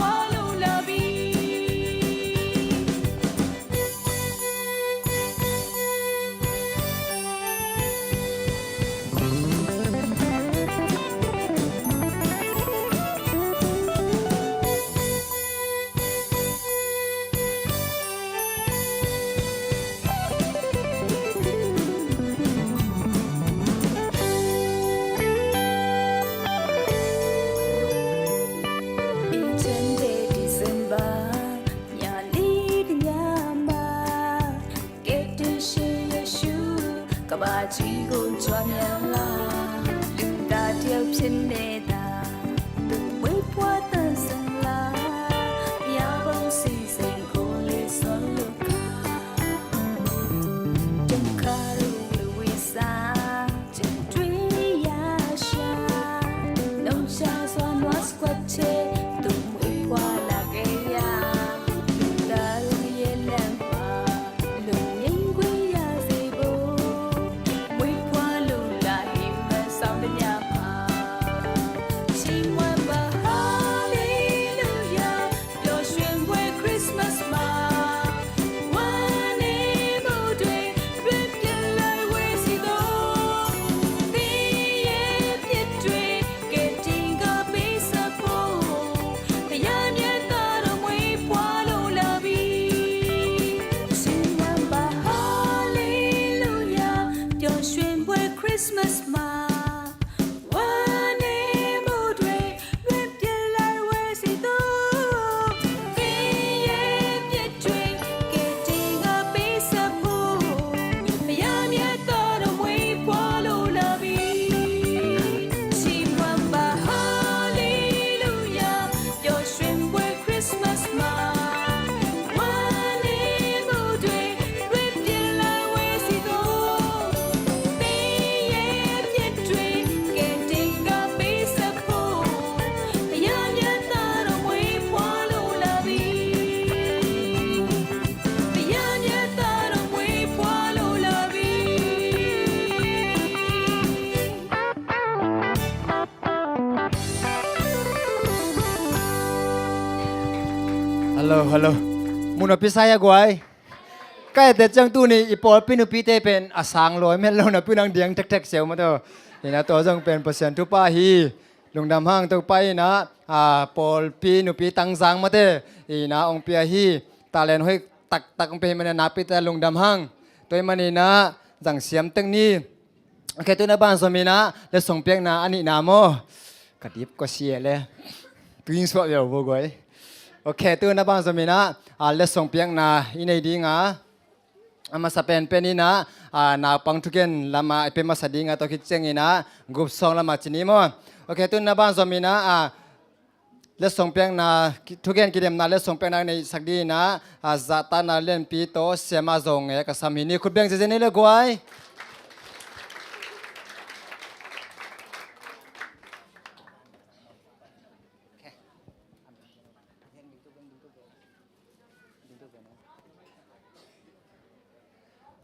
Hello, hello. Mun a pi sa hia guai. Ka et ciang tuni i pawlpi nupite pen a sang lawi met lo napi nang diang tektek siau maw taw. Ina tua zong pen Pasian thupha hi. Lungdam hang Topa ina, a, pawlpi nupi Tangzang mate ina ong pia hi. Talent hoih taktak ong pia hi manin a nakpite lungdam hang. Tua hi manin a zang siam tek ni. Ok, tuna ban zom ina letsong piakna a nihna maw? Ka dip ka sia le. Tuing suah viau bo guai. Ok, tuna ban zom ina, a, letsong piakna i nei dinga. A masa penpen ina, a, naupang thugen lama i pe masa dinga tua khit ciang ina, group song lama ci ni maw? Ok, tuna ban zom ina, a, letsong piakna, ki-, thugen kidemna letsong piakna neihsak ding ina, a, zahtakna lianpi tawh siama zong e ka sam hi ni, khut beng ziazia nei le guai.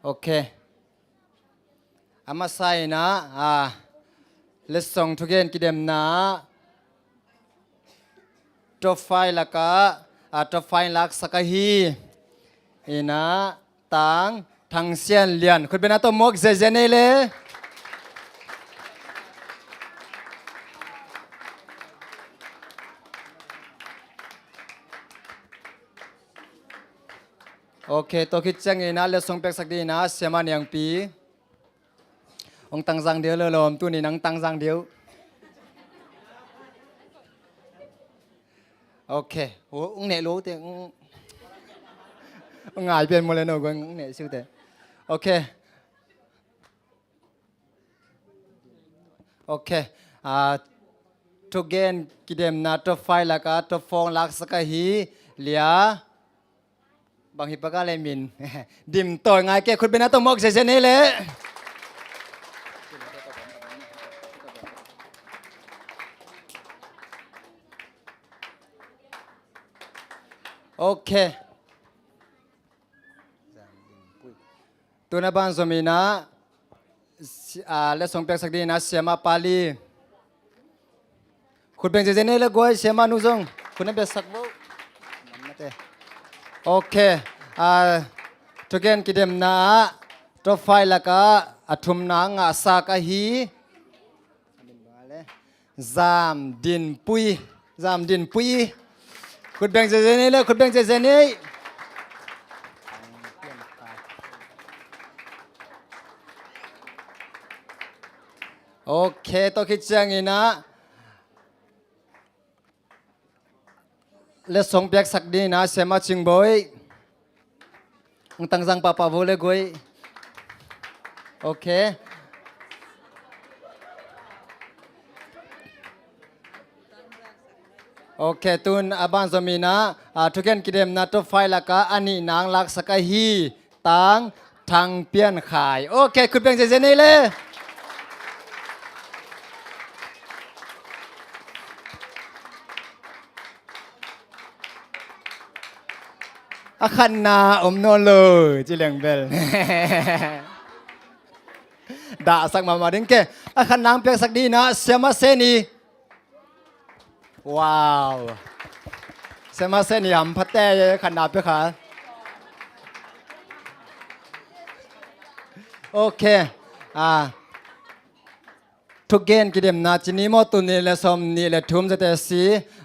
Ok. A masa ina, a, letsong thugen kidemna top five laka, a, top five laksak ahi. Ina, Tang, Thang Sian Lian. Khut beng a tawh muak ziazia nei le. Ok, tua khit ciang ina letsong piaksak ding ina siama Niangpi. Ong Tangzang deuh lo lawm tuni nang Tangzang deuh. Ok. Ong neh lo te. Ong ngai pian mo le no ong neh siu te. Ok. Ok. A, thugen kidemna top five laka top four laksak ahi Lia. Bang hi paka le min. Dim tawi ngai ke khut beng a tawh muak ziazia nei le. Ok. Tuna ban zom ina, si-, a, letsong piaksak ding ina siama Pali. Khut beng ziazia nei le guai siama nu zong. Khut na biasak bo. Ok. A, thugen kidemna ah top five laka a thumna ngahsak ahi. Zam Din Pui. Zam Din Pui. Khut beng ziazia nei le, khut beng ziazia nei. Ok, tua khit ciang ina letsong piaksak ding ina siama Cing Boi. Ong Tangzang papa vo le guai. Ok. Ok, tun a ban zom ina, a, thugen kidemna top five laka a nihna laksak ahi Tang, Thang Pian Khai. Ok, khut beng ziazia nei le. A khatna om nawn lo, ci leng bel. Dahsak mahmah ding ke. A khatna ang piaksak ding in ah, Siama Seni. Wow. Siama Seni hampha teh, khatna piak kha. Ok. Ah. Thugen kidemna cih ni maw, tul nih le sawmnih le thum Z S C,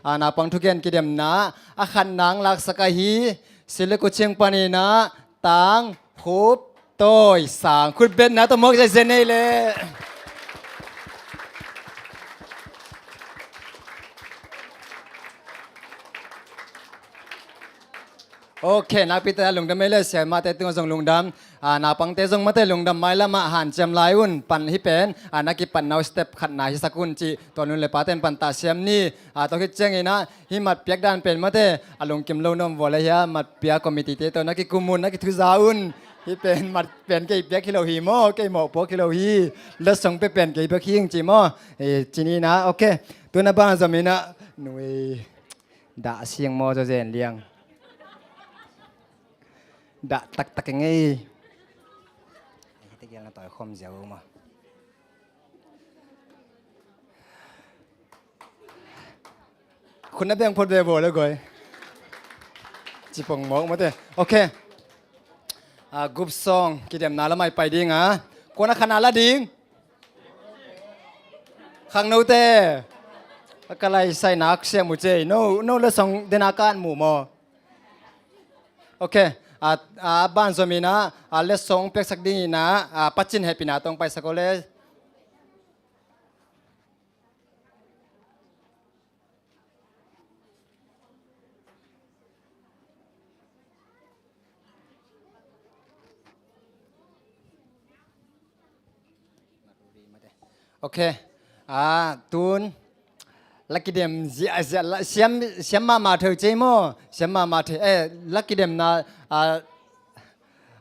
ah, naupang thugen kidemna, a khatna ang laksak ahi, Silikuching panin ah, Tang Khup Tawi Sang. Khutbetna tawh mawk ziahziah nei leh. Ok, nakpite lungdam ei le, siamate tungah zong lungdam. Ah, naupangte zong mate lungdam, mailam ah hanciam lai un, pan hih pen, ah, na kipatna uh step khatna hisak un cih, tua nu le pate in pan tah siam ni. Ah, tua khit ciangin ah, hih mat piak dan pen mate, a lungkim lo na om vua le hia, mat piak committee-te tawh na kikum un, na kithuza un. Hih pen mat pen kei piak hi lo hi maw, kei mawhpuak hi lo hi. Letsong pia pen kei piak hi ing ci maw. Eh, ci ni in ah, ok. Tun a ban zom in ah, nui. Dah sing maw, zaw zen liang. Dah taktak ing ei. Hih tegel na tawi khawm ziau maw. Khut na beng phot ve baw le guai. Ci pong mawk mate. Ok. Ah, group song kidemna lamah i pai ding a. Kuan a khatna la ding. Khangnote. A ka lai sai nak siam uh cei. No, no letsong dena kan mu maw. Ok. A, a ban zom in ah, a letsong piaksak ding in ah, a Pacin hehpihna tawh paisak o le. Ok. Ah, tun. La kidem ziahziah, la, siam, siam mahmah thei cei maw? Siam mahmah thei, eh, la kidemna, ah,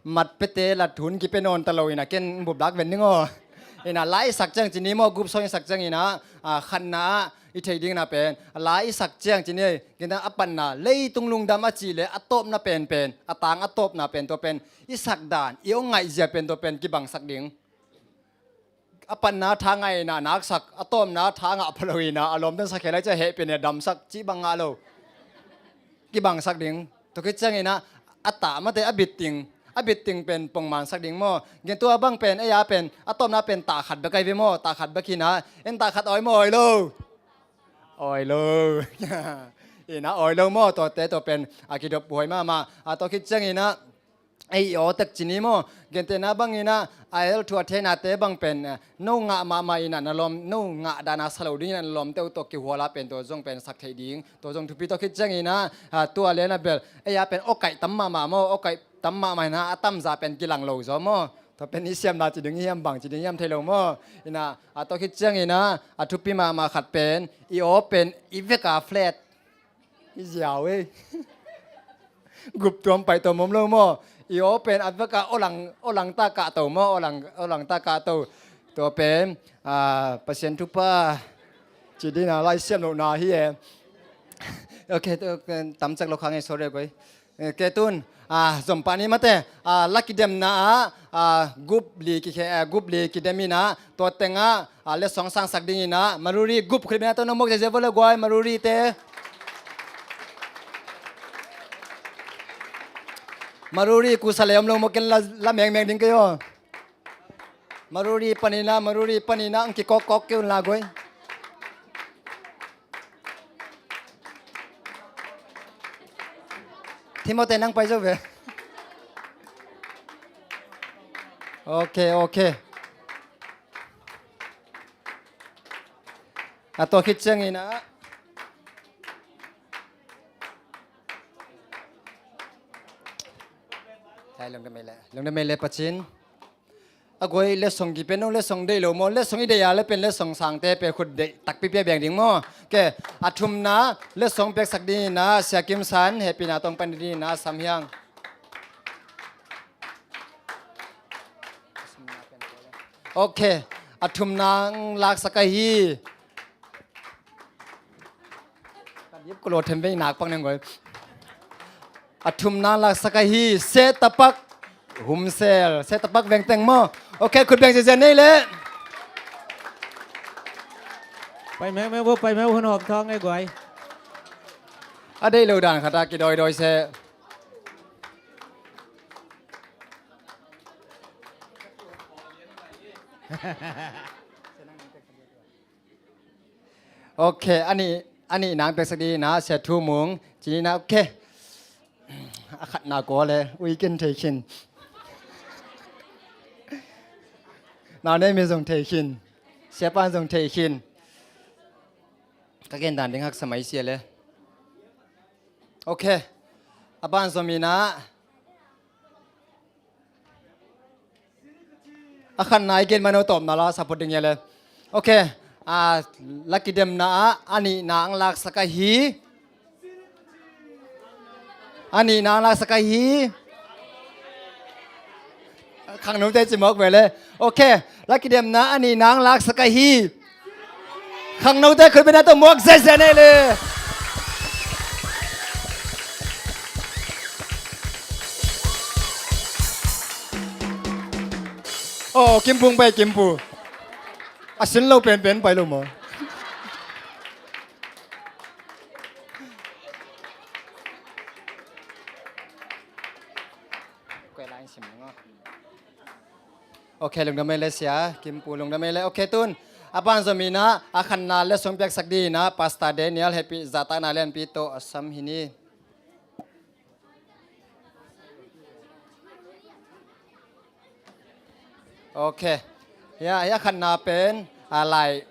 mat piate la thun kipia nawn ta lo in ah ken buplak ven ding aw. In ah la i sak ciang ci ni maw, group song i sak ciang in ah, ah, khatna ah i theih ding na pen. La i sak ciang ci ni, ken a patna, leitung lungdam a cih leh a tawpna penpen, a tang a tawpna pen tua pen, i sak dan, i hong ngaihzia pen tua pen kibangsak ding. A patna tha ngah in ah naksak, a tawpna tha ngah pha lo in ah a lawmte in sak khia lai ciah hehpihna damsak cih bang ngah lo. Kibangsak ding. Tua khit ciangin ah a tah mate a bitting, a bitting pen pongmansak ding maw. Gen tua bang pen, ei a pen, a tawpna pen tah khat bek ai ve maw, tah khat bek hi in ah, en tah khat awi maw awi lo? Awi lo. In ah awi lo maw, tuate tua pen a kidop huai mahmah. A tua khit ciangin ah, ei i aw tek ci ni maw? Gentehna bangin ah, a el thu a theinate bang pen, eh, no ngah mahmah in ah na lawm, no ngah dan a sa lo ding in ah na lawmte uh tawh kihual a pen tua zong pen sak theih ding. Tua zong thupi tua khit ciangin ah, ah, tua le na bel, ei a pen awkaih tam mahmah maw, awkaih tam mahmah in ah a tamza pen kilang lo zaw maw? Tua pen i siamna ci ding hiam, bang ci ding hiam thei lo maw? In ah, a tua khit ciangin ah, a thupi mahmah khat pen, i aw pen, i vek a flat. I ziau ei. Gup tuam pai tuam om lo maw? I aw pen a vek a aw lang, aw lang ta kah to maw? Aw lang, aw lang ta kah to. Tua pen, ah, Pasian thupha ci ding in ah lai siam lohna hi e. Ok, tua pen tam cek lo kha ngei, sorry guai. Eh, ke tun, ah, zom pah ni mate, ah, la kidemna ah, ah, gup li kikhe, ah, gup li kidem in ah, tua teng ah, ah, letsong sangsak ding in ah, Maruri gup khit bek na tawh na mawk ziahziah vua le guai, Maruri te. Maruri kusa le om lo maw, ken la, la mengmeng ding kei aw. Maruri panin ah, Maruri panin ah, ang kikawkkawk kei un la guai. Timote nang pai zo ve. Ok, ok. A tua khit ciangin ah. Hai, lungdam ei le, lungdam ei le Pacin. A guai letsong kipia, no letsong deih lo maw? Letsong i deih a le pen letsong sangte pen khut deih takpi pia beng ding maw? Ke, a thumna letsong piaksak ding in ah, Sia Kim San, hehpihna tawh pan ding in ah, Sam Hiang. Ok, a thumna laksak ahi. Ka dip ko lo them vei nak pang neng guai. A thumna laksak ahi Setapak Humsel, Setapak Vengteng maw? Ok, khut beng ziazia nei leh. Pai meng meng bo, pai meng bo, hun hawm thawng e guai. A deih lo dan khat a kidawidawi se. Ok, a nih, a nih nang peksak ding na, Sia Thu Mung, ci ni na, ok. A khatna kawl e, ui kin thei khin. Nau nei mi zong thei khin. Siapa zong thei khin. Ka gen dan ding haksa mai sia le. Ok. A ban zom ina. A khatna i gen mano tawpna la support ding ia le. Ok. A, la kidemna ah a nihna ang laksak ahi. A nihna ang laksak ahi. Khangnote ci mawk ve le. Ok. La kidemna a nihna ang laksak ahi. Khangnote khut beng na tawh muak ziazia nei le. Aw, Kimpu pai, Kimpu. A sin lo penpen pai lo maw? Ok, lungdam ei le sia, Kimpu lungdam ei le. Ok, tun a ban zom ina, a khatna letsong piaksak ding ina, Pastor Daniel, hehpih zahtakna lianpi tawh a sam hi ni. Ok. Hia, hia khatna pen, a lai,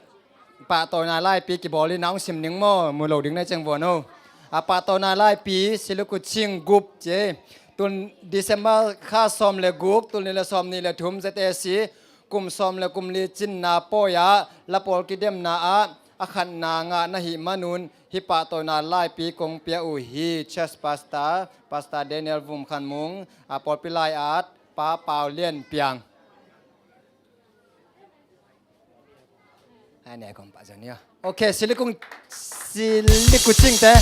pahtawina laipi kibawl ina hong sim ning maw, mu lo ding na ciang vuan o. A pahtawina laipi, Sili Kuching gup ci. Tun December kha sawm le guk, tul nih le sawm nih le thum Z A C, kum sawm le kum li cinna pawi ah, la pawl kidemna ah, a khatna ngah na hih manun, hih pahtawina laipi kong pia uh hi, Church Pastor, Pastor Daniel Vum Khan Mung, a pawlpi lai at, Pa Pau Lian Piang. Ai, ne kong pa zan ia. Ok, Sili Kung, Sili Kuching te.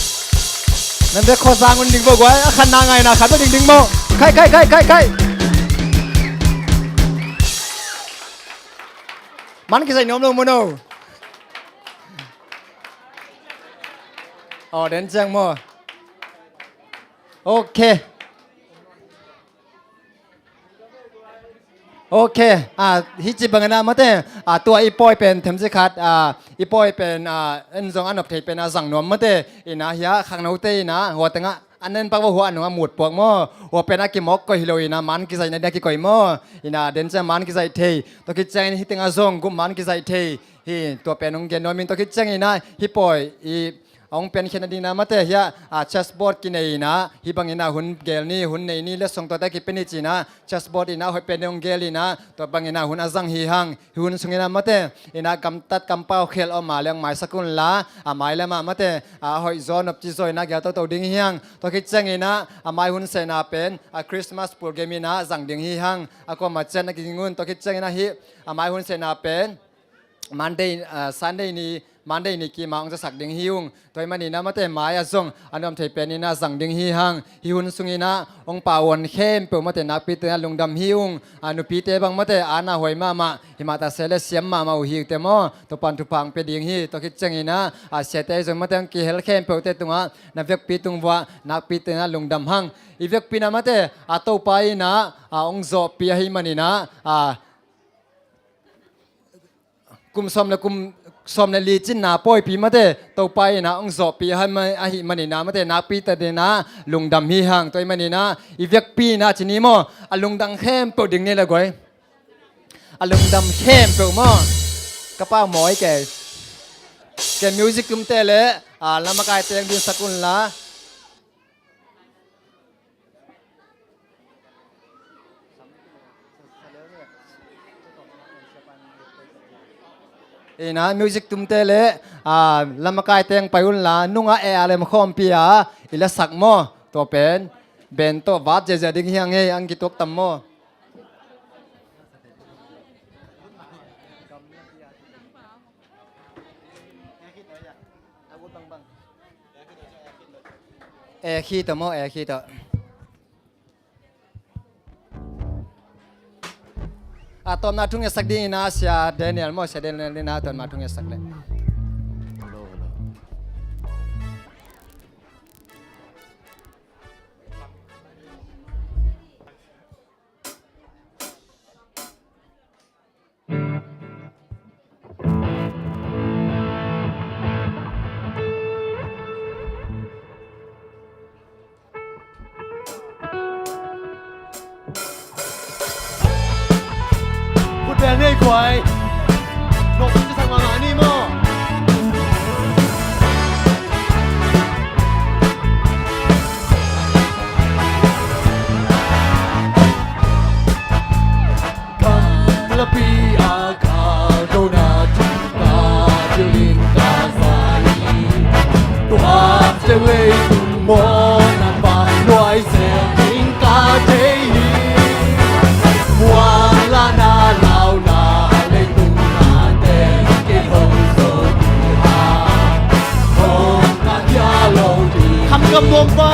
Nan bek khuazang un ding bo guai, a khatna ngaihna khat bek ding ding maw. Khai, khai, khai, khai, khai. Man kizaih nuam lo maw no. Aw, den ciang maw. Ok. Ok, a, hih ci bangin ah mate, a, tua i pawi pen themci khat, a, i pawi pen, a, en zong a nop thei pen a zang nuam mate, ina hia khangnote ina, hua tengah, a nen pak vo hua a nungah mut puak maw, hua pen a kimawk koih hi lo ina, man kizaihna dia kikoih maw, ina den ciang man kizaih thei, tua khit ciangin hih tengah zong gup man kizaih thei, hi, tua pen hong gen nuam in tua khit ciangin ah, hih pawi, i, a hong piankhiatna dingin ah mate hia, a, chessboard kinei in ah, hih bangin ah hun gel ni, hun nei ni, letsong tuate kipia ni ci-in ah, chessboard in ah hoih pen hong gel in ah, tua bangin ah hun a zang hi hang, hih hun sungin ah mate, in ah gamtat kampau khel om a leng maisak un la, a mai lam ah mate, a hoih zaw nopci zaw in ah gel toto ding hi hang, tua khit ciangin ah, a mai hun sehna pen, a Christmas pulgem in ah zang ding hi hang, a kuamah ciat na kiging un, tua khit ciangin ah hih, a mai hun sehna pen, Monday, ah, Sunday ni, Monday ni kim ah hong zasak ding hi ung. Tua ahih manin ah mate mai ah zong a nuam thei pen in ah zang ding hi hang. Hih hun sungin ah hong pau-an khempeuh mate nakpite in ah lungdam hi ung. Ah, nupite bang mate a na huai mahmah, himah ta se le siam mahmah uh hi uh te maw. Topa'n thupha hong pia ding hi. Tua khit ciangin ah, ah, siate zong mate hong kihel khempeuhte tungah na vekpi tung vuah nakpite in ah lungdam hang. I vekpi in ah mate, ah, Topa in ah, ah, hong zawhpih ahih manin ah, ah, kum sawm le kum sawm le li cinna pawipi mate, Topa in ah hong zawhpih ahih ma-, ahih manin ah mate, nakpite in ah lungdam hi hang. Tua ahih manin ah i vekpi in ah ci ni maw, a lungdam khempeuh ding ni le guai. A lungdam khempeuh maw. Ka pau mawi kei. Kei music tumte le, ah, lamakaite hong dingsak un la. Ina music tumte le, ah, lamakaite hong pai un la, nungah e a lem khawmpi a i la sak maw. Tua pen band tawh vat ziazia ding hi hang ei, ang kituak tam maw. E khi tawh maw, e khi tawh. A tawpna thu ngetsak dingin a Sia Daniel maw, Sia Daniel in a tawpna thu ngetsak leh. Khut beng ni ei guai. Nawh, tung ci sang mahmah ni maw. Gam lapi a ka dona thangka, thilin ka za hi. Tua ceu leitung mawhna pan nuai zel ding ka thei hi. Muang lahna launa leitung na teng kei hong zo ding a, hong ka kia lo ding. Kham gam nuam pa.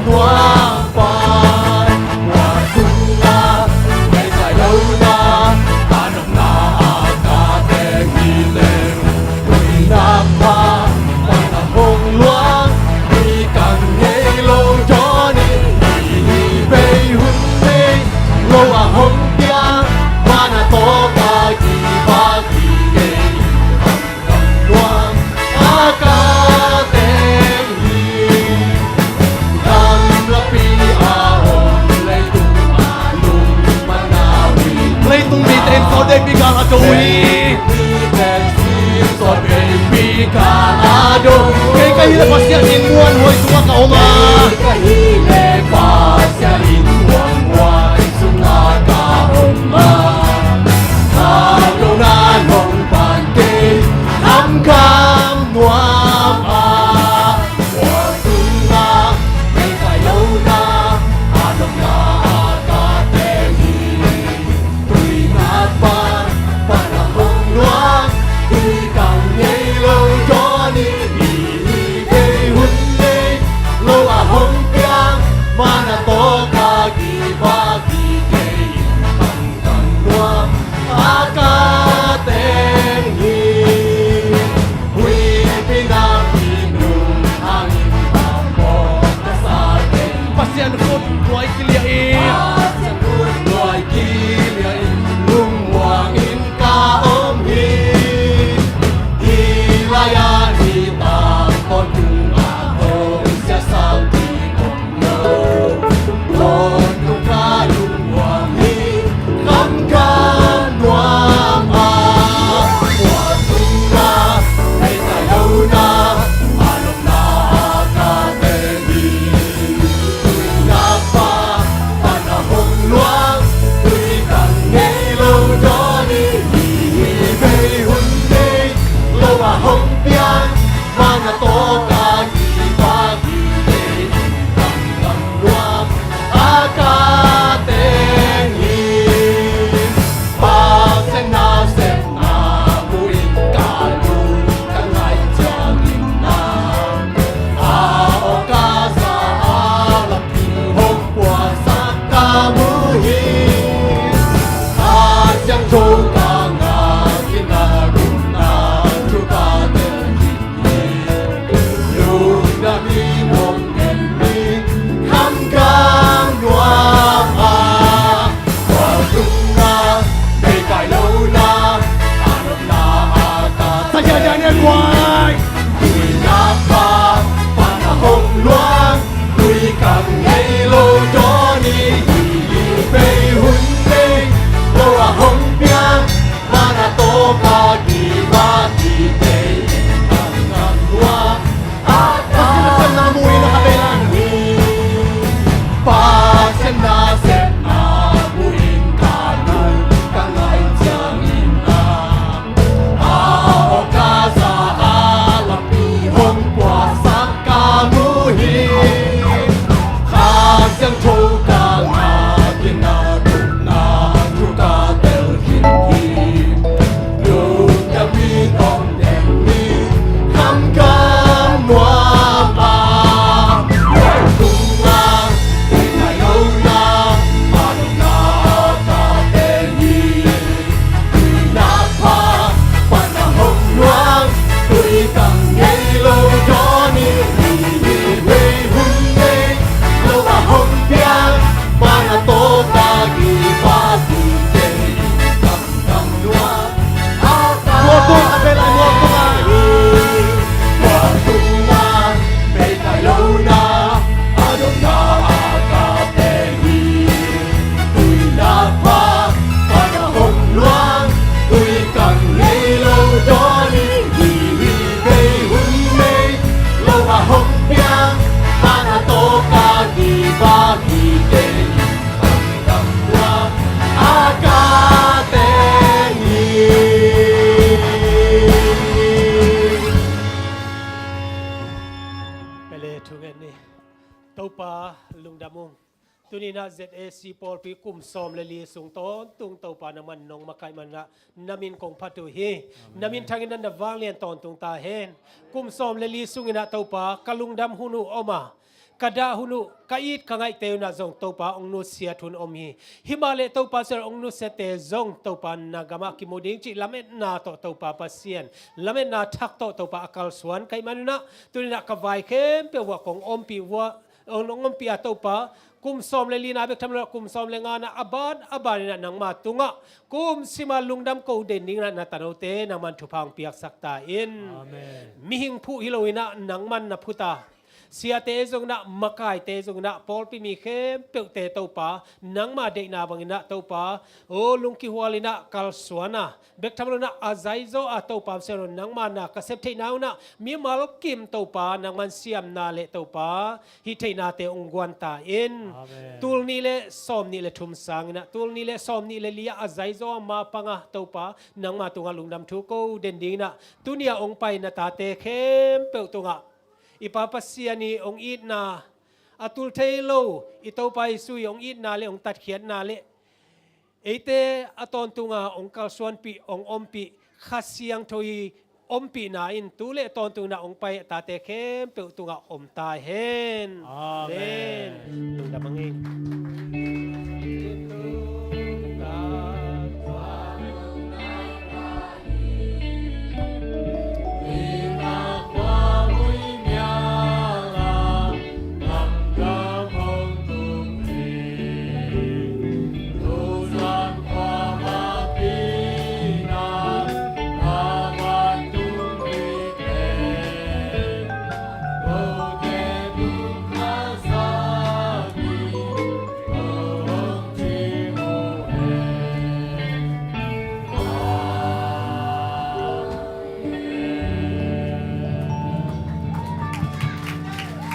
Nuam a ka teng hi. Gam lapi a om leitung a lungmanna hi. Leitung mite in sawt veipi gal a do hi. Mite in sawt veipi gal a do. Kei ka hih leh Pasian in muanhuai sungah ka om a. Kei ka hih leh Pasian in muanhuai sungah ka om a. Ka dona nong pan kei, kham kham nuam a, tua sungah mei kai lo na, a nopna a ka teng hi. Tuina pan, pan a hong luang, tui kang ngei lo Johnny, mi hi kei hun nei, lo a hong piang, man a tawk a kipak hi kei in pan. Kan nuam a ka teng hi. Huihpi nakpi nung hangin a pawt ka sa teng. Pasian khut nuai kiliah in. Pasian khut nuai kiliah in. Lungmuang in ka om hi. Hih lai-ah hih tangtawntungah hong siasal ding om lo. Tawntung ka lungmuang hi, kham ka nuam a. Tua sungah hei ka lo na, a lopna a ka teng hi. Tuina pan, pan a hong luang, tui kang ngei lo Johnny, mi hi bei hun nei, lo a hong piang, man a tawk a kipak hi kei in, kham kham nuam a ka teng hi. Pasian nasepna mu in ka lung ka ngai ciang in na, a awk a za a lampi hong puaksak ka mu hi. Kha Siangtho ka ngak in a, gupna thu ka tel hi. Le thungen ni. Topa lungdam ung. Tuni-in ah Z A C pawlpi kum sawm le li sung tawntung Topa nangman nong makaih manin ah na min kong phat uh hi. Amen. Na minthangin ah na vanglian tawntung ta hen. Kum sawm le li sungin ah Topa ka lungdam hun uh om a, ka dah hun uh, ka it ka ngaihte un ah zong Topa hong nusiat hun om hi. Himahleh Topa Pasian, hong nusiatte zong Topa na gamah kimu ding cih lametna tawh Topa Pasian, lametna thak tawh Topa a kalsuan ka hih manin ah tuni-in ah ka vai khempeuh uh ah kong ompih uh ah, hong ompih a Topa, kum sawm le lina bek tham lo, kum sawm le ngana a ban a banin ah nangma tungah kum sima lungdam ko den dingin ah na tanote nangman thupha hong piaksak ta in. Amen. Mihing phuh hi loin ah nangman na phuta, siate zongin ah, makaite zongin ah, pawlpi mi khempeuhte Topa nangma deihna bangin ah Topa, o lungkihualin ah kalsuan a, bek tham loin ah a zaizaw a Topa Pasian aw, nangma na ka sep theihna un ah mimal kim Topa nangman siamna le Topa hih theihnate hong guan ta in. Amen. Tul nih le sawm nih le thum sangin ah tul nih le sawm nih le li ah a zaizaw a mapang a Topa nangma tungah lungdam thu ko den dingin ah tuni-a hong pai na tate khempeuh tungah i Pa Pasian i hong itna, a tul thei lo i Topa Jesu i hong itna le hong tatkhiatna le eite a tawntunga hong kalsuanpih, hong ompih Kha Siangtho i ompihna in tu le tawntung in ah hong pai a tate khempeuh tungah om ta hen. Amen. Amen. Lungdam hang ei.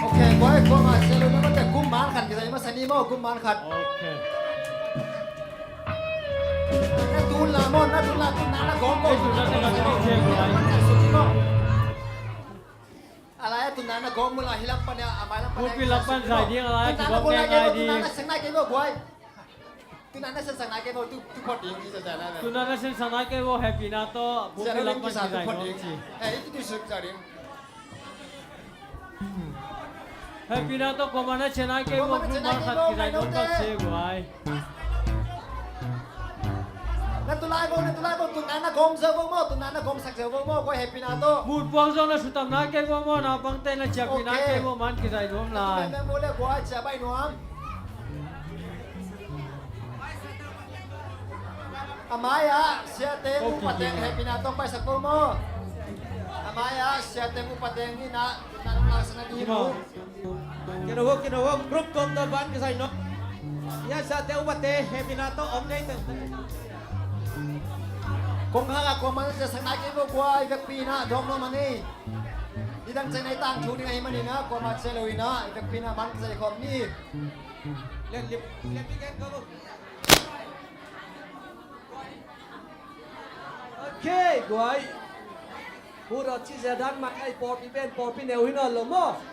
Ok, guai, kuamah sia lo, na mate kum man khat kizai masa ni maw, kum man khat. Ok. Na tun la maw, na tun la, tun na na gawm maw. Ei, tun na na gawm maw. A lai a tun na na gawm maw la, hi lam pan a, a mai lam pan a. Pulpit lam pan zai ding, a lai a tun na na gawm ngai ngai ding. Tun na na seng nai kei maw, tu, tu phot ding, tu sa sa na. Tun na na seng sa nai kei maw, hehpihna tawh, pulpit lam pan kizai nuam ci. Eh, itu tu suk sa ding. Hehpihna tawh kuamah na ciah nai kei maw, kuamah na ciah nai kei maw, kizai nuam tawh ci guai. Na tu lai maw, na tu lai maw, tun na na gawm zaw maw, tun na na gawm sak zaw maw, guai hehpihna tawh. Mun puak zong na sutam nai kei maw, naupangte na ciahpih nai kei maw, man kizai nuam lai. Maw le guai ciah bai nuam. A mai-ah siate upa teng hehpihna tawh paisak ko maw. A mai-ah siate upa teng in ah tun na nong laksak na ding hi maw. Kino ho, kino ho, group tuamtuam ban ka sai no. Ia siate upate hehpihna tawh om nei teng. Kong hang a kuamah na ciahsak nai kei maw guai, vekpi in ah dawng nuam a ni. Nidang ciang nai tangthu ding ahih manin ah kuamah ciah lo in ah vekpi in ah man ka sai khawm ni. Let lip, let me get go. Ok, guai. Hu rawh ci zia dan mah ai pawlpi pen pawlpi neu hi nawn lo maw.